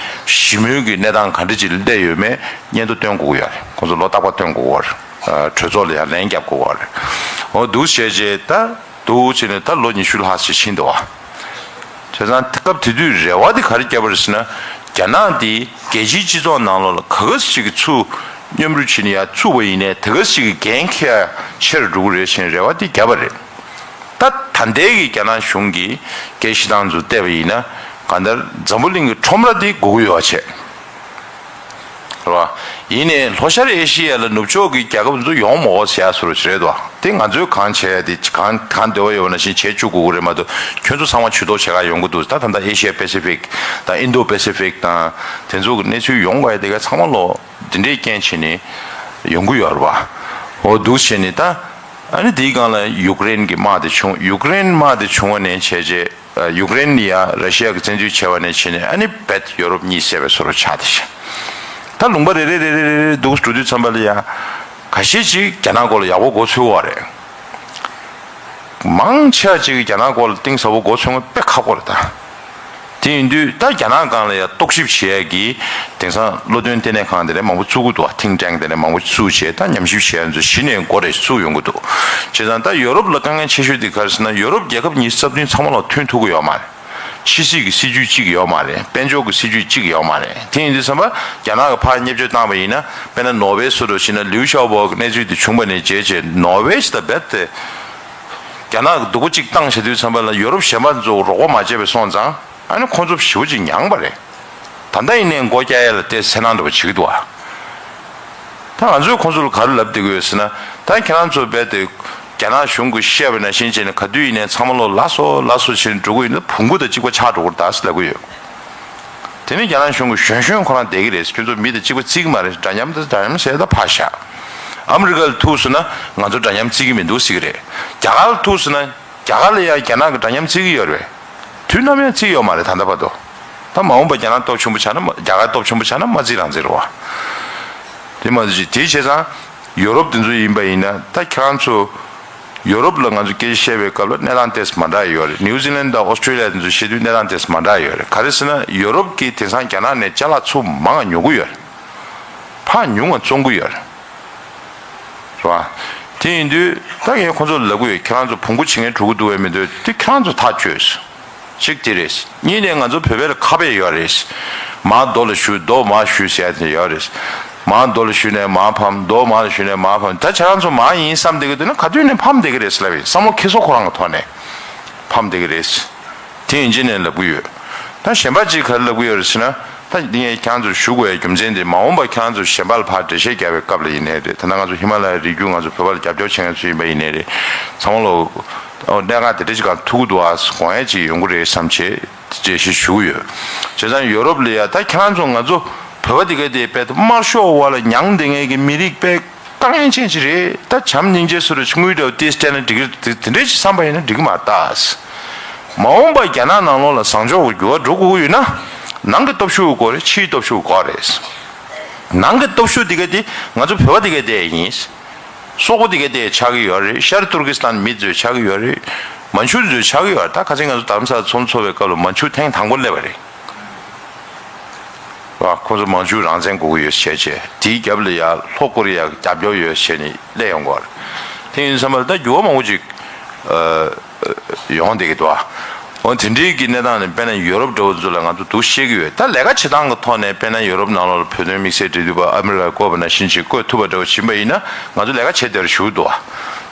ཞི་མོལ་གྱི་གནས་སྟངས་ག་འདྲ་ཅིག་སླེབས་ཡོད་མེད་སྙན་ཐོ་སྟོན་དགོས་ཀྱི་ཡོད་རེད། ཁོང་ཚོ་ལོ་རྟག་པ་སྟོན་དགོས་ཀྱི་ཡོད་རེད། གྲོས་ཚོགས་ལ་ཡང་ལན་རྒྱབ་དགོས་ཀྱི་ཡོད་རེད། འོ་འདུག་བྱས་རྗེས་ད། འདུག་བྱས་ནས་ད་ལོ་ཉི་ཤུ་ལྷག་ཞིག་ཕྱིན་འདུག་བ། བྱས་ཙང་སྐབས་དེ་དུས་རེ་བ་དེ་ག་རེ་བརྒྱབ་པ་རེད་ཟེར་ན། རྒྱ་ནག་འདི་རྒྱལ་སྤྱིའི་སྤྱི་ཚོགས་ནང་ལོགས་ལ་ག་ག་ཞིག་གི་ཚུར་མཉམ་རུབ་བྱས་ནས་ཡར་ཚུགས་པ་ཡིན་ནའི་དེ་ག་ཞིག་གི་འགན་འཁྱེར་ཡ་ཆེ་རུ་འགྲོ་གི་རེད་ཟེར་ནས་རེ་བ་དེ་བརྒྱབ་པ་རེད། ད་ད་ལྟའི་གི་རྒྱ་ནག་གཞུང་གི་སྐད་བཤད་སྟངས་ཚོ་བལྟས་པ་ཡིན་ན་གང་ལྟར་འཛམ་བུ་གླིང་གི་ཁྲོམ་ར་དེ་སྒུག་གི་ཡོད་པ་བྱས། རེད་བ། ཡིན་ནའི་ལྷོ་ཤར་ཨེ་ཤི་ཡ་ལ་ནུབ་ཕྱོགས་ཀྱི་རྒྱལ་ཁབ་ཚོ་ཡོང་མ་དགོས་ཟེར་ཡ་བཟོ་འདྲ་ཞིག་རེད་དོ། དེ་ང་ཚོས་གང་བྱས་ཡ་དེ་གང་གང་འདོད་པ་ཡོད་པ་ནང་བཞིན་བྱེད་བཅུག་དགོས་ཀྱི་རེད་མ་གཏོགས་ཁྱོད་ཚོ་ཚང་མ་ཇུས་གཏོགས་བྱེད་ག་ཡོང་གི་འདུག་ད་ད་ལྟ་ཨེ་ཤི་ཡ་པེ་སི་ཕིག་དང་ཨིན་དོ་པེ་སི་ཕིག་དང་དེ་ཚོ་གི་གནས་ཚུལ་ཡོང་དགོས་ཡ་དེ་ག་ཚང་མ་ལོ་འདི་འདྲའི་རྐྱེན་བྱས་ནས་ཡོང་གི་ཡོད་རེད་བ། འོ་འདུག་བྱས་ནས་ད་ཨ་ནི་དེའི་སྒང་ལ་ཡུཀ་རེན་གྱི་དམག་དེ་བྱུང་ཡུཀ་རེན་དམག་དེ་བྱུང་བ་ནས་བྱས་རྗེས། ཡུཀ་རེན་ནི་ཡང་ར་ཤི་ཡ་གི་བཙན་འཛུལ་བྱས་པ་ནས་བྱས་ནས་ཨ་ནི་རྦད་ཡོ་རོབ་གཉིད་སད་པའི་བཟོ་འདྲ་ཆགས་བསྡད་ཤག་ད་ལུང་པ་རེ་རེ་རེ་རེ་རེ་རེ་འདུག་འགྲོ་དུས་ཙམ་པ་ལ་ཡང་ཁ་ཤས་ཅིག་རྒྱ་ནག་སྐོར་ལ་ཡག་པོ་མགོ་ཚོས་པ་རེད། མང་ཆེ་བ་ཅིག་གིས་རྒྱ་ནག་སྐོར་ལ་གཏིང་ཟབ་པོ་མགོ་ཚོས་ཡ་དཔེ་ཁག་པོ་རེད་ད། དེ་ཡིན་དུས་ད་རྒྱ་ནག་སྒང་ལ་ཡང་རྟོག་ཞིབ་བྱེད་ཡ་གི་དེང་སང་བློ་འདོན་ལྟེ་གནས་ཁང་དེ་འདྲ་མང་པོ་བཙུགས་ཀྱི་འདུག་བ། ཐིང་ཊེང་དེ་འདྲ་མང་པོ་བཙུགས་བྱས་ད་ཉམས་ཞིབ་བྱེད་ཡ་ཚོ་གཞི་ནས་འགོ་རེ་བཙུགས་ཡོང་གི་འདུག་བྱས་ཙང་ད་ཡོ་རོབ་ལ་དཀའ་ངལ་ཆེ་ཤོས་དེ་ག་རེ་ཟེར་ན་ཡོ་རོབ་རྒྱལ་ཁབ་ཉི་ཤུ་རྩ་བདུན་ཚང་མ་ལ་མཐུན་ཐུབ་ཀྱི་ཡོད་མ་རེད། ཕྱི་སྲིད་ཀྱི་སྲིད་ཇུས་གཅིག་ཡོད་མ་རེད། དཔལ་འབྱོར་གྱི་སྲིད་ཇུས་གཅིག་ཡོད་མ་རེད། དེ་ཡིན་དུས་ཙམ་པ་རྒྱ་ནག་གིས་ཕར་བརྙས་བཅོས་བཏང་བ་ཡིན་ན་དཔེར་ན་ནོར་ཝེ་སུ་འདྲ་ཞིག་ན་ལིའུ་ཞའོ་པོ་གི་གནས་ཚུལ་དེ་བྱུང་བ་ནས་བྱས་རྗེས་ནོར་ཝེ་ཞིག་ད་རྦད་དེ་རྒྱ་ནག་གིས་སྡུག་པོ་གཅིག་བཏང་བྱས་དུས་ཙམ་པ་ལ་ཡོ་རོབ་གཞན་པ་ཚོ་རོགས་པ་མ་བྱས་པ་སོང་ཙང་། ཨ་ནི་ཁོང་ཚོ་ཞེ་པོ་ཅིག་མྱངས་པ་རེད། ད་ལྟ་ཡིན་ནའི་མགོ་བཀྱག་ཡ་ལ་དེ་སེམས་ནང་འདྲ་པོ་བྱེད་ཀྱི་འདུག་ཨ། ད་ང་ཚོས་ཁོང་ཚོ་ལ་ག་རེ་ལབ་བསྡད་ཀྱི་ཡོད་ཟེར་ན། ད་ཁྱེད་རང་ཚོ་རྦད་དེ་རྒྱ་ནག་གཞུང་གིས་བཤད་པ་ནང་བཞིན་བྱས་ནས་ག་དུས་ཡིན་ནའི་ཚང་མ་ལོ་ལགས་སོ་ལགས་སོ་བྱས་ནས་འགྲོ་གི་ཡོད་ན་བོང་གུ་དང་གཅིག་པ་ཆགས་འགྲོ་གི་རེད་ད་ཟེར་ལབ་ཀྱི་ཡོད། དེ་ནས་རྒྱ་ནག་གཞུང་གིས་གཞོན་གཞོན་ཁོ་རང་བསྡད་ཀྱི་རེད། ཁྱོད་ཚོ་མི་དང་གཅིག་པ་བརྩི་གི་མ་རེད། འདྲ་མཉམ་དང་འདྲ་མཉམ་ཟེར་ད་ཕར་བཞག་ཨ་མི་རི་ཀ་ལ་ཐུག་སོང་ན་ང་ཚོ་འདྲ་མཉམ་བརྩི་གི་མི་འདུག་ཟེར་གྱི་རེད། རྒྱ་གར་ལ་ཐུག་སོང་ན། རྒྱ་གར་ལ་ཡང་རྒྱ་ནག་གི་འདྲ་མཉམ་བརྩི་གི་ཡོད་རེད། དུས་ནམ་ཡང་བརྩི་ཡོད་མ་རེད་ད་ལྟ་བར་དུ། ད་མ་འོངས་པ་རྒྱ་ནག་སྟོབས་ཆེན་པོ་ཆགས་ན་མ་རྒྱ་གར་སྟོབས་ཆེན་པོ་ཆགས་ན་མ་བརྩི་རང་བརྩི་རེད་བ། དེ་མ་གཞི་དེ་བྱས་ཙང་ཡོ་རོབ་དེ་ཚོ་ཡིན་པ་ཡིན་ན་ད་ཁྱེད་རང་ཚོ་ཡོ་རོབ་ལ་ང་ཚོ་སྐད་ཆ་བཤད་པའི་སྐབས་ལ་གནས་སྟངས་ཏོག་ཙམ་མ་འདྲ་ཡོད་རེད། ནིའུ་ཛི་ལན་དང་ཨོ་སི་ཀྲི་ལི་ཡ་དེ་ཚོ་བཤད་དུས་གནས་སྟངས་ཏོག་ཙམ་མ་འདྲ་ཡོད་རེད། ག་རེ་ཟེར་ན་ཡོ་རོབ་ཀྱིས་དེང་སང་རྒྱ་ནག་ནས་ཅ་ལག་ཚུར་མང་ང་ཉོ་གི་ཡོད་རེད། ཕར་ཉུང་ང་བཙོང་གི་ཡོད་རེད། རེད་བ། དེ་ཡིན་དུས་ད་ངས་ཁོང་ཚོ་ལ་ལབ་ཀྱི་ཡོད། ཁྱེད་རང་ཚོ་བོང་གུ་བྱེད་མཁན་འགྲོ་གི་འདུག་བས་མི་འདུག་དེ་ཁྱེད་རང་ཚོ་ཐག་གཅོད། གཅིག་དེ་རེད། གཉིས་ནས་ང་ཚོ་བོད་པའི་ལ་ཁ་དཔེ་ཡོད་རེད། མར་རྡོ་ལ་གཞུ་རྡོ་མར་གཞུ་ཟེར་ཡ་དེ་ཡོད་རེད། མར་རྡོ་ལ་གཞུས་ནས་མར་ཕམ། རྡོ་མར་ལ་གཞུས་ནས་མར་ཕམ། ད་ཁྱེད་རང་ཚོ་མར་ཡིན་བསམ་བསྡད་ཀྱི་འདུག་ན་ག་དུས་ནས་ཕམ་བསྡད་ཀྱི་རེད་ཟེར་ལབ་ཡིན། བསམ་བློ་འཁྱེར་སོ་ཁོ་རང་གི་ཐོག་ནས་ཕམ་བསྡད་ཀྱི་རེད། དེ་ཡིན་གཅིག་ནས་ལབ་ཀྱི་ཡོད། ད་གཞན་པ་ཅིག་ག་རེ་ལབ་ཀྱི་ཡོད་རེད་ཟེར་ན། ད་འདི་ངས་ཁྱེད་རང་ཚོར་ཞུ་དགོས་ཡའི་རྒྱུ་མཚན་དེ། མ་འོངས་པ་ཁྱེད་རང་ཚོ་གཞན་པ་ལ་ཕར་འགྲེལ་བཤད་རྒྱག་པའི་སྐབས་ལ་ཡིན་ནའི་རེད། ད་ལྟ་ང་ཚོ་ཧི་མ་ལ་ཡའི་རི་རྒྱུད་ང་ཚོ་བོད་པ་ལ་རྒྱབ་སྐྱོར་བྱེད་མཁན་ཚོ་ཡིན་པ་ཡིན་ནའི་རེད། ཚང་མ་ལོ་གནད་འགག་དེ་འདྲ་ཅིག་སྒང་ཐུག་གི་འདུག་ཨ། དགོངས་ཡ་ཅིག་ཡོང་གི་རེད་བསམ་བྱས། འགྲེལ་བཤད་ཞུ་གི་ཡོད། བྱས་ཙང་ཡོ་རོབ་ལ་ཡ་ད་ཁྱེད་རང་ཚོ་ང་ཚོ་བོད་པ་དེ་ག་དེ་དཔེ་དམར་ཤོག་འོག་ལ་མྱངས་བསྡད་མཁན་གྱི་མི་རིགས་དཔེ་དཀའ་ངལ་ཅན་ཅིག་རེད། ད་བྱམས་སྙིང་རྗེ་སོ་རེ་དངུལ་འདྲ་བོ་ཏིས་སྤྲད་ན་འགྲིག་གི་རེད། དེ་འདྲས་ཅིག་བསམ་པ་ཡིན་ན་འགྲིག་གི་མ་རེད་ད། མ་འོངས་པ་རྒྱ་ནག་ནང་ལོགས་ལ་བཟང་ཕྱོགས་ཀྱི་འགྱུར་བ་འགྲོ་དགོས་ཀྱི་ཡོད་ན། ནང་གི་སྟོབས་ཤུགས་དགོས་རེད། ཕྱིའི་སྟོབས་ཤུགས་དགོས་རེད། ནང་གི་སྟོབས་ཤུགས་དེ་ག་དེ་ང་ཚོ་བོད་པ་དེ་ག་དེ་ཡིན། སོག་པོ་དེ་ག་དེ་ཆགས་ཀྱི་ཡོད་རེད། ཤར་ཏུར་ཀི་སི་ཐན་མི་ཚོས་ཆགས་ཀྱི་ཡོད་རེད། མན་ཇུ་ཚོས་ཆགས་ཀྱི་ཡོད་རེད། ད་ཁ་སང་ང་ཚོ་རྡ་རམ་ས་ལ་ཚོགས་འདུ་ཚོགས་པའི་སྐབས་ལ་མན་ཇུ་ཐེངས་དང་པོ་སླེབས་པ་རེད། ཨ། ཁོ་ཚོ་མན་ཇུ་རང་བཙན་དགོས་ཀྱི་ཡོད་བྱས་བྱས། དེའི་རྒྱབ་ལ་ཡ་ལྷོ་ཀོ་རི་ཡ་རྒྱབ་སྐྱོར་ཡོད་བྱས་ནས་སླེབས་ཡོང་གི་ཡོད་རེད། དེ་ཡིན་དུས་ཙམ་པ་ལ་ད་འགྱུར་བ་མང་པོ་ཅིག་ཨ་ཡོང་བསྡད་ཀྱི་འདུག་ཨ། འོ་དེ་འདྲའི་གི་གནས་སྟངས་ནི་དཔེར་ན་ཡོ་རོབ་འདྲ་བོ་ཚོ་ལ་ང་ཚོ་འདུག་ཤེས་ཀྱི་ཡོད། ད་ལས་ཀ་བྱེད་སྟངས་ཀྱི་ཐོག་ནས་དཔེར་ན་ཡོ་རོབ་ནང་ལོགས་ལ་བོད་དོན་དམིགས་བསལ་འབྲེལ་མཐུད་པ་ཨ་མི་རི་ཀས་བསྐོས་པ་ནང་བཞིན་ཅིག་བསྐོས་ཐུབ་པ་འདྲ་བོ་ཕྱིན་པ་ཡིན་ན་ང་ཚོ་ལས་ཀ་བྱེད་བདེ་བར་ཞུ་གི་འདུག་ཨ།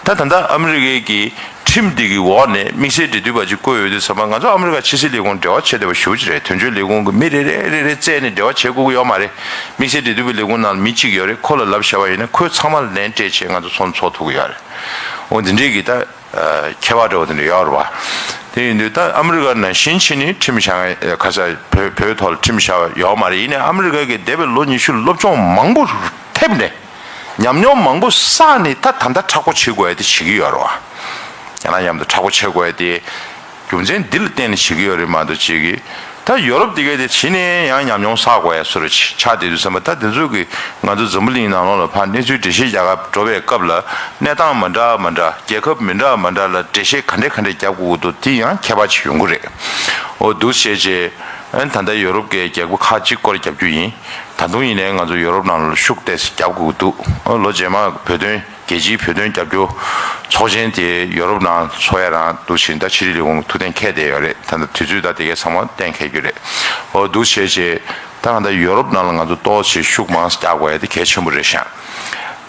ད་ད་ལྟ་ཨ་མི་རི་ཀའི་གི་ཁྲིམས་འདི་གི་འོག་ནས་དམིགས་བསལ་འབྲེལ་མཐུད་པ་ཅིག་བསྐོས་ཡོད་དུས་ཙམ་པ་ང་ཚོ་ཨ་མི་རི་ཀ་ཕྱི་སྲིད་ལས་ཁུངས་འབྲེལ་བ་བྱེད་བདེ་བ་ཞེ་པོ་ཅིག་རེད། དོན་གཅོད་ལས་ཁུངས་ཀྱི་མི་རེ་རེ་རེ་རེ་བཙལ་ནས་འབྲེལ་བ་བྱེད་དགོས་ཀྱི་ཡོད་མ་རེད། དམིགས་བསལ་འབྲེལ་མཐུད་པའི་ལས་ཁུངས་ནང་ལ་མི་གཅིག་ཡོད་རེད། ཁོ་ལ་ལབ་བཞག་པ་ཡིན་ན་ཁོས་ཚང་མ་ལ་ལན་སྤྲད་བྱས་ང་ཚོ་ཚོགས་འདུ་ཚོགས་ཐུབ་ཀྱི་ཡོད་རེད། འོ་འདི་འདྲའི་གི་ད་ཁྱད་པར་འདྲ་བོ་དེ་འདྲ་ཡོད་རེད་བ། དེ་ཡིན་དུས་ད་ཨ་མི་རི་ཀ་ནང་བཞིན་བྱས་ནས་ཁྲིམས་བཞག་ཁ་ས་བོད་བོད་ཐོག་ལ་ཁྲིམས་བཞག་ཡོད་མ་རེད། ཡིན་ནའི་ཨ་མི་རི་ཀ་གི་འདས་པའི་ལོ་ཉི་ཤུ་སློབ་སྦྱོང་མང་པོ་ཐེབས་ནས། ཉམས་མྱོང་མང་པོ་བསགས་ནས་ད་ད་ལྟ་མཁྲེགས་པོ་བྱེད་དགོས་ཡ་དེ་བྱེད་ཀྱི་ཡོད་རེད་བ། ཡང་ན་མཉམ་དུ་མཁྲེགས་པོ་བྱེད་དགོས་ཡ་དེ་རྒྱུ་མཚན་འདི་ལ་བརྟེན་ནས་བྱེད་ཀྱི་ཡོད་རེད་མ་གཏོགས་ཅིག་གིས། ད་ཡོ་རོབ་དེ་གའི་དེ་བྱས་ནས་ཡང་ཉམས་མྱོང་བསགས་དགོས་ཡ་བཟོ་འདྲ་ཅིག་ཆགས་བསྡད་དུས་ཙམ་པ། ད་དེ་ཚོ་གིས་ང་ཚོ་འཛམ་བུ་གླིང་ནང་ལོགས་ལ་ཕར་གནས་ཚུལ་འགྲེལ་བཤད་རྒྱག་ག་འགྲོ་བའི་སྐབས་ལ་གནས་སྟངས་མི་འདྲ་མི་འདྲ། རྒྱལ་ཁབ་མི་འདྲ་མི་འདྲ་ལ་འགྲེལ་བཤད་ག་འདྲས་ག་འདྲས་རྒྱབ་དགོས་ཀྱི་འདུག་དེ་ཡང་ཁྱད་པར་ཅིག་ཡོང་གི་རེད། འོ་འདུག་བྱས་བྱས་ཨ་ནི་ད་ལྟ་ཡོ་རོབ་ཀྱི་རྒྱལ་ཁབ་ཁག་ཅིག་སྐོར་རྒྱབ་རྒྱུ་ཡིན། ད་དུང་ཡིན་ནའི་ང་ཚོ་ཡོ་རོབ་ནང་ལ་ཤུགས་ཏོག་ཙམ་རྒྱབ་དགོས་ཀྱི་འདུག་ཨ་ལོ་རྗེས་མ་བོད་དོན་རྒྱལ་སྤྱིའི་བོད་དོན་རྒྱབ་སྐྱོར་ཚོགས་ཆེན་དེ་ཡོ་རོབ་ནང་ཚོགས་ཡ་རང་འདུག་བཞིན་ད་ཕྱི་དྲིལ་ལས་ཁུངས་ཐུགས་གཏན་འཁེལ་བསྡད་ཡོད་རེད། ད་ལྟ་དུས་ཚོད་ད་དེ་གའི་ཚང་མ་གཏན་འཁེལ་རྒྱུ་རེད། འོ་འདུག་བྱས་བྱས་ད་ང་ད་ཡོ་རོབ་ནང་ལ་ང་ཚོ་ཏོག་ཙམ་ཤུགས་མང་ཙམ་རྒྱག་དགོས་ཡ་དེ་གལ་ཆེན་པོ་རེད་ཤག་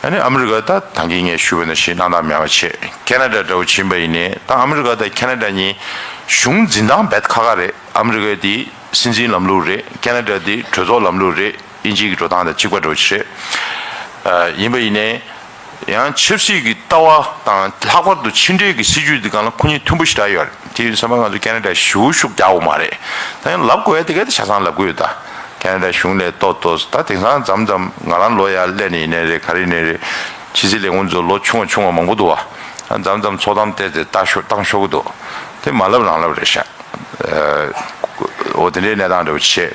ཨ་ནི་ཨ་མི་རི་ཀ་ད་ད་གིན་ངས་ཞུས་པ་ནང་བཞིན་གནང་སྟངས་མེད་པ་བྱས། ཁེ་ན་ཌ་འདྲ་བོ་ཕྱིན་པ་ཡིན་ནའི་ད་ཨ་མི་རི་ཀ་དང་ཁེ་ན་ཌ་གཉིས་གཞུང་འཛིན་སྟངས་རྦད་ཁག་ཁག་རེད། ཨ་མི་རི་ཀ་དེ་སྲིད་འཛིན་ལམ་ལུགས་རེད། ཁེ་ན་ཌ་དེ་གྲོས་ཚོགས་ལམ་ལུགས་རེད། དབྱིན་ཇི་གི་འགྲོ་སྟངས་དང་གཅིག་པ་འདྲ་བོ་ཞིག་རེད། ཨ་ཡིན་པ་ཡིན་ནའི་ཡང་ཆབ་སྲིད་ཀྱི་ལྟ་བ་དང་ལྷག་པར་དུ་ཕྱི་འབྲེལ་གྱི་སྲིད་ཇུས་དེ་སྒང་ལ་ཁོ་གཉིས་མཐུན་པོ་ཞེ་དྲག་ཡོད་རེད། དེ་ཡིན་ཙང་ང་ཚོ་ཁེ་ན་ཌ་ཞེ་པོ་ཤུགས་རྒྱག་དགོས་མ་རེད། ད་ཡང་ལབ་དགོས་ཡ་དེ་ག་དེ་ཆ་ཚང་ལབ་དགོས་ཡོད། ད་ཁེ་ན་ཌ་གཞུང་ལ་ཏོག་ཏོག་ད་དེང་སང་མཚམས་མཚམས་ང་རང་ལོ་ཡར་སླེབས་ནས་ཡིན་ནའི་རེད། ག་རེ་ཡིན་ནའི་རེད། ཕྱི་སྲིད་ལས་ཁུངས་ཚོ་ལོ་ཆུང་བ་ཆུང་བ་མང་པོ་འདུག་བ། ད་མཚམས་མཚམས་ཚོགས་གཏམ་བལྟས་ཏེ་ལྟ་ཤོར་བཏང་ཤོར་གི་འདུག་དེ་མ་ལབ་རང་ལབ་རེད་ཤག་འོ་དེ་འདྲའི་གནས་སྟངས་འདྲ་བོ་བྱས།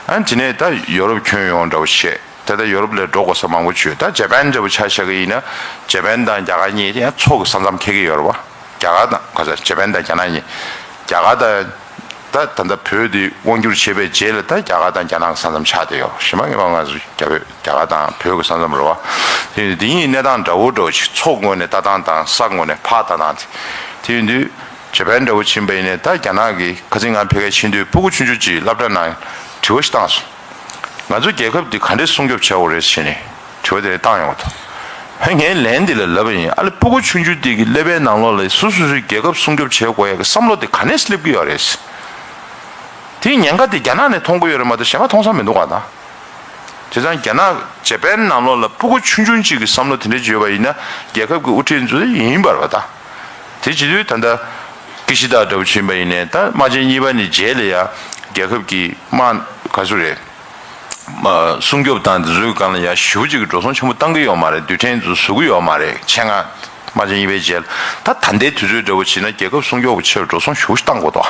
ཨ་དེ་ནས་ད་ཡོ་རོབ་ཁྱོན་ཡོངས་འདྲ་བོ་བྱས། ད་ལྟ་ཡོ་རོབ་ལ་འགྲོ་དགོས་ས་མང་པོ་བྱུང་། ད་ཇ་པན་འདྲ་བོ་ཆ་བཞག་གི་ཡིན་ན་ཇ་པན་དང་རྒྱ་གར་གཉིས་དེ་ཡང་མཚོ་གི་ས་མཚམས་འཁེལ་གྱི་ཡོད་རེད་བ། རྒྱ་གར་དང་ག་ས་ཇ་པན་དང་རྒྱ་ནག་གཉིས། རྒྱ་གར་དང་ད་ད་ལྟ་བོད་དེ་དབང་བསྒྱུར་བྱས་པའི་རྗེས་ལ་ད་རྒྱ་གར་དང་རྒྱ་ནག་གི་ས་མཚམས་ཆགས་བསྡད་ཡོད། གཞན་པ་ངེས་པར་ང་ཚོ་རྒྱ་བོད་རྒྱ་གར་དང་བོད་ཀྱི་ས་མཚམས་རེད་བ། དེ་ཡིན་དུས་དེ་གཉིས་གནས་སྟངས་འདྲ་བོ་འདྲ་བོ་ཞིག་མཚོ་ངོས་ནས་ལྟ་སྟངས་དང་ས་ངོས་ནས་ཕར་ལྟ་སྟངས་དེ། དེ་ཡིན་དུས་ཇ་པན་འདྲ་བོ་ཕྱིན་པ་ཡིན་ནའི་ད་རྒྱ་ནག་གིས་ཁ་སང་ང་ཕ་གིར་ཕྱིན་དུས་སྤུ་གུ་ཆུང་ཆུང་ཅིག་སློབ་གྲྭ་ནང་དྲི་བ་ཞིག་བཏང་སོང་། ང་ཚོ་རྒྱལ་ཁབ་འདི་ག་འདྲས་སྲུང་སྐྱོབ་བྱེད་དགོས་རེད་ཟེར་ནས་དྲི་བ་དེ་རེ་བཏང་ཡོང་བ་དང་། ཧེ་ངས་ལན་འདི་ལ་ལབ་པ་ཡིན། ཨ་ལེ་སྤུ་གུ་ཆུང་ཆུང་འདི་གི་ཀླད་པའི་ནང་ལོགས་ལ་སོ་སོ་སོའི་རྒྱལ་ཁབ་སྲུང་སྐྱོབ་བྱེད་དགོས་ཡ་གི་བསམ་བློ་དེ་ག་ནས་སླེབས་ཀྱི་ཡོད་རེད། དེའི་ཉེན་ཁ་དེ་རྒྱ་ནག་ནས་མཐོང་གི་ཡོད་རེད་མ་གཏོགས་གཞན་པ་མཐོང་ས་མི་འདུག་ག་ད། བྱས་ཙང་རྒྱ་ནག་ཇ་པན་ནང་ལོགས་ལ་སྤུ་གུ་ཆུང་ཆུང་གཅིག་གི་བསམ་བློ་དེ་འདྲ་ཅིག་ཡོད་པ་ཡིན་ན་རྒྱལ་ཁབ་ཀྱི་དབུ་ཁྲིད་ཚོ་ཡིན་པ་རེད་པ་ད། དེ་བྱེད་དུས་ད་ལྟ་ཀི་ཤི་ད་འདྲ་བོ་ཕྱིན་པ་ཡིན་ནའི་ད་དམག་ཆེན་གཉིས་པ་ནས་རྗེས་ལ་ཡ་རྒྱལ་ཁབ་ཀྱི་དམག་ག་ཚོད་རེད། མ་སྲུང་སྐྱོབ་དང་འདི་ཚོའི་སྒང་ལ་ཡ་ཞེ་པོ་ཅིག་གི་འགྲོ་སོང་ཆེན་པོ་བཏང་གི་ཡོད་མ་རེད། རྡུལ་ཕྲན་ཚོ་བཟོ་གི་ཡོད་མ་རེད། ཆེད་མངགས་དམག་ཆེན་གཉིས་པའི་རྗེས་ལ་ད་ད་ལྟའི་དུས་ཚོད་འདྲ་བོ་བྱས་ན་རྒྱལ་ཁབ་སྲུང་སྐྱོབ་ཀྱི་ཆེད་ལ་འགྲོ་སོང་ཞེ་པོ་ཞིག་བཏང་དགོས་འདུག་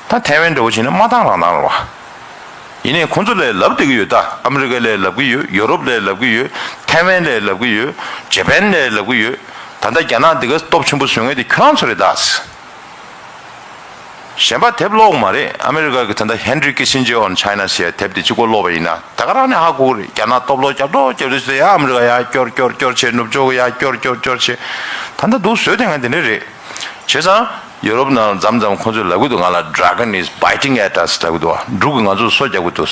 ད་ཐའེ་ཝན་འདྲ་བོ་བྱས་ན་མ་བཏང་རང་བཏང་རེད་བ། ཡིན་ནའི་ཁོང་ཚོ་ལ་ལབ་བསྡད་ཀྱི་ཡོད་ད། ཨ་མི་རི་ཀ་ལ་ལབ་ཀྱི་ཡོད། ཡོ་རོབ་ལ་ལབ་ཀྱི་ཡོད། ཐའེ་ཝན་ལ་ལབ་ཀྱི་ཡོད། ཇ་པན་ལ་ལབ་ཀྱི་ཡོད། ད་ལྟ་རྒྱ་ནག་འདི་ག་སྟོབས་ཆེན་པོ་བཟོ་མཁན་དེ་ཁྱོད་རང་ཚོ་རེད་ད། གཞན་པ་དེབ་ཀློག་མ་རེད། ཨ་མི་རི་ཀ་གི་ད་ལྟ་Henry Kissinger on China ཟེར་ཡ་དེབ་དེ་གཅིག་པོ་ཀློག་པ་ཡིན་ན་ད་ག་རང་ནས་ཧ་གོ་གི་རེད། རྒྱ་ནག་སྟོབས་ལོག་རྒྱབ་ལོག་རྒྱབ་ལོག་བྱས་ཡ་ཨ་མི་རི་ཀ་ཡ་སྐྱོར་སྐྱོར་སྐྱོར་བྱས། ནུབ་ཕྱོགས་གི་ཡ་སྐྱོར་སྐྱོར་སྐྱོར་བྱས། ད་ལྟ་འདུག་བཟོས་བསྡད་མཁན་དེ་འདྲ་རེད། བྱས་ཙང་། ཡོ་རོབ་ནང་མཚམས་མཚམས་ཁོ་ཚོས་ལབ་གི་འདུག་ང་ལ། Dragon is biting at us ལབ་གི་འདུག་འབྲུག་གིས་ང་ཚོར་སོ་རྒྱག་གི་འདུག་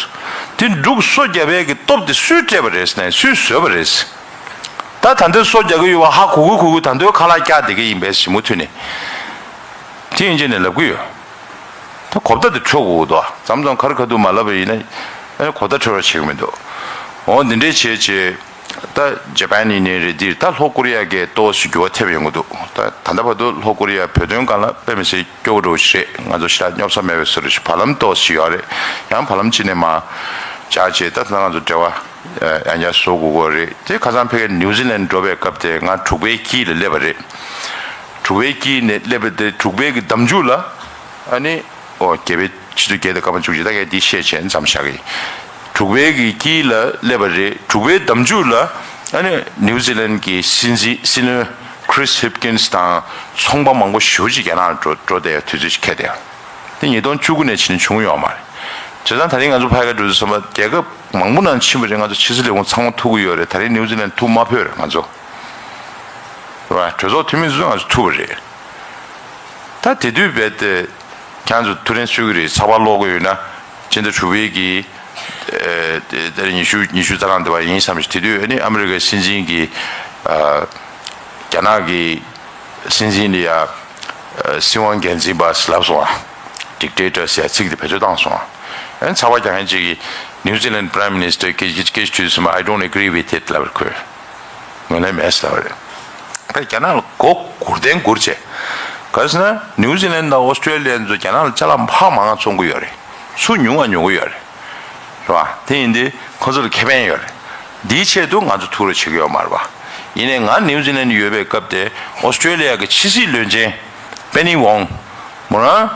དེ་འབྲུག་སོ་རྒྱབ་ཡས་ཀྱི་སྟོབས་དེ་སུས་སྤྲད་པ་རེད་ཟེར་ན། སུས་བཟོས་པ་རེད། ད་ད་འདོད་སོ་རྒྱག་གི་ཡོད་པ་ཧ་གོ་གི་གོ་གི་ད་འདོད་ཁ་ལག་བཀྱག་བསྡད་ཀྱི་ཡིན་པས་ཞི་མོ་ཐུག་ནས། དེ་ཡིན་ཅེས་ནས་ལབ་གི་ཡོད། ད་གོ་བརྡ་དེ་འཕྲོད་དགོས་འདུག་མཚམས་མཚམས་ཁ་རི་ཁ་ཐུག་མ་ལབ་པ་ཡིན་ན་ཨེ་གོ་བརྡ་འཕྲོད་རོགས་བྱེད་ཀྱི་མི་འདུག་འོ་འདི་འདྲའི་བྱས་བྱས། ད་ཇ་པན་ཡིན་ནའི་རེད། འདིར་ད་ལྷོ་ཀོ་རི་ཡ་གས་ཏོག་ཙམ་འགྱུར་བ་ཐེབས་ཡོང་གི་འདུག་ད་ད་ལྟ་བར་དུ་ལྷོ་ཀོ་རི་ཡ་བོད་དོན་སྒང་ལ་དཔེ་མི་སྲིད་སྐྱོ་བོ་འདྲ་བོ་ཞིག་རེད། ང་ཚོ་ཞེ་དྲག་སྙོབ་ས་མེད་པའི་བཟོ་འདྲ་ཞིག་བར་ལམ་ཏོག་ཙམ་ཡོད་རེད། ཡང་བར་ལམ་གཅིག་ནས་མར་འཇགས་བྱས། ད་ད་ང་ཚོ་འབྲེལ་བ་ཡང་བསྐྱར་བཟོ་དགོས་ཀྱི་རེད། དེ་ཁ་སང་ཕ་གིར་ནིའུ་ཛི་ལན་འགྲོ་བའི་སྐབས་དེ་ང་འབྲུག་པའི་དཀྱིལ་ལ་སླེབས་པ་རེད། འབྲུག་པའི་དཀྱིལ་ནས་སླེབས་པ་དེ་འབྲུག་པའི་གི་འདམ་རྒྱུད་ལ་ཨ་ནི། ཨོ་རྒྱལ་པོའི་ཆིག་སྟོང་བརྒྱད་དང་སྐར་མ་བཅུ་གཅིག་ད་གས་འདི་བཤད་བྱས་མཚམས་བཞག་གི། འབྲུག་པའི་གི་དཀྱིལ་ལ་སླེབས་པ་རེད། འབྲུག་པའི་འདམ་རྒྱུད་ལ་ཨ་ནི་ནིའུ་ཛི་ལན་གི་སྲིད་འཛིན་སྲིད་བློན་Chris Hipkins དང་ཚོང་པ་མང་པོ་ཞེ་པོ་ཅིག་རྒྱ་ནག་ལ་འགྲོ་འགྲོ་བསྡད་ཡ་དུས་ཚོད་ཅིག་འཁེལ་བསྡད་ཡ། དེ་ཉིས་སྟོང་བཅུ་དགུ་ནས་ཕྱིན་ནས་བྱུང་ཡོད་མ་རེད། བྱས་ཙང་ད་རིང་ང་ཚོ་ཕ་གིར་འགྲོ་དུས་ཙམ་པ་རྒྱལ་ཁབ་མང་པོ་ནང་ཕྱིན་པ་རེད། ང་ཚོ་ཕྱི་སྲིད་ལས་ཁུངས་ཚང་མ་ཐུག་གི་ཡོད་རེད། ད་རིང་ནིའུ་ཛི་ལན་ཐུག་མ་ཕོད་རེད་ང་ཚོ། རེད་བ། གྲོས་ཚོགས་འཐུས་མི་ཚོ་ང་ཚོ་ཐུག་པ་རེད། ད་དེ་དུས་རྦད་དེ་ཁྱེད་ཚོ་ཐུགས་རེ་གསོ་གི་རེད། ཚགས་པར་ཀློག་གི་ཡོད་ན། སྤྱི་ཟླ་དྲུག་པའི་གི་ཨ་ད་ཉི་ཤུ་ཉི་ཤུ་རྩ་གྲངས་དེ་བ་ཡིན་བསམ་ཞིག་དེ་དུས་ཨ་ནི་ཨ་མི་རི་ཀའི་སྲིད་འཛིན་གྱི་ཨ་རྒྱ་ནག་གི་སྲིད་འཛིན་ལ་ཡ་ཨ་སྲིད་དབང་སྒེར་འཛིན་པ་ཟེར་ལབ་སོང་ཨ། Dictator ཟེར་ཚིག་དེ་བེད་སྤྱོད་བཏང་སོང་ཨ། ཨ་ནི་ཚགས་པར་རྒྱག་མཁན་གཅིག་གིས་New Zealand Prime Minister སྐད་ཆ་སྐད་ཆ་དྲིས་སོང་། I don't agree with it ལབ་རེད་ཁོས། ངོས་ལེན་མེད་ཟེར་བ་རེད། ད་རྒྱ་ནག་ལ་མགོ་སྒུར་ཏན་སྒུར་བྱས། ག་རེ་ཟེར་ན་ནིའུ་ཛི་ལན་དང་ཨོ་སི་ཀྲོ་ལི་ཡ་ཚོ་རྒྱ་ནག་ལ་ཅ་ལག་འཕར་མང་བ་བཙོང་གི་ཡོད་རེད། ཚུར་ཉུང་བ་ཉོ་གི་ཡོད་རེད། རེད་བ། དེ་ཡིན་དུས་ཁོ་ཚོ་ལ་ཁེ་ཕན་ཡོད་རེད། འདིའི་ཆེད་དུ་ང་ཚོ་ཐུགས་རེ་བྱེད་ཀྱི་ཡོད་མ་རེད་བ། ཡིན་ནའི་ང་ནིའུ་ཛི་ལན་ཡོད་པའི་སྐབས་དེ་ཨོ་སི་ཀྲོ་ལི་ཡ་གི་ཕྱི་སྲིད་བློན་ཆེན་པེ་ནི་ཝོང་མོ་རང་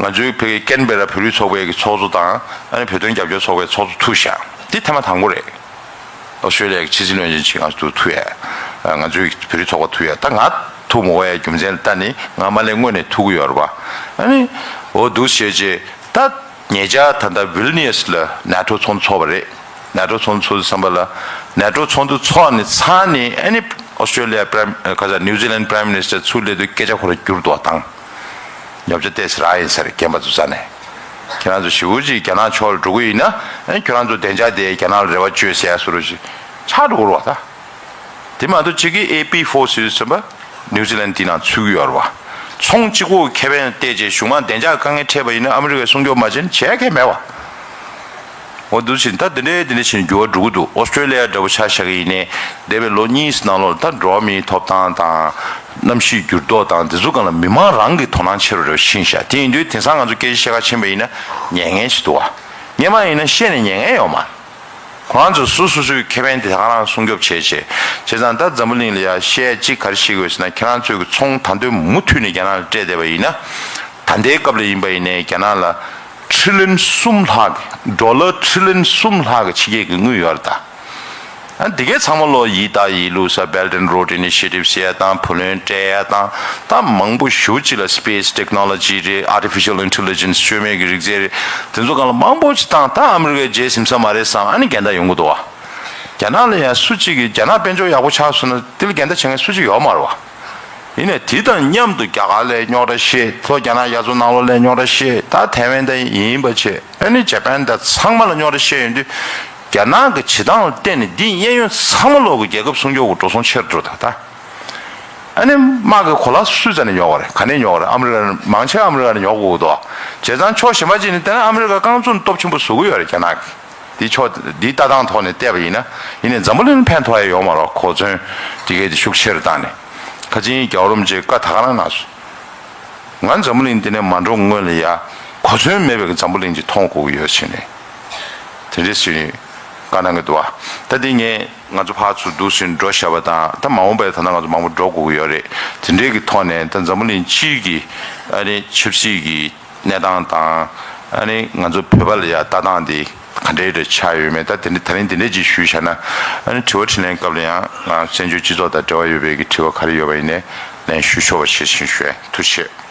ང་ཚོའི་བོད་ཀྱི་ཀེན་བེ་ར་བོད་རིགས་ཚོགས་པའི་གི་ཚོགས་གཙོ་དང་ཨ་ནི་བོད་དོན་རྒྱབ་སྐྱོར་ཚོགས་པའི་ཚོགས་གཙོ་ཐུག་ཤག་འདི་ཐེངས་མ་དང་པོ་རེད། ཨོ་སི་ཀྲོ་ལི་ཡ་གི་ཕྱི་སྲིད་བློན་ཆེན་ཅིག་ང་ཚོ་ཐུག་ཐུག་ཡ། ང་ཚོའི་བོད་རིགས་ཚོགས་པ་ཐུག་ཡ། ད་ང་ཐུག་མ་དགོས་ཡ་རྒྱུ་མཚན་ལ་ལྟ་ནི་ང་མ་ལས་སྔོན་ནས་ཐུག་གི་ཡོད་རེད་བ། ཨ་ནི་འོ་འདུག་བྱས་རྗེས་ད་ཉེ་ཆར་ད་ལྟ་ཝིལ་ནི་ཡས་ལ་ནེ་ཊོ་ཚོགས་འདུ་ཚོགས་པ་རེད། ནེ་ཊོ་ཚོགས་འདུ་ཚོགས་དུས་ཙམ་པ་ལ་ནེ་ཊོ་ཚོགས་འདུ་ཚོགས་ནས་ཚར་ནས་ཨ་ནི་ཨོ་སི་ཀྲོ་ལི་ཡ་པི་རེམ་ག་ས་ནིའུ་ཛི་ལན་པི་རེམ་མི་ནི་སི་ཊར་ཚུར་སླེབས་དུས་སྐད་ཆ་ཁོ་རང་འགྱུར་འདུག་བ་དང་། ཉོ་ཆ་ཏོག་ཙམ་རག་ཡིན་ཟེར་རྒན་པ་ཚོ་རྩ་ནས། ཁྱེད་རང་ཚོ་ཞེ་པོ་ཅིག་རྒྱ་ནག་ཕྱོགས་ལ་འགྲོ་གི་ཡིན་ན་ཨེ་ཁྱོད་རང་ཚོ་བདེ་འཇགས་དེ་རྒྱ་ནག་ལ་རེ་བ་བཅོལ་ཟེར་ཡ་བཟོ་འདྲ་ཞིག་ཆགས་འགྲོ་གི་རེད་བ་ད། དེ་མ་གཏོགས་གཅིག་གིས་ཨེ་པི་ཕོར་སི་ཟེར་བ་ནིའུ་ཛི་ལན་དེ་ནང་ཚུད་ཀྱི་ཡོད་རེད་བ། ཚོང་གཅིག་པོ་ཁེ་ཕན་བལྟས་རྗེས་གཞུང་མང་བདེ་འཇགས་དཀའ་ངལ་འཕྲད་པ་ཡིན་ན་ཨ་མི་རི་ཀས་སྲུང་སྐྱོབ་མ་བྱས་ན་བྱས་མཁན་མེད་བ། འོ་འདུག་ཕྱིན་ད་འདི་འདྲའི་འདི་འདྲ་ཕྱིན་འགྱུར་བ་འགྲོ་གི་འདུག་ཨོ་སི་ཀྲོ་ལི་ཡ་འདྲ་པོ་ཆ་བཞག་གི་ཡིན་ནའི་འདས་པའི་ལོ་གཉིས་ནང་ལོགས་ད་འགྲོ་བ་མིའི་ཐོབ་ཐང་དང་གནམ་གཤིས་འགྱུར་ལྡོག་དང་འདི་ཚོ་སྒང་ལ་མི་མང་རང་གི་དོ་སྣང་ཆེ་རུ་རེ་བ་ཕྱིན་ཤག་དེ་ཡིན་དུས་དེང་སང་ང་ཚོ་སྐད་ཆ་བཤད་ག་ཕྱིན་པ་ཡིན་ན་ཉན་མཁན་ཞིག་འདུག་བ། སྔོན་མ་ཡིན་ན་བཤད་ནས་ཉན་མཁན་ཡོད་མ་རེད། ཁོ་རང་ཚོ་སོ་སོ་སོའི་ཁེ་ཕན་དེ་ད་ག་རང་སྲུང་སྐྱོབ་བྱེད་བྱེད། བྱས་ཙང་ད་འཛམ་བུ་གླིང་ལ་ཡ་བཤད་གཅིག་ག་རེ་བཤད་དགོས་ཟེར་ན་ཁྱེད་རང་ཚོའི་གི་ཚོང་ད་དུང་མུ་མཐུད་ནས་རྒྱ་ནག་ལ་སྤྲད་བསྡད་པ་ཡིན་ན། ད་ལྟའི་སྐབས་ལ་ཡིན་པ་ཡིན་ནའི་རྒྱ་ནག་ལ་ཁྲི་ལིན་གསུམ་ལྷག་གི་ཌོ་ལར་ཁྲི་ལིན་གསུམ་ལྷག་གི་ཕྱི་རྒྱལ་གྱི་དངུལ་ཡོད་རེད་ད། ཨ་འདི་གའི་ཚང་མ་ལོ་ཡིད་བདག་ཡིད་གླུ་ས་Belt and Road Initiative ཟེར་ཡ་དང་བུ་ལོན་སྤྲད་ཡ་དང་ད་མང་པོ་ཞེ་པོ་ཅིག་ལ་space technology རེད། artificial intelligence བཅོས་མའི་གི་རིག་རྩལ་རེད། དེ་ཚོ་སྒང་ལ་མང་པོ་ཅིག་བཏང་ད་ཨ་མི་རི་ཀས་རྗེས་ཟིན་ས་མ་རེད་བསམ་ཨ་ནི་འགལ་ཟླ་ཡོང་གི་འདུག་བ། རྒྱ་ནག་ལ་ཡང་སུ་གཅིག་གིས་རྒྱ་ནག་དཔལ་འབྱོར་ཡག་པོ་ཆགས་སོང་ན་དེ་ལ་འགལ་ཟླ་བྱེད་མཁན་སུ་གཅིག་ཡོད་མ་རེད་བ། ཡིན་ནའི་དེ་དང་མཉམ་དུ་རྒྱ་གར་ལ་རྙོག་དྲ་བཤད། ལྷོ་རྒྱ་ནག་རྒྱ་མཚོ་ནང་ལོགས་ལ་རྙོག་དྲ་བཤད། ད་ཐའེ་ཝན་དང་ཡིན་པ་བྱས་ཨ་ནི་ཇ་པན་དང་ཚང་མ་ལ་རྙོག་དྲ་བཤད་ཡོང་དུས་རྒྱ་ནག་གི་བྱེད་སྟངས་ལ་བརྟེན་ནས་འདི་གཡས་གཡོན་ཚང་མ་ལོག་གི་རྒྱལ་ཁབ་སྲུང་སྐྱོབ་ཀྱི་འགྲོ་སོང་ཆེ་རུ་འགྲོ་ད་ད། ཨ་ནི་དམག་གི་གོ་ལ་སུས་རྩ་ནས་ཉོ་བ་རེད། ག་ནས་ཉོ་བ་རེད། ཨ་མི་རི་ཀ་མང་ཆེ་ཨ་མི་རི་ཀ་ནས་ཉོ་དགོས་འདུག་བྱས་ཙང་ཕྱོགས་གཞན་པ་ཅིག་ནས་བལྟས་ན་ཨ་མི་རི་ཀ་རྐང་བཙུགས་སྟོབས་ཆེན་པོ་བཟོ་གི་ཡོད་རེད་རྒྱ་ནག་གིས། འདི་ཕྱོགས་འདི་ལྟ་སྟངས་ཐོག་ནས་བལྟས་པ་ཡིན་ན་ཡིན་ནའི་འཛམ་བུ་གླིང་ལ་ཕན་ཐོགས་ཡ་ཡོད་མ་རེད། གོ་མཚོན་འདི་གའི་འདི་ཤུགས་ཆེ་རུ་བཏང་ནས་ཁ་ཆེའི་རྒྱལ་བ་རིན་པོ་ཆེས་བཀའ་ད་ག་རང་གནང་སོང་། ང་འཛམ་བུ་གླིང་འདི་ནས་མ་འགྲོ་སྔོན་ལ་ཡ་གོ་མཚོན་མེད་པའི་འཛམ་བུ་གླིང་ཅིག་མཐོང་དགོས་ཀྱི་ཡོད་ཟེར་ནས་དེ་འདྲས་ཟེར་ནས་བཀའ་གནང་གི་འདུག་བ། ད་འདི་ངས་ང་ཚོ་ཕར་ཚུར་འདུག་ཟེར་ནས་འགྲོ་བཞག་པ་དང་ད་མ་འོངས་པའི་ད་ལྟ་ང་ཚོ་མང་པོ་འགྲོ་དགོས་ཀྱི་ཡོད་རེད། དེ་འདྲས་ཀྱི་ཐོག་ནས་ད་འཛམ་བུ་གླིང་སྤྱིའི་གི་ཨ་ནི་ཆབ་སྲིད་ཀྱི་གནས་སྟངས་དང་ཨ་ནི་ང་ཚོ་བོད་པ་ལ་ཡ་ལྟ་སྟངས་འདི་ག་འདྲའི་རེ་ཆགས་ཡོད་མེད་ད་དེ་འདྲ་ད་རིང་དེ་འདྲས་ཅིག་ཞུས་བཞག་ན་ཨ་ནི་དྲི་བ་དྲིས་ལན་སྐབས་ལ་ཡང་ང་བཙན་བྱོལ་སྤྱི་ཚོགས་དང་འབྲེལ་བ་ཡོད་པའི་གི་དྲི་བ་ག་རེ་ཡོད་པ་ཡིན་ནའི་ལན་ཞུ་ཆོག་པ་བྱེད་བཞིན་ཞུ་ཡ། ཐུགས་རྗེ་ཆེ།